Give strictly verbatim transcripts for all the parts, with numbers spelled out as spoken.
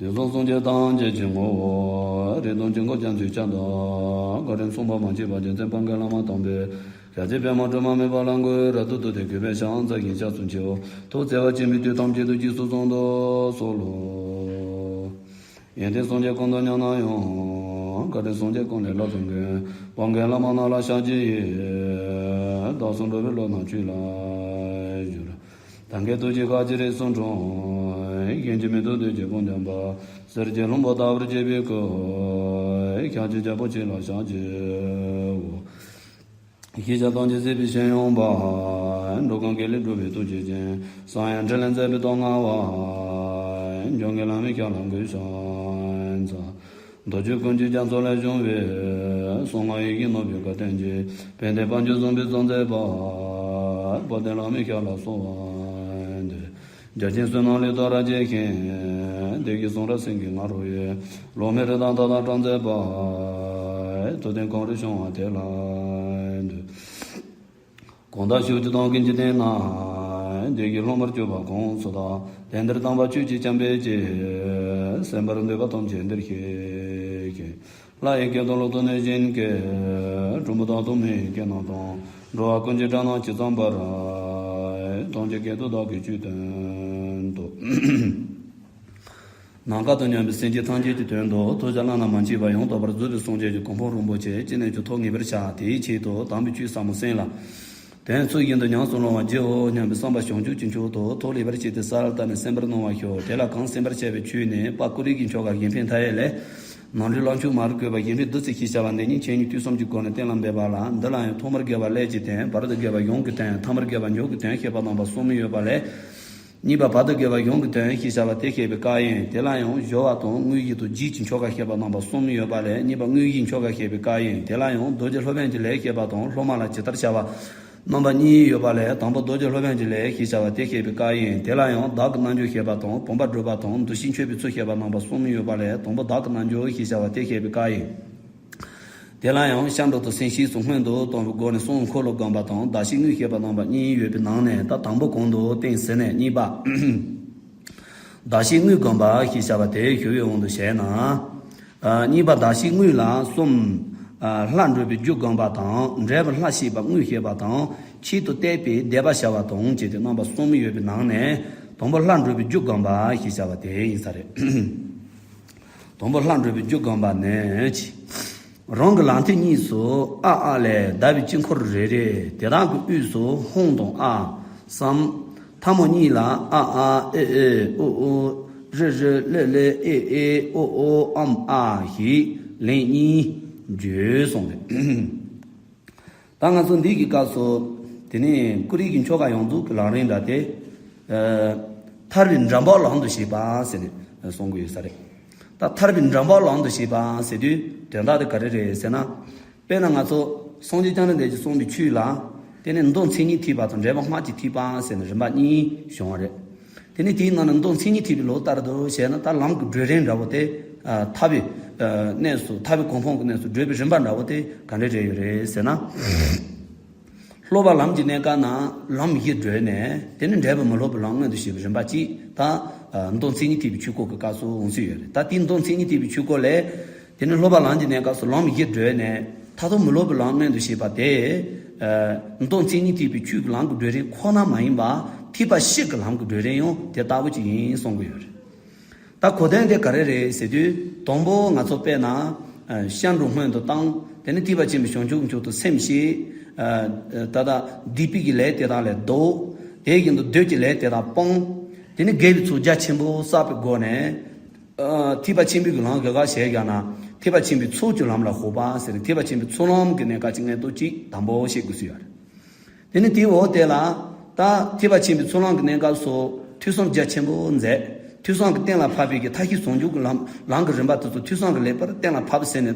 དུས་གསུམ་སངས་རྒྱས་ཐམས་ཅད་ཀྱི་ངོ་བོ། རིགས་གསུམ་དཀྱིལ་འཁོར་རྒྱ་མཚོའི་ཁྱབ་བདག་བཀའ་དྲིན་མཚུངས་པ་མ་མཆིས་པ་རྒྱལ་མཚན་དཔལ་མགོན་བླ་མ་དམ་པས། ཞབས་ཕྱི་པདྨ་སྒྲོལ་མ་མེད་པ་ལ་འགོད། རབ་ཏུ་བཏུད་དེ་གུས་པས་ཕྱག་འཚལ་ཞིང་སྐྱབས་སུ་མཆིའོ། ཐུགས་བརྩེ་བ་ཆེན་པོས་དུས་ཐམས་ཅད་དུ་རྗེས་སུ་བཟུང་དུ་གསོལ་ལོ། ཡོན་ཏན་སངས་རྒྱས་ཀུན་ཏུ་མཉམ་ན་ཡང་། བཀའ་དྲིན་སངས་རྒྱས་ཀུན་ལས་ལྷག་ཏུ་དགོས། དཔལ་མགོན་བླ་མ་རྣམས་ལ་ཕྱག་བགྱི་ཡི། བདག་སོགས་འགྲོ་བའི་བློ་རྣམས་ཆོས་ལ་བསྒྱུར། དམ་ཅན་ཐུགས་རྗེའི་ཁ་ཆེ་རིགས་སུ་འཁྲུངས། གཞན་གྱིས་མི་ཐུབ་བདུད་ཀྱི་དཔུང་འཇོམས་པ། གསེར་གྱི་ལྷུན་པོ་ལྟ་བུར་བརྗིད་པའི་སྐུ། ཤཱཀྱའི་རྒྱལ་པོ་ཁྱེད་ལ་ཕྱག་བགྱིའོ། ཤེས་བྱ་ཐམས་ཅད་གཟིགས་པའི་ཤེས་ཡོན་པ། འགྲོ་ཀུན་དགེ་ལེགས་སྒྲུབ་པའི་ཐུགས་རྗེ་ཅན། གསང་ཡང་ཕྲིན་ལས་མཛད་པའི་སྟོབས་མངའ་བ། འཇམ་མགོན་བླ་མའི་ཞབས་ལ་གུས་ཕྱག་འཚལ། མདོ་རྒྱུད་ཀུན་གྱི་རྒྱ་མཚོ་ལས་བྱུང་བའི། གསང་སྔགས་ཡེ་ཤེས་ནོར་བུའི་བཀའ་དྲིན་གྱིས། ཕན་བདེ་དཔལ་འབྱོར་བཟང་པོའི་གཙོ་མཛད་པ། དཔལ་ལྡན་བླ་མའི་ཞབས་ལ་གསོལ་བ་འདེབས། རྒྱ་ཆེན་བསོད་ནམས་ལས་དོ་ར་རྒྱས་ཤིང་། བདེ་གཤེགས་གསུང་རབ་སེང་གེའི་ང་རོ་ཡིས། སློབ་མའི་རིགས་དང་མཐའ་དག་སྲོག་འཛིན་པ། ཐུབ་བསྟན་གངས་རི་བྱུང་བ་དེ་ལ་འདུད། གང་དག་ཕྱོགས་བཅུ་དང་ཀུན་གྱི་སྟེང་ན། བདེ་གཤེགས་སློབ་མར་གྱུར་པ་གང་སུ་དག། དེང་འདིར་དམ་པ་ཆོས་ཀྱི་འཆད་པའི་ཕྱིར། གསན་པར་འདོད་པ་ཐམས་ཅད་འདིར་གཤེགས་ཤིག། ལྷ་ཡི་སྐད་དང་ཀླུ་དང་གནོད་སྦྱིན་སྐད། གྲུལ་བུམ་དག་དང་མི་ཡི་སྐད་རྣམས་དང་། འགྲོ་བ་ཀུན་གྱི་སྒྲ་རྣམས་ཇི་ཙམ་པར། ཐམས་ཅད་སྐད་དུ་བདག་གིས་ཆོས་བསྟན་ཏོ། ནམ་མཁའ་དང་མཉམ་པའི་སེམས་ཅན་ཐམས་ཅད་ཀྱི་དོན་དུ་ཐུགས་ཀྱི་བླ་ན་མ་མཆིས་པ་ཡང་དག་པར་རྫོགས་པའི་སངས་རྒྱས་ཀྱི་གོ་འཕང་རིན་པོ་ཆེ་ཅི་ནས་ཀྱང་ཐོབ་ངེས་པར་བྱ། དེའི་ཆེད་དུ་དམ་པའི་ཆོས་ཟབ་མོ་གསན་ལ། དོན་ཚུལ་བཞིན་དུ་ཉམས་སུ་བླང་བར་བགྱིའོ་སྙམ་པའི་བསམ་པ་བྱང་ཆུབ་ཀྱི་མཆོག་ཏུ་ཐུགས་ལེགས་པར་བསྐྱེད་དེ་གསལ་བཏབ་ནས་གསན་པར་གནང་བར་ཞུ། དེ་ལ་གང་གསན་པར་བྱ་བའི་ཆོས་ནི་དཔལ་ཀུ་རི་གི་ཆོ་ག་གཞན་ཕན་མཐའ་ཡས་ལས། ནང་ལུས་ལ་མཆོག་མར་བཀོད་པ་གཞན་ཕན་བདུད་རྩི་ཞེས་བྱ་བ་འདི་ཉིད་ཆོས་ཉིད་དུས་གསུམ་གྱི་སྒོ་ནས་གཏན་ལ་འབེབས་པ་ལ། འདི་ལ་ཡང་ཐོག་མར་དགེ་བ་ཀླད་ཀྱི་དོན། བར་དུ་དགེ་བ་ཡོངས་ཀྱི་དོན། ཐ་མར་དགེ་བ་མཆོག་གི་དོན་ཞེས་པ་རྣམ་པ་གསུམ་ཡོད་པ་ལས། གཉིས་པ་བར་དུ་དགེ་བ་ཡོངས་ཀྱི་དོན་ཞེས་བྱ་བ་དེ་བཤད་པའི་སྐབས་ཡིན། དེ་ལ་ཡང་སྦྱོར་བ་དང་དངོས་གཞི་དང་རྗེས་ཀྱི་ཆོ་ག་བཤད་པ་རྣམ་པ་གསུམ་ཡོད་པ་ལས། གཉིས་པ་དངོས་གཞིའི་ཆོ་ག་བཤད་པའི་སྐབས་ཡིན། དེ་ལ་ཡང་རྡོ་རྗེ་སློབ་དཔོན་གྱི་ལས་བཤད་པ་དང་སློབ་མ་ལ་ཇི་ལྟར་བྱ་བ་རྣམ་པ་གཉིས་ཡོད་པ་ལས། དང་པོ་རྡོ་རྗེ་སློབ་དཔོན་གྱི་ལས་ཞེས་བྱ་བ་དེ་བཤད་པའི་སྐབས་ཡིན། དེ་ལ་ཡང་བདག་གི་རྣལ་འབྱོར་བཤད་པ་དང་། བུམ་པ་སྒྲུབ་པ་དང་། འདུ་ཤེས་འཆོས་པའི་ཚུལ་བཤད་པ་རྣམ་པ་གསུམ་ཡོད་པ་ལས། དང་པོ་བདག་གི་རྣལ་འབྱོར་ཞེས་བྱ་བ་དེ་བཤད་པའི་སྐབས་ཡིན། དེ་ལ་ཡང་སྐྱབས་འགྲོ་དང་སེམས་བསྐྱེད་སོགས་སྔོན་དུ་བཏང་བའི་སྒོ་ནས་གསུང་འཁོར་ལོ་བསྒོམ་པ་དང་གདགས་གཞི་དངོས་བཤད་པ་རྣམ་པ་གཉིས་ཡོད་པའི་ནང་ནས། ད་དང་པོ་གོང་དུ་བསྟན་ཟིན་ནས་གཉིས་པ། གདགས་གཞི་དངོས་བསྒོམ་པ་ཞེས་བྱ་བ་དེ་ཞུ་བའི་དབང་དུ་བྱས་ན། ཨ། གཉིས་པ་གདགས་གཞི་དངོས་ལ་གསུམ། ཨ། ལྷ་འགྲུབ་པའི་རྒྱུ་བསྒོམ་པ་དང་། འབྲས་བུ་ལྷ་བསྐྱེད་པ་དངོས་བཤད་པ་དང་། ཆེད་དུ་གཏད་པའི་བཟླས་པ་བྱ་བ་དང་བཅས་ཏེ་རྣམ་པ་གསུམ་ཡོད་པའི་ནང་ནས། དང་པོ་ལྷ་འགྲུབ་པའི་རྒྱུ་བསྒོམ་པ་ཞེས་བྱ་བ་དེ་ཡིན་ས་རེད། དང་པོ་ལྷ་འགྲུབ་པའི་རྒྱུ་བསྒོམ་པ་ནི། རང་གི་ལག་མཐིལ་གཉིས་སུ་ཨ་ཨ་ལས་ཟླ་བའི་དཀྱིལ་འཁོར་རེ་རེ། དེ་དག་གི་དབུས་སུ་ཧཱུྃ་དང་ཨཱཿ་གསུམ། ཐལ་མོ་གཉིས་ལ་ཨ་ཨ་ཨེ་ཨེ་ཨོ་ཨོ་རི་རི་ལེ་ལེ་ཨེ་ཨེ་ཨོ་ཨོ་ཨཾ་ཨཱཿ་ཞེས་ལན་གཉིས་བརྗོད་གསུངས་པས། ད་ང་ཚོ་འདི་གི་སྐབས་སུ། དེ་ནས་ཀུ་རི་གི་ཆོ་ག་ཡོངས་རྫོགས་ཀྱི་ལམ་རིམ་འདྲ་སྟེ། ཨ། ཐར་པའི་འགྲམ་པ་ལམ་དུ་བྱེད་པ་ཟེར་ནས་གསུང་གི་ཡོད་ས་རེད། ད་ཐར་པའི་འགྲམ་པ་ལམ་དུ་བྱེད་པ་ཟེར་དུས་དོན་དག་དེ་ག་རེ་རེད་ཟེར་ན། དཔེར་ན་ང་ཚོ་སངས་རྒྱས་བཅོམ་ལྡན་འདས་ཀྱིས་གསུངས་པའི་ཆོས་ལ། དེ་ནས་མདོ་མཚན་ཉིད་ཐེག་པ་དང་འབྲས་བུ་སྔགས་ཀྱི་ཐེག་པ་ཟེར་ནས་རིམ་པ་གཉིས་བྱུང་བ་རེད། དེ་ནས་དེའི་ནང་ནས་མདོ་མཚན་ཉིད་ཐེག་པའི་ལུགས་ལྟར་དུ་བྱས་ན། ད་ལམ་གྱི་བགྲོད་རིམ་འདྲ་བོ་དེ། ཨ། ཐར་པའི། ཨ། གནས་སུ། ཐར་པའི་གོ་འཕང་གི་གནས་སུ་བགྲོད་པའི་རིམ་པ་འདྲ་བོ་དེ་ག་འདྲ་རེ་ཡོད་རེད་ཟེར་ན། སློབ་པ་ལམ་གྱི་གནས་སྐབས་ན་ལམ་བཞི་བགྲོད་ནས། དེ་ནས་འབྲས་བུ་མི་སློབ་པའི་ལམ་མངོན་དུ་བྱེད་པའི་རིམ་པ་གཅིག། ད། ཨ། མདོ་མཚན་ཉིད་ཐེག་པའི་ཆོས་སྐོར་གྱི་སྐབས་སུ་འོང་སྲིད་ཡོད་རེད། ད་དེའི་མདོ་མཚན་ཉིད་ཐེག་པའི་ཆོས་སྐོར་ལས། དེ་ནས་སློབ་པ་ལམ་གྱི་གནས་སྐབས་སུ་ལམ་བཞི་བགྲོད་ནས་མཐར་ཐུག་མི་སློབ་པའི་ལམ་མངོན་དུ་བྱེད་པ་དེ། ཨ། མདོ་མཚན་ཉིད་ཐེག་པའི་ཆོས་ཀྱི་ལམ་གྱི་བགྲོད་རིམ་ཁོ་ན་མ་ཡིན་པར། ཐེག་པ་བཞི་གི་ལམ་གྱི་བགྲོད་རིམ་ཡང་དེ་ལྟ་བུ་ཅིག་ཡིན་གསུང་གི་ཡོད་རེད། ད་གོ་དོན་དེ་ག་རེ་རེད་ཟེར་དུས། དང་པོ་ང་ཚོ་དཔེར་ན། ཨ། སྐྱབས་འགྲོ་སྔོན་དུ་བཏང་། དེ་ནས་ཐེག་པ་ཆེན་པོའི་བྱང་ཆུབ་མཆོག་ཏུ་སེམས་བསྐྱེད། ཨ། ད་ལྟ་སྡིག་པའི་གི་ལས་དེ་དག་ལས་ལྡོག། དེ་བཞིན་དུ་བདུད་ཀྱི་ལས་དེ་དག་སྤངས། དེ་ནས་དགེ་བའི་ཚོགས་རྒྱ་ཆེན་པོ་བསགས་པའི་སྒོ་ནས། ཨ། ཐེག་པ་ཆེན་པོའི་གི་ལམ་གྱི་སྐབས་བཤད་ཡག་ན། ཐེག་པ་ཆེན་པོའི་ཚོགས་ཀྱི་ལམ་ལ་ཞུགས་པ་ཟེར། ཐེག་པ་ཆེན་པོའི་ཚོགས་ལམ་གྱི་གནས་སྐབས་ཀྱི་མངོན་རྟོགས་ཀྱི་དང་པོ་བཤད་དགོས་སུ་ཡོད་རེད། དེ་ནས་དེའི་འོག་དེ་ལ། ད་ཐེག་པ་ཆེན་པོའི་ཚོགས་ལམ་གྱི་གནས་སྐབས་སུ་ཐོས་བསམ་རྒྱ་ཆེན་པོ་མཛད། ཐོས་བསམ་གྱིས་གཏན་ལ་ཕབ་པའི་གི་མཐའ་བཞི་ཟུང་འཇུག་གི་ལམ་ལམ་གྱི་རིམ་པ་དེ་ཚོ་ཐོས་བསམ་གྱིས་ལེགས་པར་གཏན་ལ་ཕབ་ཟེར་ནས།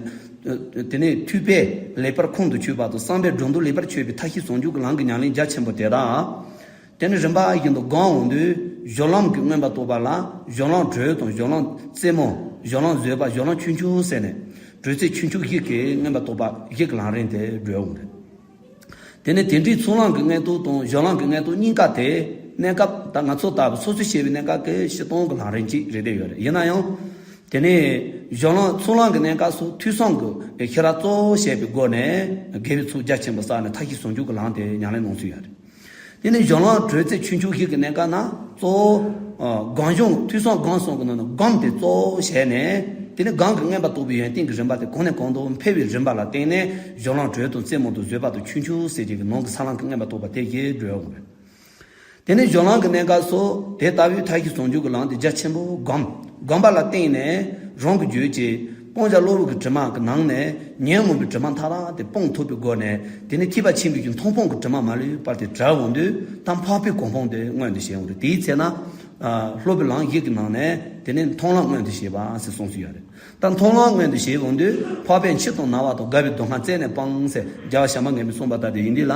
དེ་ནས་ཐོས་པས་ལེགས་པར་ཁོང་དུ་ཆུད་པ་དང་བསམ་པས་སྒྲོ་འདོགས་ལེགས་པར་ཆོད་པའི་མཐའ་བཞི་ཟུང་འཇུག་གི་ལམ་གྱི་ཉམས་ལེན་རྒྱ་ཆེན་པོ་དེ་དང་། དེ་ནས་རིམ་པ་བཞིན་དུ་སྒོམ་འོང་དུས་སྦྱོར་ལམ་གྱི་མངོན་པར་རྟོགས་པ་ལ་སྦྱོར་ལམ་དྲོད་དང་སྦྱོར་ལམ་རྩེ་མོ། སྦྱོར་ལམ་བཟོད་པ། སྦྱོར་ལམ་ཆུང་ཆུང་ཟེར་ནས། དྲོད་ཚད་ཆུང་ཆུང་བཞི་གི་མངོན་པར་རྟོགས་པ་བཞི་གི་ལམ་རིམ་དེ་བགྲོད་འོང་རེད། དེ་ནས་དེ་འདྲའི་ཚོགས་ལམ་གྱི་མངོན་རྟོགས་དང་སྦྱོར་ལམ་གྱི་མངོན་རྟོགས་གཉིས་ཀ་དེ་གནས་སྐབས་ད་ང་ཚོ་ལྟ་བུ་སོ་སོས་བཤད་པའི་གནས་སྐབས་ཀྱི་སྤྱིར་བཏང་གི་ལམ་རིམ་གཅིག་རེད་བསྡད་ཡོད་རེད། ཡིན་ན་ཡང་། དེ་ནས་སྦྱོར་ལམ་ཚོགས་ལམ་གྱི་གནས་སྐབས་སུ་ཐོས་བསམ་གྱི་ཤེས་རབ་གཙོ་བོ་བྱས་པའི་སྒོ་ནས་དགེ་བའི་ཚོགས་རྒྱ་ཆེན་པོ་བསགས་ནས་མཐའ་བཞི་ཟུང་འཇུག་གི་ལམ་དེ་ཉམས་ལེན་གནང་ཚུལ་ཡོད་རེད། དེ་ནས་སྦྱོར་ལམ་དྲོད་ཚད་ཆུང་ཆུང་ཞིག་གི་གནས་སྐབས་ན་གཙོ་བོ། ཨ། སྒོམ་བྱུང་ཐོས་བསམ་སྒོམ་གསུམ་གྱི་ནང་ནས་སྒོམ་དེ་གཙོ་བོ་བྱས་ནས། དེ་ནས་སྒོམ་གྱི་མངོན་པར་རྟོགས་པའི་ཡོན་ཏན་གྱི་རིམ་པ་དེ་གོང་ནས་གོང་དུ་འཕེལ་བའི་རིམ་པ་ལ་བརྟེན་ནས་སྦྱོར་ལམ་དྲོད་དང་རྩེ་མོ་དང་བཟོད་པ་དང་ཆུང་ཆུང་ཟེར་གྱི་ནང་གི་ས་ལམ་གྱི་མངོན་པར་རྟོགས་པ་དེ་བཞིན་བགྲོད་འོང་བས། དེ་ནས་སྦྱོར་ལམ་གྱི་གནས་སྐབས་སུ་དེ་ལྟ་བུའི་མཐའ་བཞི་ཟུང་འཇུག་གི་ལམ་དེ་རྒྱ་ཆེན་པོ་སྒོམ། སྒོམ་པ་ལ་བརྟེན་ནས་རང་གི་རྒྱུད་ཀྱི་སྤང་བྱ་གློ་བུར་གྱི་དྲི་མ་གི་ནང་ནས་ཉོན་མོངས་པའི་དྲི་མ་མཐའ་དག་དེ་སྤང་ཐུབ་པའི་སྒོ་ནས། དེ་ནས་ཐེག་པ་ཆེན་པོའི་གི་མཐོང་སྤང་གི་དྲི་མ་མ་ལུས་པར་དེ་བྲལ་འོང་དུས་ད་འཕགས་པའི་གོ་འཕང་དེ་མངོན་དུ་བྱེད་འོང་རེད། དེའི་ཚེ་ན། ཨ། སློབ་པའི་ལམ་བཞི་གི་ནང་ནས་དེ་ནས་མཐོང་ལམ་མངོན་དུ་བྱེད་པ་ཟེར་གསུངས་སུ་ཡོད་རེད། ད་མཐོང་ལམ་མངོན་དུ་བྱེད་འོང་དུས་འཕགས་པས་འཆི་དང་ན་བ་དང་རྒ་བའི་སྡུག་བསྔལ་རྩད་ནས་སྤངས་ཟེར་རྒྱལ་བ་བྱམས་པ་མགོན་པོས་གསུངས་པ་ལྟར་དེ་ཡིན་དུས་ལ།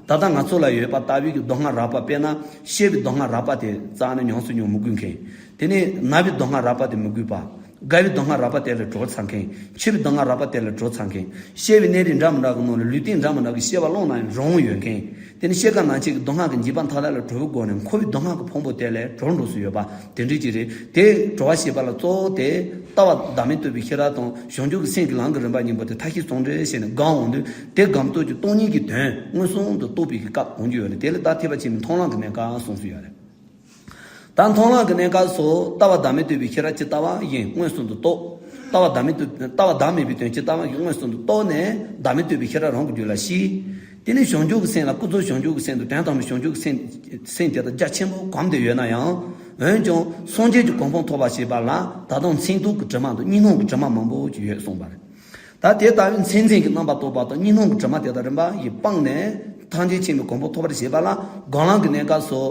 ད་ལྟ་ང་ཚོ་ལ་ཡོད་པ་ལྟ་བུའི་གི་སྡུག་བསྔལ་རགས་པ། དཔེར་ན་བཤད་པའི་སྡུག་བསྔལ་རགས་པ་དེ་རྩ་ནས་ཉམས་སུ་མྱོང་མི་དགོས་མཁན། དེ་ནས་ན་བའི་སྡུག་བསྔལ་རགས་པ་དེ་མི་དགོས་པ། རྒ་བའི་སྡུག་བསྔལ་རགས་པ་དེ་ལས་གྲོལ་ཚར་མཁན། འཆི་བའི་སྡུག་བསྔལ་རགས་པ་དེ་ལས་གྲོལ་ཚར་མཁན། བཤད་པའི་གནས་རིགས་འདྲ་མི་འདྲ་གི་ནང་ལ་ལུས་རྟེན་འདྲ་མི་འདྲ་གི་བཤད་པ་བླངས་ན་ཡང་རང་དབང་ཡོད་མཁན། དེ་ནས་ཤེས་རྒ་ན་འཆི་གི་སྡུག་བསྔལ་གྱི་འཇིགས་པ་མཐའ་དག་ལས་གྲོལ་བའི་སྒོ་ནས་འཁོར་བའི་སྡུག་བསྔལ་གྱི་ཕུང་པོ་དེ་ལས་གྲོལ་འགྲོ་སྲོལ་ཡོད་པ་དེ་འདྲ་ཅིག་རེད། དེ་གྲོལ་བ་ཞེས་པ་ལ་གཙོ་བོ་དེ་ལྟ་བ་བདག་མེད་རྟོགས་པའི་ཤེས་རབ་དང་བྱང་ཆུབ་ཀྱི་སེམས་ཀྱི་ལམ་གྱི་རིམ་པ་གཉིས་པོ་དེ་མཐའ་བཞི་ཟུང་འབྲེལ་བྱས་ནས་སྒོམ་འོང་དུས་དེ་སྒོམ་སྟོབས་ཀྱི་སྟོང་ཉིད་ཀྱི་དོན་མངོན་སུམ་དུ་རྟོགས་པའི་གི་སྐབས་འོང་རྒྱུ་ཡོད་རེད། དེ་ལ་ད་ཐེག་པ་ཆེན་པོའི་མཐོང་ལམ་གྱི་གནས་སྐབས་གསུངས་སུ་ཡོད་རེད། ད་མཐོང་ལམ་གྱི་གནས་སྐབས་སུ་ལྟ་བ་བདག་མེད་རྟོགས་པའི་ཤེས་རབ་ཇི་ལྟ་བ་བཞིན་མངོན་སུམ་དུ་རྟོགས། ལྟ་བ་བདག་མེད་རྟོགས། ལྟ་བ་བདག་མེད་པའི་དོན་ཇི་ལྟ་བ་བཞིན་མངོན་སུམ་དུ་རྟོགས་ནས་བདག་མེད་རྟོགས་པའི་ཤེས་རབ་རང་གི་རྒྱུད་ལ་ཞིག་དེ་ནས་བྱང་ཆུབ་ཀྱི་སེམས་ལ་ཀུན་རྫོབ་བྱང་ཆུབ་ཀྱི་སེམས་དང་དོན་དམ་བྱང་ཆུབ་ཀྱི་སེམས། སེམས་དེ་དག་རྒྱ་ཆེན་པོ་གོམས་ཏེ་ཡོད་ན་ཡང་། འོན་ཀྱང་སངས་རྒྱས་ཀྱི་གོ་འཕང་ཐོབ་པར་བྱེད་པ་ལ་ད་དུང་མཚན་རྟོག་གི་དྲི་མ་དང་གཉིས་སྣང་གི་དྲི་མ་མང་པོ་ཅིག་ཡོད་གསུངས་པ་རེད། ད་དེ་ལྟ་བུའི་མཚན་འཛིན་གྱི་རྣམ་པར་རྟོག་པ་དང་གཉིས་སྣང་གི་དྲི་མ་དེ་དག་རིམ་པ་བཞིན་སྤངས་ནས་ཐམས་ཅད་མཁྱེན་པའི་གོ་འཕང་ཐོབ་པར་བྱེད་པ་ལ་སྒོམ་ལམ་གྱི་གནས་སྐབས་སུ།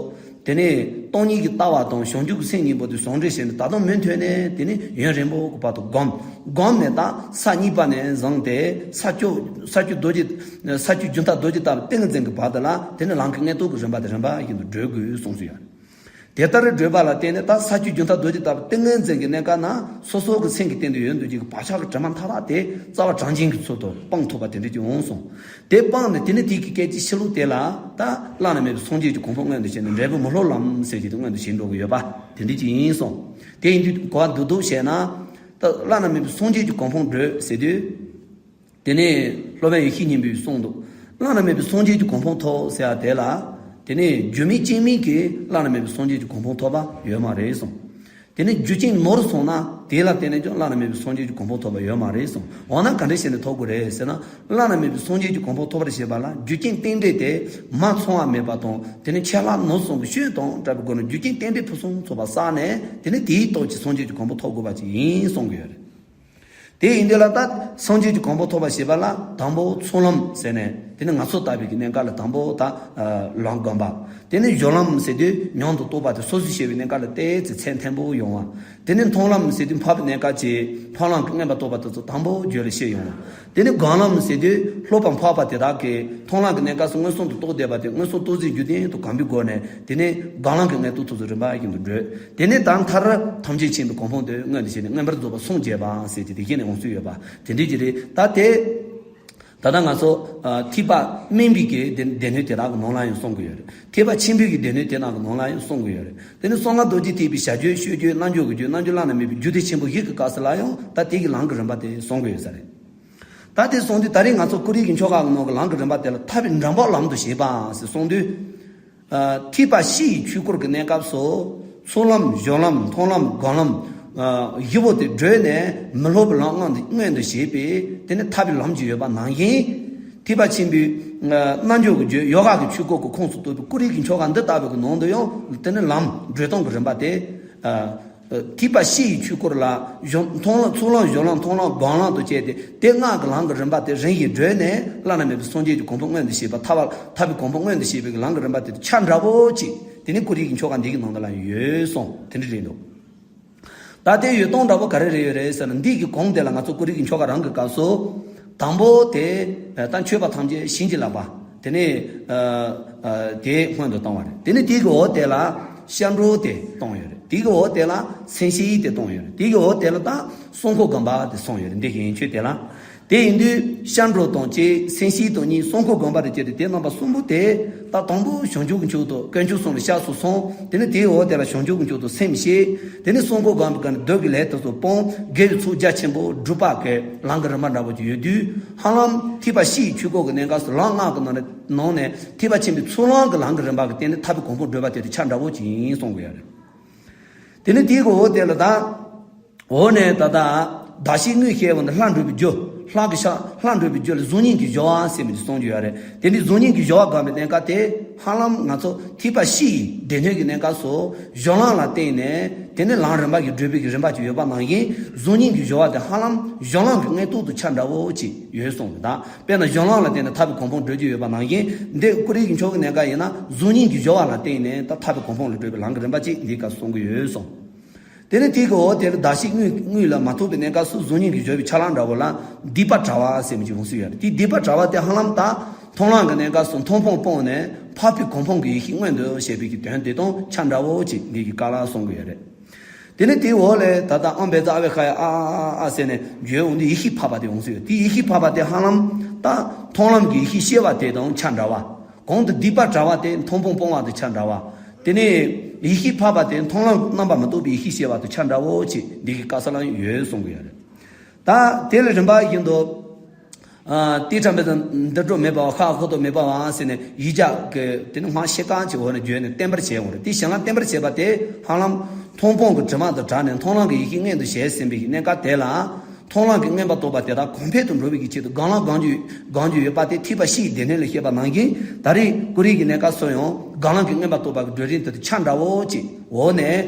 དེ་ནས་སྟོང་ཉིད་ཀྱི་ལྟ་བ་དང་བྱང་ཆུབ་ཀྱི་སེམས་གཉིས་པོ་དེ་ཟུང་འབྲེལ་བྱས་ནས་ད་དུང་མུ་མཐུད་ནས་དེ་ནས་ཡུན་རིང་པོ་གི་བར་དུ་སྒོམ། སྒོམ་ནས་ད་ས་གཉིས་པ་ནས་བཟུང་སྟེ་ས་བཅུ། ས་བཅུ་རྡོ་རྗེ། ས་བཅུ་རྒྱུན་མཐའ་རྡོ་རྗེ་ལྟ་བུའི་ཏིང་ངེ་འཛིན་གྱི་བར་དུ་ལ་དེ་ནས་ལམ་གྱི་མངོན་རྟོགས་ཀྱི་རིམ་པ་དེ་རིམ་པ་བཞིན་དུ་བགྲོད་དགོས་གསུངས་སུ་ཡོད། དེ་ལྟར་བགྲོད་པ་ལ་བརྟེན་ནས་ད་ས་བཅུ་རྒྱུན་མཐའ་རྡོ་རྗེ་ལྟ་བུའི་ཏིང་ངེ་འཛིན་གྱི་གནས་སྐབས་ན་སོ་སོ་གི་སེམས་ཀྱི་སྟེང་དུ་ཡོད་འདུག་ཅིག་གི་བག་ཆགས་ཀྱི་དྲི་མ་མཐའ་དག་དེ་རྩ་བ་གྲངས་ཅན་གྱི་ཚུལ་དུ་སྤང་ཐུབ་པ་དེ་འདྲ་ཅིག་འོང་སོང་། དེ་སྤངས་ནས་དེ་ནས་དེ་གི་སྐད་ཅིག་ཕྱི་ལོགས་དེ་ལ་ད་བླ་ན་མེད་པའི་སངས་རྒྱས་ཀྱི་གོ་འཕང་མངོན་དུ་བྱས་ནས་འབྲས་བུ་མི་སློབ་ལམ་ཟེར་གྱི་དེ་མངོན་དུ་བྱེད་འགྲོ་གི་ཡོད་པ་དེ་འདྲ་ཅིག་ཡིན་སོང་། དེ་ཡིན་དུས་གོ་བ་སྡུག་སྡུག་བྱས་ན། ད་བླ་ན་མེད་པའི་སངས་རྒྱས་ཀྱི་གོ་འཕང་བགྲོད་ཟེར་དུས། དེ་ནས་སློབ་དཔོན་ཡེ་ཤེས་སྙིང་པོས་གསུངས་འདུག་བླ་ན་མེད་པའི་སངས་རྒྱས་ཀྱི་གོ་འཕང་ཐོབ་ཟེར་ཡ་དེ་ལ། དེ་ནས་རྒྱུ་མེད་རྐྱེན་མེད་ཀྱིས་བླ་ན་མེད་པའི་སངས་རྒྱས་ཀྱི་གོ་འཕང་ཐོབ་པ་ཡོད་མ་རེད་གསུངས། དེ་ནས་རྒྱུ་རྐྱེན་ནོར་སོང་ན་དེ་ལ་བརྟེན་ནས་ཀྱང་བླ་ན་མེད་པའི་སངས་རྒྱས་ཀྱི་གོ་འཕང་ཐོབ་པ་ཡོད་མ་རེད་གསུངས། འོ་ན་ག་འདྲ་བྱས་ནས་ཐོབ་དགོས་རེད་ཟེར་ན། བླ་ན་མེད་པའི་སངས་རྒྱས་ཀྱི་གོ་འཕང་ཐོབ་པར་བྱེད་པ་ལ་རྒྱུ་རྐྱེན་རྟེན་འབྲེལ་དེ་མ་ཚང་བ་མེད་པ་དང་། དེ་ནས་ཆད་ལྷག་ནོར་སོང་གི་ཤུལ་དང་བྲལ་བའི་སྒོ་ནས་རྒྱུ་རྐྱེན་རྟེན་འབྲེལ་ཕུན་སུམ་ཚོགས་པ་བསགས་ནས། དེ་ནས་དེའི་སྟོབས་ཀྱིས་སངས་རྒྱས་ཀྱི་གོ་འཕང་ཐོབ་དགོས་པ་ཅིག་ཡིན་གསུང་གི་ཡོད་རེད། དེ་ཡིན་དུས་ལ་ད་སངས་རྒྱས་ཀྱི་གོ་འཕང་ཐོབ་པར་བྱེད་པ་ལ་དང་པོ་ཚོགས་ལམ་ཟེར་ནས། དེ་ནི་ང་ཚོ་ལྟ་བུའི་གི་གནས་སྐབས་ལ་དང་པོ་ད་ལམ་སྒོམ་པ། དེ་ནི་སྦྱོར་ལམ་ཟེར་དུས་ཉམས་སུ་རྟོགས་པ་དེ་སོ་སོས་བྱས་པའི་གནས་སྐབས་ལ་ཏོག་ཙམ་ཚད་མཐོན་པོ་ཡོང་བ། དེ་ནི་མཐོང་ལམ་ཟེར་དུས་འཕགས་པའི་གནས་སྐབས་ཀྱི་འཕགས་ལམ་གྱི་མངོན་པར་རྟོགས་པ་དེ་ཚོ་དང་པོ་རྒྱུད་ལ་སྐྱེ་ཡོང་བ། དེ་ནི་སྒོམ་ལམ་ཟེར་དུས་སློབ་པ་འཕགས་པ་དེ་དག་གིས་མཐོང་ལམ་གྱི་གནས་སྐབས་སུ་མངོན་སུམ་དུ་རྟོགས་བསྡད་པ་དེ་མངོན་སུམ་རྟོགས་ཚུལ་རྒྱུད་ལྡན་དུ་གོམས་པའི་སྒོ་ནས། དེ་ནས་སྒོམ་ལམ་གྱི་མངོན་རྟོགས་ཐོབ་ཚུལ་རིམ་པ་བཞིན་དུ་བགྲོད། དེ་ནས་ད་མཐར་ཐམས་ཅད་མཁྱེན་པའི་གོ་འཕང་དེ་མངོན་དུ་བྱས་ནས་མངོན་པར་རྫོགས་པར་སངས་རྒྱས་པ་ཟེར་གྱི་དེ་བཞིན་ནས་འོང་ཚུལ་ཡོད་པ་དེ་འདྲ་ཅིག་རེད། ད་དེ། ད་ལྟ་ང་ཚོ་ཨ་ཐེག་པ་དམན་པའི་གི་སྡེ་སྡེ་སྣོད་དེ་དག་གི་ནང་ལ་ཡང་གསུང་གི་ཡོད་རེད། ཐེག་པ་ཆེན་པོའི་གི་སྡེ་སྣོད་དེ་དག་གི་ནང་ལ་ཡང་གསུང་གི་ཡོད་རེད། དེ་ནི་གསང་སྔགས་རྡོ་རྗེ་ཐེག་པའི་བྱ་རྒྱུད་སྤྱོད་རྒྱུད་རྣལ་འབྱོར་གྱི་རྒྱུད་རྣལ་འབྱོར་བླ་ན་མེད་པའི་རྒྱུད་སྡེ་ཆེན་པོ་བཞི་གི་སྐབས་སུ་ལ་ཡང་ད་དེ་གི་ལམ་གྱི་རིམ་པ་དེ་གསུང་གི་ཡོད་ས་རེད། ད་དེ་གསུང་དུས་ད་རེས་ང་ཚོ་ཀུ་རེ་གི་ཆོ་ག་གི་ནང་གི་ལམ་གྱི་རིམ་པ་དེ་ལ་ཐར་པའི་འགྲམ་པ་ལམ་དུ་བྱེད་པ་ཟེར་གསུང་དུས། ཨ་ཐེག་པ་བཤིས་ཡི་ཆོས་སྐོར་གྱི་གནས་སྐབས་སུ། ཚོགས་ལམ་སྦྱོར་ལམ་མཐོང་ལམ་སྒོམ་ལམ། ཨ་བཞི་པོ་དེ་བགྲོད་ནས་མི་སློབ་པའི་ལམ་མངོན་དུ་མངོན་དུ་བྱེད་པའི་དེ་ནི་ཐར་པའི་ལམ་ཅིག་ཡོད་པ་ནང་བཞིན། ཐེག་པ་ཆེན་པོའི་ཨ་རྣལ་འབྱོར་གྱི་རྒྱུད་ཡོ་ག་གི་ཆོས་སྐོར་གྱི་ཁོངས་སུ་གཏོགས་པའི་ཀུ་རེ་གི་ཆོ་ག་འདི་ལྟ་བུ་གི་ནང་དུ་ཡང་དེ་ནི་ལམ་བགྲོད་སྟངས་ཀྱི་རིམ་པ་དེ། ཨ། ཐེག་པ་བཤིས་ཡི་ཆོས་སྐོར་ལ་སྦྱོར་མཐོང་ལམ་ཚོགས་ལམ་སྦྱོར་ལམ་མཐོང་ལམ་སྒོམ་ལམ་དུ་བྱས་ཏེ་དེ་སྔགས་ཀྱི་ལམ་གྱི་རིམ་པ་དེ་རིམ་བཞིན་བགྲོད་ནས་བླ་ན་མེད་པའི་སངས་རྒྱས་ཀྱི་གོ་འཕང་མངོན་དུ་བྱེད་པ་ཐར་པ་ཐར་པའི་གོ་འཕང་མངོན་དུ་བྱེད་པའི་ལམ་གྱི་རིམ་པ་དེ་ཆ་འདྲ་བོ་ཅིག་དེ་ནི་ཀུ་རེ་གི་ཆོ་ག་འདི་གི་ནང་དུ་ལ་ཡོད་གསུངས་དེ་འདྲ་རེད་འདུག་ད་དེ་ཡོད་སྟངས་འདྲ་པོ་ག་རེ་རེད་ཡོད་རེད་ཟེར་ན། འདི་གི་གོང་དེ་ལ་ང་ཚོ་ཀུ་རེ་གི་ཆོ་ག་རང་གི་སྐབས་སུ། དང་པོ་དེ་ད་མཆོད་པ་ཐམས་ཅད་བྱིན་གྱིས་བརླབས་པ། དེ་ནས་དེ་སྔོན་དུ་བཏང་བ་རེད། དེ་ནས་དེ་གི་འོག་དེ་ལ་སྐྱབས་འགྲོ་དེ་བཏང་ཡོད་རེད། དེ་གི་འོག་དེ་ལ་མཚན་བཤད་དེ་བཏང་ཡོད་རེད། དེ་གི་འོག་དེ་ལ་ད་སྲུང་འཁོར་དགོན་པ་དེ་གསུངས་ཡོད་རེད། འདི་གི་ཡན་ཆོད་དེ་ལ། དེ་ཡིན་དུས་སྐྱབས་འགྲོ་དང་བཅས་མཚན་བཤད་དང་གཉིས་སྲུང་འཁོར་དགོན་པ་རེ་བྱས་ཏེ། དེ་རྣམ་པ་གསུམ་པོ་དེ་ད་དང་པོ་བྱང་ཆུབ་ཀྱི་མཆོག་ཏུ་དཀོན་མཆོག་གསུམ་ལ་སྐྱབས་སུ་སོང་། དེ་ནས་དེའི་འོག་དེ་ལ་བྱང་ཆུབ་ཀྱི་མཆོག་ཏུ་སེམས་བསྐྱེད། དེ་ནས་སྲུང་འཁོར་དགོན་པའི་སྒང་ནས་འདོད་ཀྱི་ལས་དེ་ཚོ་སྤོང་། དགེ་བའི་ཚོགས་རྒྱ་ཆེན་པོ་སྒྲུབ་པ་གི་ལམ་གྱི་རིམ་པ་འདྲ་པོ་ཅིག་ཡོད་དུས། ཧ་ལམ་ཐེག་པ་བཤིས་ཆོས་སྐོར་གྱི་གནས་སྐབས་སུ་ལམ་ལྔ་གི་ནང་ནས་ནང་ནས་ཐེག་པ་ཆེན་པོའི་ཚུལ་ལམ་གྱི་ལམ་གྱི་རིམ་པ་གི་སྟེང་ནས་ཐར་པའི་གོ་འཕང་བགྲོད་པ་དེ་དང་ཆ་འདྲ་བོ་ཅིག་ཡིན་གསུང་གི་ཡོད་རེད། དེ་ནས་དེའི་འོག་དེ་ལ་ད། འོག་ནས་ད་ལྟ་གདགས་གཞིའི་དངོས་བཤད་པ་འདི་ལྷ་འགྲུབ་པའི་རྒྱུ། ལྷ་གི་ཕྱག་ལྷ་འགྲུབ་པའི་རྒྱུ་ལ་གཟུགས་བརྙན་གྱི་སྦྱོར་བ་ཟེར་མི་འདི་གསུངས་ཀྱི་ཡོད་རེད། དེ་འདི་གཟུགས་བརྙན་གྱི་སྦྱོར་བ་སྒོམ་པའི་གནས་སྐབས་དེ་ཧ་ལམ་ང་ཚོ་ཐེག་པ་བཤིས་སྡེ་སྣོད་ཀྱི་གནས་སྐབས་སུ་སྦྱོར་ལམ་ལ་བརྟེན་ནས། དེ་ནས་ལམ་རིམ་པ་གི་བགྲོད་པའི་གི་རིམ་པ་ཅིག་ཡོད་པ་ནང་བཞིན། གཟུགས་བརྙན་གྱི་སྦྱོར་བ་དེ་ཧ་ལམ་སྦྱོར་ལམ་གྱི་མངོན་རྟོགས་དང་ཆ་འདྲ་བོ་ཅིག་ཡོད་གསུངས་པ་དང་། དཔེར་ན་སྦྱོར་ལམ་ལ་བརྟེན་ནས་ཐར་པའི་གོ་འཕང་བགྲོད་རྒྱུ་ཡོད་པ་ནང་བཞིན། འདི་ཀུ་རེ་གི་མཆོག་གི་གནས་སྐབས་ཡིན་ན་གཟུགས་བརྙན་གྱི་སྦྱོར་བ་ལ་བརྟེན་ནས་ད་ཐར་པའི་གོ་འཕང་ལ་བགྲོད་པའི་ལམ་གྱི་རིམ་པ་ཅིག་འདིའི་སྐབས་སུ་གསུང་གི་ཡོད་གསུངས། དེ་ནས་དེ་གི་འོག་དེར་གདགས་གཞི་དངོས་དངོས་ལ་མ་ཐུག་པའི་གནས་སྐབས་སུ་གཟུགས་བརྙན་གྱི་སྦྱོར་བའི་ཕྱག་ལེན་འདྲ་བོ་ལ་སྡིག་པ་བྲལ་བ་ཟེར་མི་ཅིག་འོང་སྲིད་ཡོད་རེད། དེ་སྡིག་པ་བྲལ་བ་དེ་ཧ་ལམ་ད་མཐོང་ལམ་གྱི་གནས་སྐབས་སུ་མཐོང་སྤང་སྤངས་ནས་འཕགས་པའི་གོ་འཕང་གི་ཡེ་ཤེས་མངོན་དུ་བྱེད་པའི་གི་དོན་དེ་དང་ཆ་འདྲ་བོ་ཅིག་འདི་གི་སྐབས་ལ་གསུང་གི་ཡོད་རེད། དེ་ནས་དེའི་འོག་ལས་ད་ལྟ་ཨམ་བེ་ཙ་ཨ་བེ་ཁ་ཡ་ཨ་ཨ་ཨ་ཨ་ཟེར་ནས་བརྗོད་འོང་དུས་ཡེ་ཤེས་འཕགས་པ་དེ་འོང་སྲིད་ཡོད། དེ་ཡེ་ཤེས་འཕགས་པ་དེ་ཧ་ལམ་ད་མཐོང་ལམ་གྱི་ཡེ་ཤེས་སྐྱེ་བ་དེ་དང་ཆ་འདྲ་བ། གོང་དུ་སྡིག་པ་བྲལ་བ་དེ་མཐོང་སྤང་སྤོང་བ་དང་ཆ་འདྲ་བ། དེ་ནས་ཡེ་ཤེས་འཕགས་པ་དེ་མཐོང་ལམ་རྣམ་པར་མི་རྟོག་པའི་ཡེ་ཤེས་སྐྱེ་བ་དང་ཆ་འདྲ་བོ་ཅིག་འདི་གི་སྐབས་ལ་ཡོད་གསུང་གི་ཡོད་རེད། ད་དེ་ལ་རིམ་པ་བཞིན་དུ། ཨ་ཏི་ཁྲ་མེད་དང་འདི་འགྲོ་མེད་པ་བ་ཁ་ཧོ་ཏོ་མེད་པ་བ་ཟེར་ནས་ཡིག་བརྒྱ་གི་དེ་ནི་མ་ཤེས་གང་ཅིག་འོག་ནས་བརྗོད་ནས་བརྟན་པར་བྱས་འོང་རེད། དེ་གཞན་ལ་བརྟན་པར་བྱས་པ་དེ་ཧ་ལམ་མཐོང་སྤང་གི་དྲི་མ་དང་བྲལ་ནས་མཐོང་ལམ་གྱི་ཡེ་ཤེས་མངོན་དུ་བྱས་ཟིན་པའི་གནས་སྐབས་དེ་ལ། མཐོང་ལམ་གྱི་མངོན་པར་རྟོགས་པ་དེ་དག་གོང་འཕེལ་དུ་འགྲོ་བའི་གི་ཆེད་དུ་སྒོམ་ལམ་སྒོམ་རྒྱུ་སྒོམ་རྒྱུ་ཡོད་པ་དེ་ཐེག་པ་བཤིས་སྡེ་སྣོད་ལ་བཤད་པ་ནང་བཞིན། ད་རེས་ཀུ་རེ་གི་གནས་སྐབས་སུ་ཡང་སྒོམ་ལམ་གྱི་མངོན་པར་རྟོགས་པ་གི་བགྲོད་རིམ་དེ་དང་ཆ་འདྲ་བོ་ཅིག་འོག་ནས་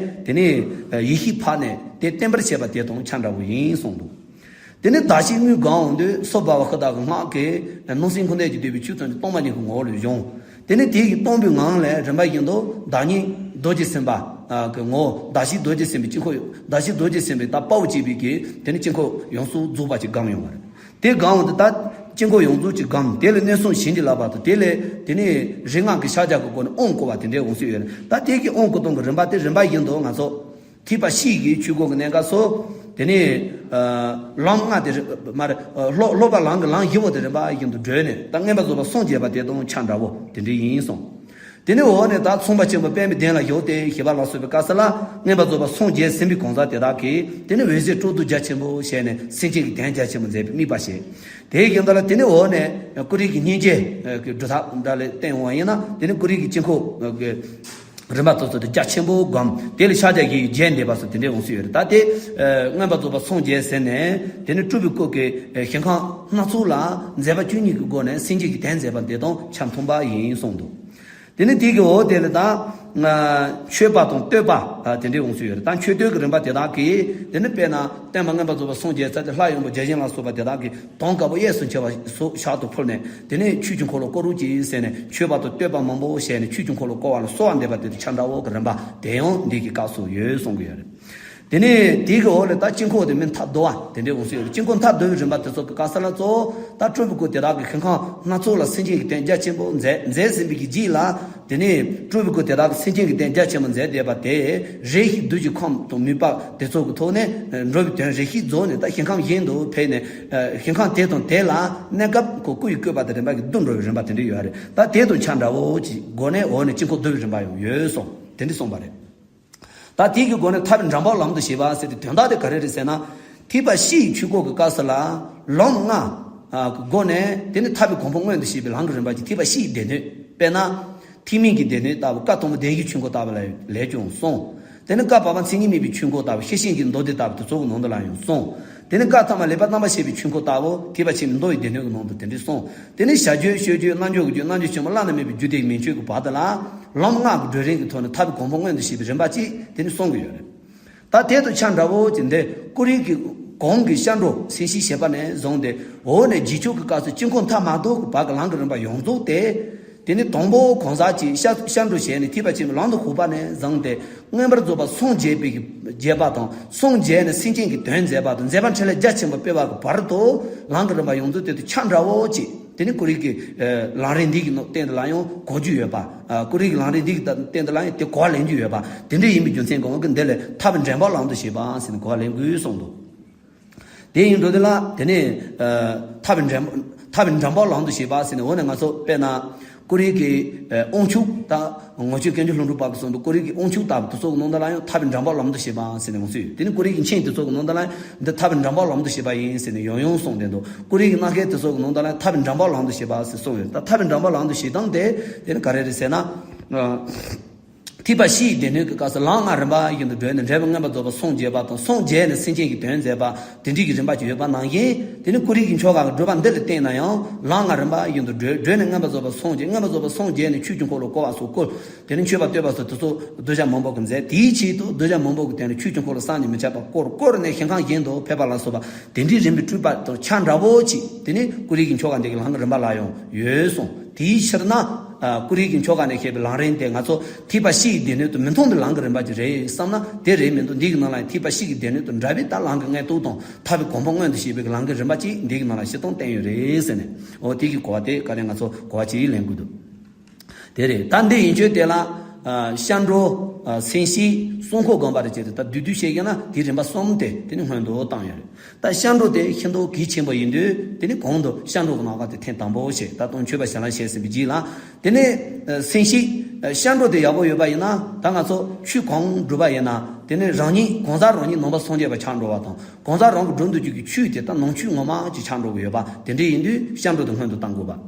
དེ་ནས་ཡེ་ཤེས་འཕགས་ནས་དེ་བརྟན་པར་བྱས་པ་དེ་དང་ཆ་འདྲ་བོ་ཡིན་གསུངས་འདུག་དེ་ནས་གདགས་གཞི་དངོས་སྒོམ་འོང་དུས་སྭ་བྷཱ་ཝ་ཤུདྡྷ་གི་སྔགས་ཀྱིས་སྣང་སྲིད་འཁོར་འདས་ཀྱི་འདུས་པའི་ཆོས་ཐམས་ཅད་སྟོང་པ་ཉིད་ཀྱི་ངོ་བོ་ལ་སྦྱོང་། དེ་ནས་དེ་ཡི་སྟོང་པའི་ངང་ལས་རིམ་པ་བཞིན་དུ་བདག་ཉིད་རྡོ་རྗེ་སེམས་དཔའ་གི་ངོ་བོ། གདགས་གཞི་རྡོ་རྗེ་སེམས་དཔའི་དཀྱིལ་འཁོར། གདགས་གཞི་རྡོ་རྗེ་སེམས་དཔའི་ད་དཔའ་བོ་གཅིག་པའི་གི་དེ་ནས་དཀྱིལ་འཁོར་ཡོངས་སུ་རྫོགས་པ་ཅིག་སྒོམ་ཡོང་བ་རེད། དེ་སྒོམ་འོང་དུས་ད་དཀྱིལ་འཁོར་ཡོངས་རྫོགས་ཅིག་སྒོམ། དེ་ལས་མནོ་བསམ་བྱིན་གྱིས་བརླབས་པ་དང་། དེ་ལས་དེ་ནས་རིག་སྔགས་ཀྱི་ཕྱག་རྒྱ་གི་སྒོ་ནས་ཨོཾ་བསྐུལ་བ་དེ་འདྲས་འོང་སྲིད་ཡོད་རེད། ད་དེ་གི་ཨོཾ་བསྐུལ་སྟངས་ཀྱི་རིམ་པ་དེ་རིམ་པ་བཞིན་དུ་ང་ཚོ་ཐེག་པ་བཤིས་ཀྱི་ཆོས་སྐོར་གྱི་གནས་སྐབས་སུ། དེ་ནས་ལམ་ལྔ་དེ་རེད་མ་རེད། སློབ་སློབ་པ་ལམ་གྱི་ལམ་བཞི་པོ་དེ་རིམ་པ་བཞིན་དུ་བགྲོད་ནས། ད་མངོན་པར་རྫོགས་པར་སངས་རྒྱས་པ་དེ་དང་ཆ་འདྲ་བོ་དེ་འདྲ་ཡིན་གསུངས། དེ་ནས་འོག་ནས་ད་མཚུངས་པ་ཆེན་པོ་པདྨའི་གདན་ལ་བཞུགས་ཏེ་ཞེས་པ་ལ་སོགས་པའི་སྐབས་སུ་ལ། མངོན་པར་རྫོགས་པར་སངས་རྒྱས་ཟིན་པའི་གང་ཟག་དེ་དག་གིས་དེ་ནས་འོད་ཟེར་སྤྲོ་བསྡུ་རྒྱ་ཆེན་པོ་བྱས་ནས་སེམས་ཅན་གྱི་དོན་རྒྱ་ཆེན་པོ་མཛད་པའི་དམིགས་པ་བཞེས། དེའི་རྒྱུན་དུ་ལ་དེ་ནས་འོག་ནས་ཀུ་རེ་གི་སྙིང་རྗེ་གི་སྒྲུབ་ཐབས་འདྲ་ལས་བསྟན་འོང་བ་ཡིན་ན། དེ་ནས་ཀུ་རེ་གི་དཀྱིལ་འཁོར་གྱི་རིམ་པ་སོ་སོ་དེ་རྒྱ་ཆེན་པོ་སྒོམ། དེ་ལས་ཕྱག་རྒྱ་བཞི་ཡིས་རྒྱས་འདེབས་པ་སོགས་དེ་འདྲས་འོང་སྲིད་ཡོད་རེད། ད་དེ་མངོན་པར་རྫོགས་པར་སངས་རྒྱས་ཟེར་ནས་དེ་ནས་སྤྲུལ་པའི་སྐུ་གི་ཞིང་ཁམས་སྣ་ཚོགས་ལ་མཛད་པ་བཅུ་གཉིས་ཀྱི་སྒོ་ནས་སེམས་ཅན་གྱི་དོན་མཛད་པ་དེ་དང་ཆ་མཐུན་པ་ཡིན་གསུངས་འདུག་དེ་ནས་དེ་གི་འོག་དེ་ལ་ད་མཆོད་པ་དང་བསྟོད་པ་དེ་འདྲས་འོང་སྲིད་ཡོད་རེད། ད་མཆོད་བསྟོད་ཀྱི་རིམ་པ་དེ་དག་གིས། དེ་ནས་དཔེར་ན་སྟོན་པ་མངོན་པར་རྫོགས་པར་སངས་རྒྱས་ཚར་ཏེ་ལྷ་ཡི་དབང་པོ་བརྒྱ་བྱིན་ལ་སོགས་པ་དེ་དག་གིས། དོན་དཀར་པོ་གཡས་སུ་འཁྱིལ་བ་སོགས་ཞབས་ཏོག་ཕུལ་ནས། དེ་ནས་ཆོས་ཀྱི་འཁོར་ལོ་བསྐོར་རོགས་གྱིས་ཟེར་ནས་མཆོད་པ་དང་བསྟོད་པ་མང་པོ་བྱས་ནས་ཆོས་ཀྱི་འཁོར་ལོ་བསྐོར་བ་ལ་གསོལ་བ་འདེབས་པ་དེ་དང་ཆ་འདྲ་བོ་གི་རིམ་པ་དེ་ཡང་འདི་གི་སྐབས་སུ་ཡོད་གསུང་གི་ཡོད་རེད། དེ་ནས་དེ་གི་འོག་ལ་ད་དཀྱིལ་འཁོར་དེ་མི་མཐའ་བསྡུ་བ་དེ་འདྲས་འོང་སྲིད་ཡོད་རེད། དཀྱིལ་འཁོར་མཐའ་བསྡུ་བའི་རིམ་པ་དེ་ཚོ་གི་སྐབས་སུ་ལ་གཙོ་བོ་ད་སྤྲུལ་པའི་སྐུ་དེ་དག་གིས་ཞིང་ཁམས་སྣ་ཚོགས་ལ་སེམས་ཅན་གྱི་དོན་རྒྱ་ཆེན་པོ་མཛད་མཛད་ཟིན་པའི་གི་རྗེས་ལ། དེ་ནས་སྤྲུལ་པའི་སྐུ་དེ་དག་གིས་སེམས་ཅན་གྱི་དོན་རྒྱ་ཆེན་པོ་མཛད་བསྡད་པ་དེ་རེ་ཞིག་བདུད་ཀྱི་ཁམས་དང་མུན་པ་དེ་ཚོ་གི་ཐོག་ནས་འགྲོ་བའི་དོན་རེ་ཞིག་རྫོགས་ནས། ད་ཞིང་ཁམས་གཞན་དུ་ཕེབས་ནས་ཞིང་ཁམས་དེ་དང་དེ་ལ་གནས་སྐབས་ཁོ་སྐུ་ཡི་བཀོད་པ་དང་རིམ་པ་གིས་བསྡུ་འགྲོ་བའི་རིམ་པ་དེ་འདྲ་ཡོད་རེད། ད་དེ་དང་ཆ་འདྲ་བོ་ཅིག་སྒོ་ནས་འོག་ནས་དཀྱིལ་འཁོར་བསྡུ་བའི་རིམ་པ་ཡང་ཡོད་གསུངས། དེ་འདྲ་གསུངས་པ་རེད། ད་དེ་གི་སྒོ་ནས་ཐར་པའི་འགྲམ་པ་ལམ་དུ་བྱེད་པ་ཟེར་ཏེ་དོན་དག་དེ་ག་རེ་རེད་ཟེར་ན། ཐེག་པ་བཞི་ཡི་ཆོས་སྐོར་གྱི་སྐབས་སུ་ལ་ལམ་ལྔ་གི་སྒོ་ནས་དེ་ནི་ཐར་པའི་གོ་འཕང་མངོན་དུ་བྱེད་པའི་ལམ་གྱི་རིམ་པ་ཅིག་ཐེག་པ་བཞིའི་སྡེ་སྣོད། དཔེར་ན། ཐེག་དམན་གྱི་སྡེ་སྣོད་ལྟ་བུ་བཀའ་དང་པོ་བདེན་བཞིའི་ཆོས་འཁོར་ལྟ་བུ་ལ་ལས་ཀྱང་གསུངས། དེ་ནི་བཀའ་བར་པ་མཚན་ཉིད་མེད་པའི་ཆོས་འཁོར་ལྟ་བུ་ཤེས་བཞིན་གྱི་མདོ་སྡེ་ལྟ་བུ་དེ་ཚོ་གི་ནང་དུ་ལ་ཡང་གསུངས། དེ་ནི་བཀའ་ཐ་མ་ལེགས་པར་རྣམ་པར་ཤེས་པའི་ཆོས་འཁོར་ལྟ་བུ་ཐེག་པ་ཆེན་པོའི་མདོ་ཡི་སྡེ་སྣོད་ཀྱི་ནང་དུ་དེ་འདྲ་གསུངས། དེ་ནི་བྱ་རྒྱུད་སྤྱོད་རྒྱུད་རྣལ་འབྱོར་གྱི་རྒྱུད་རྣལ་འབྱོར་ཆེན་པོ་བླ་ན་མེད་པའི་རྒྱུད་སྡེ་མན་ཆད་ཀྱི་བར་དུ་ལ་ལམ་ལྔ་གི་བགྲོད་རིམ་གྱི་ཐོག་ནས་ཐར་པའི་གོ་འཕང་མངོན་དུ་བྱེད་པའི་རིམ་པ་ཅིག་དེ་ནི་གསུང་གི་ཡོད་རེད། ད་དེ་དང་ཆ་འདྲ་བོ་ཅིག་འདི་ཀུ་རེ་གི་གོང་གི་སྐྱབས་འགྲོ་མཚན་བཤད་བྱེད་པ་ནས་བཟུང་སྟེ། འོག་ནས་རྗེས་ཆོས་ཀྱི་སྐབས་སུ་དཀྱིལ་འཁོར་མཐའ་མ་བསྡུ་གི་བར་གྱི་ལམ་གྱི་རིམ་པ་ཡོངས་རྫོགས་དེ། དེ་ནི་དང་པོ་གང་ཟག་གཅིག་ཤ་ཤ་འགྲོ་བྱས་ནས་ཐེག་པ་ཆེན་པོའི་ལམ་དུ་ཞུགས་པ་ནས་བཟུང་སྟེ། མངོན་པར་རྫོགས་པར་སངས་རྒྱས་པའི་རྒྱས་པ་དང་། སངས་རྒྱས་ནས་སེམས་ཅན་གྱི་དོན་མཛད་པ་དང་། མཛད་པ་འཕྲིན་ལས་རྒྱ་ཆེན་པོ་སྤེལ་བ་གི་བར་དུ། ལམ་གྱི་རིམ་པ་ཡོངས་རྫོགས་དེ་དང་ཆ་འདྲ་བོ་ཅིག་དེ་ནི་ཀུ་རེ་གི་ལམ་རིམ་འདི་གི་སྟེང་དུ་ལ་ཡང་གོ་རྒྱུ་ཡོད་པ། ཀུ་རེ་གི་ལམ་རིམ་འདི་གི་སྟེང་དུ་ལ་ཡང་དེ་གོ་བ་ལེན་རྒྱུ་ཡོད་པ། དེ་འདྲ་ཡིན་པའི་རྒྱུ་མཚན་གྱིས་འོ་གི་འདི་ལས་ཐར་པའི་འདྲེན་པ་ལམ་དུ་བྱེད་པ་ཟེར་ནས་གོ་བ་ལེན་དགོས་གསུངས་འདུག་དེ་ཡིན་འགྲོ་དེ་ལ་དེ་ནས་ཐར་པའི་འདྲེན་ཐར་པའི་འདྲེན་པ་ལམ་དུ་བྱེད་པ་ཟེར་ནས། འོ་ནས་ང་ཚོ་དཔེར་ན་ཀུ་རེ་གི་དབང་ཕྱུག་ད་ངག་ཆོས་ཀུན་གྱི་ལྷུན་གྲུབ་པ་གི་གསུང་དུ། ཀུ་རེ་གི་དབང་ཕྱུག་ལྟ་བུ་དེ་ཚོ་གི་ནང་དུ་ལ་ཡང་ཐར་པའི་འདྲེན་པ་ལམ་དུ་བྱེད་པ་ཟེར་ནས་ངོ་སོ་ཡོད། དེ་ནི་ཀུ་རེ་གི་མཆན་དེ་ཚོ་གི་ནང་དུ་ལ་ཡང་འདི་ཐར་པའི་འདྲེན་པ་ལམ་དུ་བྱེད་པ་ཡིན་ཟེར་ནས་ཡང་ཡང་གསུངས་བསྡད་འདུག་ཀུ་རེ་གི་སྣ་ཁའི་དེ་ཚོ་གི་ནང་དུ་ལ་ཡང་ཐར་པའི་འདྲེན་པ་ལམ་དུ་བྱེད་པ་ཟེར་གསུངས་ཡོད། ད་ཐར་པའི་འདྲེན་པ་ལམ་དུ་བྱེད་སྟངས་དེ་དེ་ནི་ག་རེ་རེད་ཟེར་ན། ཐེག་པ་བཤིས་པའི་སྡེ་སྣོད་ཀྱི་སྐབས་སུ་ལམ་ལྔ་རིམ་པ་བཞིན་དུ་བགྲོད་ནས། འབྲས་བུ་མངོན་པར་རྫོགས་པར་སངས་རྒྱས་པ་དང་། སངས་རྒྱས་ནས་སེམས་ཅན་གྱི་དོན་མཛད་པ། དེ་འདྲའི་གི་རིམ་པ་ཅིག་ཡོད་པ་ནང་བཞིན། དེ་ནི་ཀུ་རེ་གི་ཆོ་ག་གི་བགྲོད་པ་འདི་ལ་བརྟེན་ནས་ཡང་ལམ་ལྔ་རིམ་པ་བཞིན་དུ་བགྲོད། བགྲོད་ནས་མངོན་པར་རྫོགས་པར་སངས་རྒྱས། མངོན་པར་རྫོགས་པར་སངས་རྒྱས་ནས་ཆོས་ཀྱི་འཁོར་ལོ་བསྐོར་བ་སོགས་བསྐོར། དེ་ནི་མཆོད་པ་བསྟོད་པ་སོགས་དེ་ཚོ་གདུལ་བྱ་མང་པོ་གིས་མཛད། དེའི་ཆེད་དུ་གདུལ་བྱ་མང་པོ་གི་དོན་ལ་ཆོས་ཀྱི་འཁོར་ལོ་བསམ་གྱིས་མི་ཁྱབ་པ་བསྐོར། བསྐོར་ནས་ཞིང་ཁམས་གཞན་དུ་ཕེབས་པ་ལ་སོགས་པ། དེ་འདྲའི་རིམ་པའི་སྤྲོས་པ་དང་ཆ་འདྲ་བོ་ཅིག་དེ་ནི་ཀུ་རེ་གི་ཆོ་ག་འདི་གི་ལམ་གྱི་རིམ་པ་ལ་ཡང་ཡོད་གསུངས། དེའི་ཕྱིར་ན། ཨ། ཀུ་རེ་གི་ཆོ་ག་ནས་བཤད་པའི་ལམ་རིམ་དེ་ང་ཚོ་ཐེག་པ་བཤིས་པའི་སྡེ་སྣོད་དུ་མི་མཐོང་བའི་ལམ་གྱི་རིམ་པ་ཅིག་རེད་བསམ་ན་དེ་རེད་མི་འདུག་འདི་གི་ནང་ལ་ཡང་ཐེག་པ་བཤིས་པའི་སྡེ་སྣོད་དུ་འདྲ་བའི་ད་ལམ་གྱི་མངོན་རྟོགས་དང་ཐར་པའི་གོ་འཕང་མངོན་དུ་བྱེད་པའི་ལམ་གྱི་རིམ་པ་ཅིག་འདི་གི་ནང་ལ་བཤད་སྟངས་བསྟན་ཡོད་རེད་ཟེར་ནས། འོ་དེ་གི་གོ་བ་དེ་ག་རེ་ང་ཚོ་གོ་བ་ཅིག་ལེན་དགོས་འདུག་དེ་རེད། ད་འདི་ཡན་ཆོད་དེ་ལ། ཨ། སྐྱབས་འགྲོ། ཨ། སེམས་བསྐྱེད། གསང་སྔགས་བསྒོམ་པ་རེ་བྱས་ཏེ། ད་བསྡུས་བསྡུས་བཤད་ཀྱང་ན་དེའི་རིམ་པ་གསུམ་དེ་དེ་ནི་སྔོན་དུ་བཏང་ཡོད་རེད། ད་སྐྱབས་འགྲོ་དེ་ཤིན་ཏུ་གལ་ཆེན་པོ་ཡིན་དུས། དེ་ནི་གོང་དུ་སྐྱབས་འགྲོ་གི་རྣམ་པ་དེ་ཐེངས་དང་པོ་བཤད། ད་དུང་མཆོད་པ་ཞལ་ལ་བཞེས་ཟིན་པའི་རྗེས་ལ། དེ་ནས་སེམས་བསྐྱེད། སྐྱབས་འགྲོ་དེ་ཡག་པོ་ཡོད་པ་ཡིན་ན། ད་ང་ཚོ་ཆོས་གང་སྒྲུབ་པ་ཡིན་ན། དེ་ནི་རང་ཉིད་གང་ཟག་རང་ཉིད་ནང་པ་སངས་རྒྱས་པ་ཆགས་འགྲོ་བ་དང་། གང་ཟག་རང་གི་སྒྲུབ་འདོད་ཀྱི་ཆོས་དེ་ད་ནང་ཆོས་ངོ་མ་ཅིག་ཆགས་འགྲོ་གི་ཡོད་པ་དེ་འདྲ་ཡིན་དུས། སྐྱབས་འགྲོ་དེ་སྔོན་དུ་བཏང་དགོས་པ།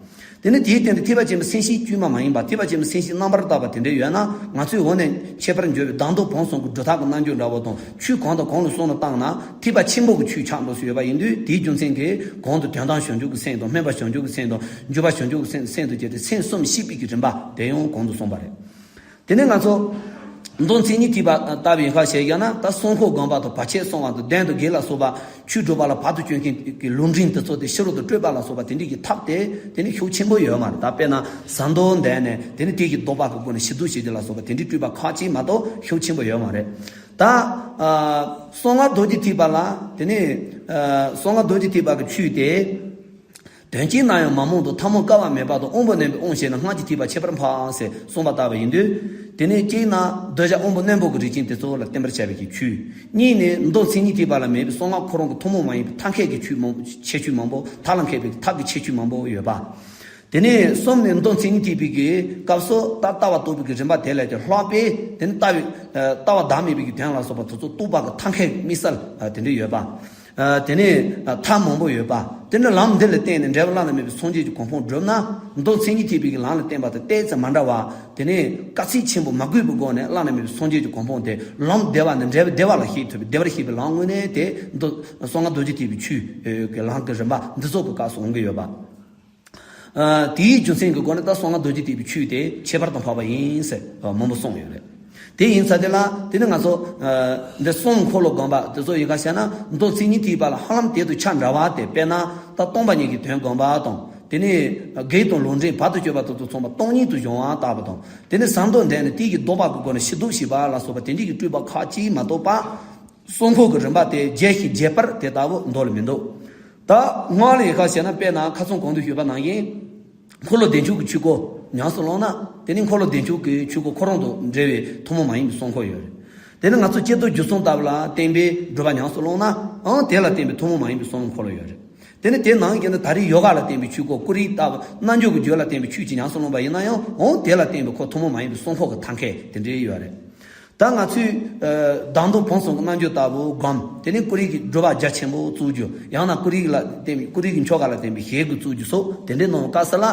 དེ་ནི་དེའི་སྟེང་དུ་ཐེག་པ་ཆེན་པོའི་སེམས་བསྐྱེད་དཀྱུས་མ་མ་ཡིན་པ། ཐེག་པ་ཆེན་པོའི་སེམས་བསྐྱེད་རྣམ་པར་དག་པ་དེ་འདྲ་ཡོད་ན། ང་ཚོས་འོག་ནས་ཁྱད་པར་འཇོག་པའི་བདག་མདོག་བོན་གསུམ་གྱི་སྒྲུབ་ཐབས་ཀྱི་རྣལ་འབྱོར་འདྲ་བོ་དང་། ཆོས་གང་དང་གང་ལ་སོང་ནས་བཏང་ན་ཐེག་པ་ཆེན་པོ་གི་ཆོས་ཆགས་འགྲོ་སྲོལ་ཡོད་པ་ཡིན་དུས། དེའི་རྒྱུ་མཚན་གྱིས་གོང་དུ་དོན་དམ་བྱང་ཆུབ་ཀྱི་སེམས་དང་། སྨོན་པ་བྱང་ཆུབ་ཀྱི་སེམས་དང་། འཇུག་པ་བྱང་ཆུབ་ཀྱི་སེམས། སེམས་དང་བཅས་ཏེ་སེམས་གསུམ་བསྐྱེད་པའི་གི་རིམ་པ་དེ་ཡང་གོང་དུ་སོང་བ་རེད། དེ་ནས་ང་ཚོ་མདོ་མཚན་ཉིད་ཐེག་པ་ལྟ་བུ་ཡིན་ཁ་བཤད་ཡོད་ན། ད་གསང་སྔགས་བསྒོམ་པ་དང་། བར་ཆད་སྲུང་བ་དང་། བདེན་དང་དགེ་ལ་སོགས་པ། ཆོས་སྒྲུབ་པ་ལ་བར་དུ་གཅོད་མཁན་གྱི་ལུང་འདྲེན་དེ་ཚོ་དེ་ཕྱི་རོལ་དུ་སྤྲོས་པ་ལ་སོགས་པ་དེ་འདྲའི་གི་ཐབས་དེ་དེ་ནི་ཤུགས་ཆེན་པོ་ཡོད་མ་རེད། ད་དཔེར་ན་ཟངས་མདོག་འདྲ་ནས། དེ་ནི་དེ་གི་ལྡོག་པ་གི་སྒོ་ནས་ཞིབ་འཇུག་བྱེད་རྒྱུ་ལ་སོགས་པ་དེ་འདྲའི་སྤྲོས་པ་ཁག་ཅིག་མ་གཏོགས་ཤུགས་ཆེན་པོ་ཡོད་མ་རེད། ད་ཨ་གསང་སྔགས་རྡོ་རྗེ་ཐེག་པ་ལ། དེ་ནི་ཨ་གསང་སྔགས་རྡོ་རྗེ་ཐེག་པ་གི་ཆོས་དེ། དོན་གཅིག་ན་ཡང་མ་རྨོངས་དང་། ཐལ་མོ་བཀལ་བ་མེད་པ་དང་། དབང་པོ་རྣོན་པོས་དབང་བྱས་ན། སྔགས་ཀྱི་ཐེག་པ་ཁྱད་པར་འཕགས་ཟེར་གསུངས་པ་ལྟ་བུ་ཡིན་དུས། དེ་ནས་གཅིག་ན་གདུལ་བྱ་དབང་པོ་རྣོན་པོ་གི་རིགས་ཅན་དེ་ཚོ་ལ་བསྟན་པར་བྱ་བའི་གི་ཆོས། གཉིས་ནས་མདོ་མཚན་ཉིད་ཐེག་པ་ལ་མེད་པའི་གསང་སྔགས་ཁོ་རང་གི་ཐུན་མོང་མ་ཡིན་པའི་ཐབས་མཁས་ཀྱི་ཆོས་མང་པོ། ཁྱད་ཆོས་མང་པོ། ཐབས་ལ་མཁས་པའི་ཐབས་ཀྱི་ཁྱད་ཆོས་མང་པོ་ཡོད་པ། དེ་ནས་གསུམ་ནས་མདོ་མཚན་ཉིད་ཐེག་པའི་གི་སྐབས་སུ་ད་ལྟ་བ་རྟོགས་པའི་གི་རིམ་པ་དེ་ལས་ཀྱང་ལྷག་པའི། དེ་ནི་ལྟ་བའི་ལྟ་བ་བདག་མེད་པའི་གི་དོན་ལ་སོགས་པ་དེ་ཚོ་རྟོགས་པ་གི་ཐབས་མཁས་དམིགས་བསལ་དེ་འདྲ་ཡོད་པ། ཨ། དེ་ནས་ཨ་ཐབས་མང་པོ་ཡོད་པ། དེ་ནི་ལམ་འདི་ལ་བརྟེན་ནས་འབྲས་བུ་བླ་ན་མེད་པའི་སངས་རྒྱས་ཀྱི་གོ་འཕང་བསྒྲུབ་ན། མདོ་མཚན་ཉིད་ཐེག་པའི་གི་ལམ་ལ་བརྟེན་པ་དང་ཏོག་ཙམ་མ་འདྲ་བ། དེ་ནས་དཀའ་ཚེགས་ཆེན་པོ་མ་དགོས་པའི་སྒོ་ནས་བླ་ན་མེད་པའི་སངས་རྒྱས་ཀྱི་གོ་འཕང་དེ། ལམ་བདེ་བ་ནས་འབྲས་བུ་བདེ་བ་ལ་བཤད་ཐུབ་པའི། བདེ་བར་གཤེགས་པའི་ལམ་དངོས་གནས་དེ་མདོ་གསང་སྔགས་རྡོ་རྗེ་ཐེག་པའི་ཆོས་ཀྱི་ལམ་གྱི་རིམ་པ་འདི་ཚོ་གི་སྐབས་སུ་འོང་གི་ཡོད་པ། ཨ། དེའི་རྒྱུ་མཚན་གྱི་སྒོ་ནས་ད་གསང་སྔགས་རྡོ་རྗེ་ཐེག་པའི་ཆོས་དེ་ཁྱད་པར་དུ་འཕགས་པ་ཡིན་ཟེར་མང་པོ་གསུངས་ཡོད་རེད། དེ་ཡིན་ཙང་དེ་ལ་དེ་ནི་ང་ཚོ་ཨ་འདི་གསང་འཁོར་ལོ་བསྒོམ་པ་དེ་ཚོ་ཡིན་ཁ་བཤད་ན། མདོ་མཚན་ཉིད་ཐེག་པ་ལ་ཧ་ལམ་དེ་དང་ཆ་འདྲ་བ་དེ། དཔེར་ན་ད་སྟོང་པ་ཉིད་ཀྱི་དོན་བསྒོམ་པ་དང་། དེ་ནས་གེགས་དང་ལུང་འདྲེན་བར་དུ་གཅོད་པ་དེ་དང་མཚུངས་པ་སྟོང་ཉིད་དུ་སྦྱོང་བ་ལྟ་བུ་དང་། དེ་ནས་ཟངས་མདོག་འདྲ་ནས་དེ་གི་ལྡོག་པ་གི་སྒོ་ནས་ཞིབ་འཇུག་བྱེད་པ་ལ་སོགས་པ་དེ་འདྲའི་གི་སྤྲོས་པ་ཁག་ཅིག་མ་གཏོགས་པ། གསང་སྔགས་ཀྱི་རིམ་པ་དེ་རྒྱས་ཤིང་རྒྱས་པར་དེ་ལྟ་བུ་མདོ་ལ་མི་འདུག་ད་སྔགས་ལ་ཡིན་ཁ་བཤད་ན། དཔེར་ན་ཁ་སང་གོང་དུ་ཞུས་པ་ནང་བཞིན། འཁོར་ལོ་བདེ་མཆོག་གི་ཆོས་སྐོར་ཉམས་སུ་བླངས་ན། དེ་ནི་འཁོར་ལོ་བདེ་མཆོག་གི་ཆོས་སྐོར་ཁོ་རང་དང་འབྲེལ་བའི་ཐུན་མོང་མ་ཡིན་པའི་གསང་སྔགས་ཡོད་རེད། དེ་ནི་ང་ཚོ་སྐྱེས་རྡོར་རྒྱུ་གསུམ་ལྟ་བུ་ལ་བརྟེན་པའི་སྒྲུབ་པ་ཉམས་སུ་བླངས་ན། ཨང་། དེ་ལ་བརྟེན་པའི་ཐུན་མོང་མ་ཡིན་པའི་གསང་སྔགས་འཁོར་ལོ་ཡོད་རེད། དེ་ནི་དེ་ནང་བཞིན་དུ་ད་རེས་ཡོ་ག་ལ་བརྟེན་པའི་ཆོས་སྐོར། ཀུ་རེ་ལྟ་བུ་རྣལ་འབྱོར་གྱི་རྒྱུད་ལ་བརྟེན་པའི་ཆོས་ཅིག་ཉམས་སུ་བླངས་པ་ཡིན་ན་ཡང་། ཨང་། དེ་ལ་བརྟེན་པའི་ཁོ་ཐུན་མོང་མ་ཡིན་པའི་གསང་སྔགས་ཀྱི་ཐབས་མཁས་དེ་འདྲའི་ཡོད་རེད། ད་ང་ཚོས་ཨ་བདག་མདོག་བོན་གསུམ་གྱི་རྣལ་འབྱོར་ལྟ་བུ་བསྒོམ། དེ་ནས་ཀུ་རེ་གི་སྒྲུབ་པ་རྒྱ་ཆེན་པོ་བཙུགས་རྒྱུ། ཡང་ན་ཀུ་རེ་ལ་བརྟེན་པའི་ཀུ་རེ་གི་ཆོ་ག་ལ་བརྟེན་པའི་ཞལ་གྱིས་བཙུགས་རྒྱུ་སོགས་དེ་འདྲའི་གནང་བའི་སྐབས་སུ་ལ།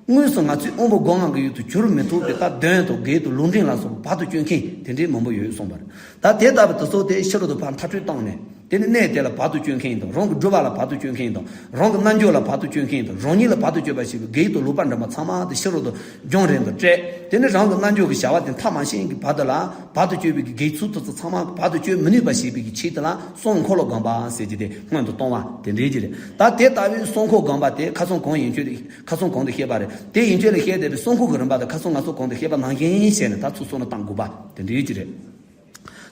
དངོས་སུ་ང་ཚོས་དབང་པོ་སྒོམ་ངང་གི་ཡུལ་དུ་གྱུར་མི་ཐུབ་པའི་ད་གདོན་དང་བགེགས་དང་ལུང་འདྲེན་ལ་སོགས་པ་བར་དུ་གཅོད་མཁན་དེ་འདྲའི་མང་པོ་ཡོད་གསུངས་པ་རེད། ད་དེ་ལྟ་བུ་དེ་ཚོ་དེ་ཕྱི་རོལ་དུ་ཕར་མཐར་སྐྲོད་བཏང་ནས། དེ་ནི་གནས་དེ་ལ་བར་དུ་གཅོད་མཁན་དང་། རང་གི་སྒྲུབ་པ་ལ་བར་དུ་གཅོད་མཁན་དང་། རང་གི་རྣལ་འབྱོར་ལ་བར་དུ་གཅོད་མཁན་དང་། རང་ཉིད་ལ་བར་དུ་གཅོད་པ་ཞེས་པའི་བགེགས་དང་ལུག་པ་འདྲ་མ་ཚང་མ་དེ་ཕྱི་རོལ་དུ་སྦྱོང་རན་དུ་བསྐྲད། དེ་ནི་རང་གི་རྣལ་འབྱོར་གྱི་བྱ་བ་དེ་མཐར་མ་ཕྱིན་གྱི་བར་དུ་ལ། བར་དུ་གཅོད་པའི་གི་བགེགས་ཚུལ་དུ་ཚང་མ་བར་དུ་གཅོད་མི་ནུས་པ་ཞེས་པའི་གི་ཆེད་དུ་ལ་གསང་འཁོར་ལོ་སྒོམ་པ་ཟེར་གྱི་དེ་སྔོན་དུ་གཏོང་བ་དེ་འདྲའི་གྱི་རེད། ད་དེ་ལྟ་བུའི་གསང་འཁོར་སྒོམ་པ་དེ་ཁ་སང་གོང་ཡན་ཆོད་ཁ་སང་གོང་དུ་བཤད་པ་རེད། དེ་ཡན་ཆོད་ལ་བཤད་བསྡད་པའི་གསང་འཁོར་གྱི་རིམ་པ་དེ་ཁ་སང་ང་ཚོ་གོང་དུ་བཤད་པ་ནང་བཞིན་བྱས་ནས་ད་ཚུར་གསུང་ན་བཏང་དགོས་པ་དེ་འདྲའི་གྱི་རེད།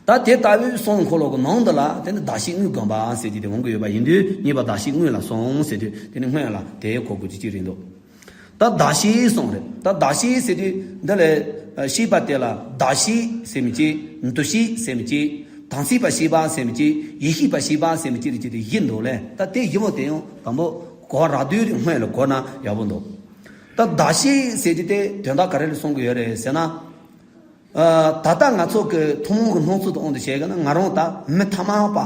ད་དེ་ལྟ་བུའི་གསང་འཁོར་ལོ་གི་ནང་དུ་ལ་དེ་ནི་གདགས་གཞི་དངོས་སྒོམ་པ་ཟེར་གྱི་དེ་འོང་གི་ཡོད་པ་ཡིན་དུས། གཉིས་པ་གདགས་གཞི་དངོས་ལ་སོང་ཟེར་དུས། དེ་ནི་སྔོན་ལ་དེ་གོ་དགོས་ཀྱི་ཅིག་རེད་འདུག་ད་གདགས་གཞི་གསུངས་རེད། ད་གདགས་གཞི་ཟེར་དུས་འདི་ལ་ཤེས་པ་དེ་ལ་གདགས་གཞི་ཟེར་མི་ཅིག་འདུ་ཤེས་ཟེར་མི་ཅིག་དམ་ཚིག་པ་ཤེས་པ་ཟེར་མི་ཅིག་ཡིད་ཤེས་པ་ཤེས་པ་ཟེར་མི་ཅིག་རེད་ཅེས་དེ་བཞི་འདུག་ལས། ད་དེ་བཞི་པོ་དེ་ཡང་དང་པོ་གོ་རགས་བསྡུས་རིགས་སྔོན་ལ་གོ་ན་ཡག་པོ་འདུག་ད་གདགས་གཞི་ཟེར་གྱི་དེ་དོན་དག་ག་རེ་ལ་གསུང་གི་ཡོད་རེད་ཟེར་ན། ཨ། ད་ལྟ་ང་ཚོ་གི་ཐུན་མོང་གི་སྣང་ཚུལ་དུ་དབང་དུ་བྱས་ཀྱི་ན། ང་རང་ད་མི་ཐ་མལ་པ།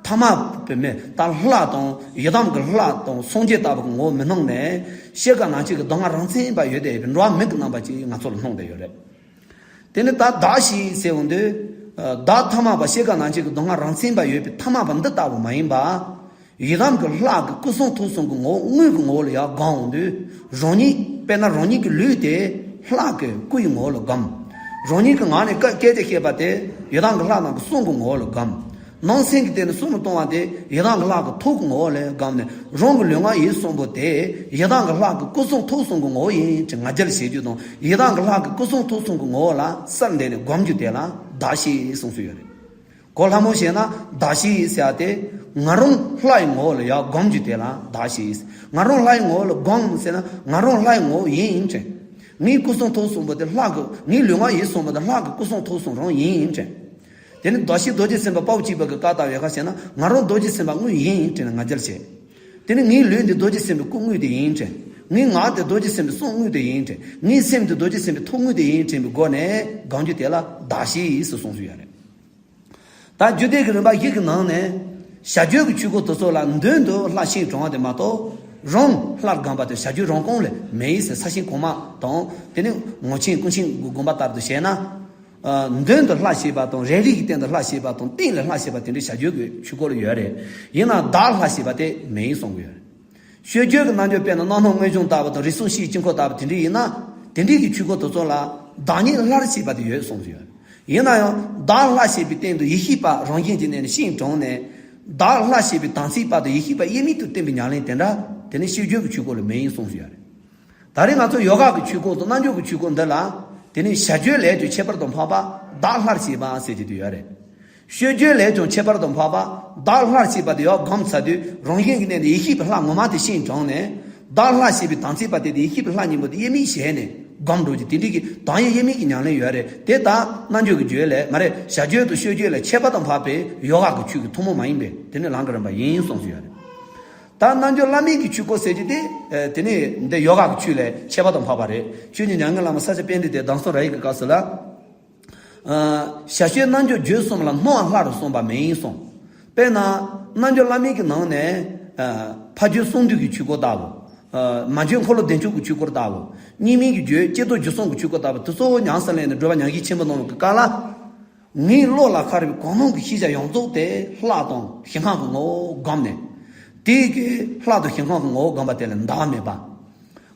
ཐ་མལ་པའི་མི་ད་ལྷ་དང་ཡི་དམ་གྱི་ལྷ་དང་སངས་རྒྱས་ལྟ་བུ་གི་ངོ་བོ་མི་སྣང་ནས། ཤེལ་དཀར་ནང་བཞིན་གྱི་སྡུག་བསྔལ་རང་མཚན་པ་ཡོད་དེ། འགྲོ་བ་མི་གི་རྣམ་པ་ཅིག་ང་ཚོ་ལ་སྣང་བསྡད་ཡོད་རེད། དེ་ནི་ད་གདགས་གཞི་ཟེར་འོང་དུས། ཨ། བདག་ཐ་མལ་པ་ཤེལ་དཀར་ནང་བཞིན་གྱི་སྡུག་བསྔལ་རང་མཚན་པ་ཡོད་པའི་ཐ་མལ་པ་འདི་ལྟ་བུ་མ་ཡིན་པ། ཡི་དམ་གྱི་ལྷ་གི་སྐུ་གསུང་ཐུགས་གསུམ་གྱི་ངོ་བོ་དངོས་ཀྱི་ངོ་བོ་ལ་ཡར་སྒོམ་འོང་དུས། རང་ཉིད། དཔེར་ན་རང་ཉིད་ཀྱི་ལུས་དེ་ལྷ་གི་སྐུ་ཡི་ངོ་བོ་ལ་སྒོམ། རང་ཉིད་ཀྱི་ངག་ནས་སྐད་སྐད་ཆ་བཤད་པ་དེ་ཡི་དམ་གྱི་ལྷ་རྣམས་ཀྱི་གསུང་གི་ངོ་བོ་ལ་སྒོམ། ནང་སེམས་ཀྱི་སྟེང་ནས་གསུམ་དུ་གཏོང་བ་དེ་ཡི་དམ་གྱི་ལྷ་གི་ཐུགས་ཀྱི་ངོ་བོ་ལ་སྒོམ་ནས། རང་གི་ལུས་ངག་ཡིད་གསུམ་པོ་དེ་ཡི་དམ་གྱི་ལྷ་གི་སྐུ་གསུང་ཐུགས་གསུམ་གྱི་ངོ་བོ་ཡིན་ཅེས་ང་རྒྱལ་བྱེད་རྒྱུ་དང་། ཡི་དམ་གྱི་ལྷ་གི་སྐུ་གསུང་ཐུགས་གསུམ་གྱི་ངོ་བོ་ལ་སར་འདེགས་ནས་སྒོམ་རྒྱུ་དེ་ལ་གདགས་གཞི་གསུངས་སུ་ཡོད་རེད། གོ་སླ་མོ་བྱས་ན་གདགས་གཞི་ཟེར་ཡ་དེ། ང་རང་ལྷ་ཡི་ངོ་བོ་ལ་ཡར་སྒོམ་རྒྱུ་དེ་ལ་གདགས་གཞི། ང་རང་ལྷ་ཡི་ངོ་བོ་ལ་སྒོམ་ཟེར་ན། ང་རང་ལྷ་ཡི་ངོ་བོ་ཡིན་ཡིན་དྲན། ངའི་སྐུ་གསུང་ཐུགས་གསུམ་པོ་དེ་ལྷ་གི། ངའི་ལུས་ངག་ཡིད་གསུམ་པོ་དེ་ལྷ་གི་སྐུ་གསུང་ཐུགས་གསུམ་རང་ཡིན་ཡིན་དྲན། དེ་ནི་གདགས་གཞི་རྡོ་རྗེ་སེམས་དཔའ་དཔའ་བོ་གཅིག་པ་གི་བཀའ་ལྟར་ཡོད་ཁ་བྱས་ན། ང་རང་རྡོ་རྗེ་སེམས་དཔའ་དངོས་ཡིན་ཡིན་དྲན་ནས་ང་རྒྱལ་བྱེད། དེ་ནི་ངའི་ལུས་འདི་རྡོ་རྗེ་སེམས་དཔའི་སྐུ་དངོས་དེ་ཡིན་དྲན། ངའི་ངག་དེ་རྡོ་རྗེ་སེམས་དཔའི་གསུང་དངོས་དེ་ཡིན་དྲན། ངའི་སེམས་དེ་རྡོ་རྗེ་སེམས་དཔའི་ཐུགས་དངོས་དེ་ཡིན་དྲན་པའི་སྒོ་ནས་སྒོམ་རྒྱུ་དེ་ལ་གདགས་གཞི་ཟེར་གསུངས་སུ་ཡོད་རེད། ད་རྒྱུད་སྡེ་གི་རིམ་པ་བཞི་གི་ནང་ནས་བྱ་རྒྱུད་ཀྱི་ཆོས་སྐོར་དེ་ཚོ་ལ་མདུན་དུ་ལྷ་ཤིང་དྲངས་པ་དེ་མ་གཏོགས། རང་ལྷར་སྒོམ་པ་དེ་བྱ་རྒྱུད་རང་རྐང་ལས་མེད་ཟེར། ས་ཞིང་གོང་མ་དང་། དེ་ནི་ངོར་ཆེན་ཀུན་མཁྱེན་གྱི་དགོངས་པ་ལྟར་དུ་བྱས་ན། ཨ། མདུན་དུ་ལྷ་ཞེས་པ་དང་། རས་རིས་ཀྱི་སྟེང་དུ་ལྷ་ཞེས་པ་དང་། སྟེང་ལས་ལྷ་ཞེས་པ་དེ་འདྲའི་བྱ་རྒྱུད་ཀྱི་ཆོས་སྐོར་ལ་ཡོད་རེད། ཡིན་ནའང་བདག་ལྷ་ཞེས་པ་དེ་མེད་གསུང་གི་ཡོད་རེད། སྤྱོད་བརྗོད་ཀྱི་རྣལ་འབྱོར་དཔེར་ན་རྣམ་སྣང་མངོན་བྱུང་ལྟ་བུ་དང་། རིགས་གསུམ་གཤིན་དཀྱིལ་འཁོར་ལྟ་བུ་དེ་འདྲ་ཡིན་ན། དེ་འདྲའི་གི་ཆོས་སྐོར་དེ་ཚོ་ལ་བདག་ཉིད་ལྷར་ཤེས་པ་དེ་ཡོད་གསུངས་སུ་ཡོད། ཡིན་ན་ཡང་བདག་ལྷ་ཞེས་པའི་སྟེང་དུ་ཡིད་ཤེས་པ་རང་བཞིན་གྱི་གནས་ནས་ཤིང་དྲངས་ནས། བདག་ལྷ་ཞེས་པའི་དམ་ཚིག་པ་དང་ཡིད་ཤེས་པ་དབྱེར་མེད་དུ་བསྟན་པའི་ཉམས་ལེན་དེ་འདྲ་དེ་ནི་སྤྱོད་བརྗོད་ཀྱི་ཆོས་སྐོར་ལ་མེད་ཡིན་གསུངས་སུ་ཡོད་རེད། ད་རེས་ང་ཚོ་ཡོ་ག་གི་ཆོས་སྐོར་དང་རྣལ་འབྱོར་གྱི་ཆོས་སྐོར་འདི་ལ། དེ་ནི་བྱ་རྒྱུད་ལས་ཀྱང་ཁྱད་པར་དུ་འཕགས་པ་བདག་ལྷར་ཤེས་པ་ཟེར་གྱི་དེ་ཡོད་རེད། སྤྱོད་བརྗོད་ལས་ཀྱང་ཁྱད་པར་དུ་འཕགས་པ་བདག་ལྷར་ཤེས་པ་དེ་ཡར་སྒོམ་ཚར་དུས། རང་བཞིན་གྱི་གནས་ནས་ཡིད་ཤེས་པའི་ལྷ་ངོ་མ་དེ་ཤིང་དྲངས་ནས། བདག་ལྷ་ཞེས་པའི་དམ་ཚིག་པ་དེ་དང་ཡིད་ཤེས་པའི་ལྷ་གཉིས་པོ་དེ་དབྱེར་མེད་བྱས་ནས་སྒོམ་འགྲོ་རྒྱུ་དེ་འདྲའི་གི་བདག་ཉིད་དབྱེར་མེད་ཀྱི་ཉམས་ལེན་ཡོད་རེད། དེ་ད་རྣལ་འབྱོར་གྱི་རྒྱུད་ལས་མ་རེད། བྱ་རྒྱུད་དང་སྤྱོད་བརྗོད་ལས་ཁྱད་པར་དུ་འཕགས་པའི་ཡོ་ག་གི་ཆོས་ཀྱི་ཐུན་མོང་མ་ཡིན་པའི་དེ་ནི་ལམ་གྱི་རིམ་པ་ཡིན་གསུངས་སུ་ཡོད་རེད། ད་རྣལ་འབྱོར་བླ་མེད་ཀྱི་ཆོས་སྐོར་ཟེར་རྒྱུ་དེ། ཨ། དེ་ནི་འདི་ཡོ་ག་གི་ཆོས་ལས་ཁྱད་པར་དུ་འཕགས་པ་རེད། ཆོས་ཀྱི་མྱ་ངན་ལས་མར་ས་སྐྱ་པཎྜི་ཏས་གདན་ས་ར་ཡིག་གི་སྐབས་སུ་ལ། ཨ། བྱ་སྤྱོད་རྣལ་འབྱོར་རྒྱུད་གསུམ་ལ་སྣང་བ་ལྷ་རུ་སོང་བ་མེད་གསུངས། དཔེར་ན་རྣལ་འབྱོར་བླ་མེད་ཀྱི་ནང་ནས། ཨ། ཕ་རྒྱུད་གསུམ་འདུས་ཀྱི་ཆོས་སྐོར་ལྟ་བུ། ཨ། མ་བརྗོད་འཁོར་ལོ་བདེ་མཆོག་གི་ཆོས་སྐོར་ལྟ་བུ། གཉིས་མེད་ཀྱི་རྒྱུད་སྐྱེ་རྡོར་རྒྱུད་གསུམ་གྱི་ཆོས་སྐོར་ལྟ་བུ་དེ་ཚོ་ཉམས་སུ་ལེན་ནས་སྒྲུབ་པ་ཉག་གཅིག་ཆེན་པོ་གནང་བའི་སྐབས་ལ། ངའི་བློ་ལ་ཤར་བའི་གོང་སྣང་གི་ཤེས་བྱ་ཡོངས་རྫོགས་དེ་ལྷ་དང་ཞིང་ཁམས་ཀྱི་ངོ་བོ་བསྒོམས་ནས། དེའི་གི་ལྷ་དང་ཞིང་ཁམས་ཀྱི་ངོ་བོ་བསྒོམས་པ་དེ་ལ་བདག་མེད་པ།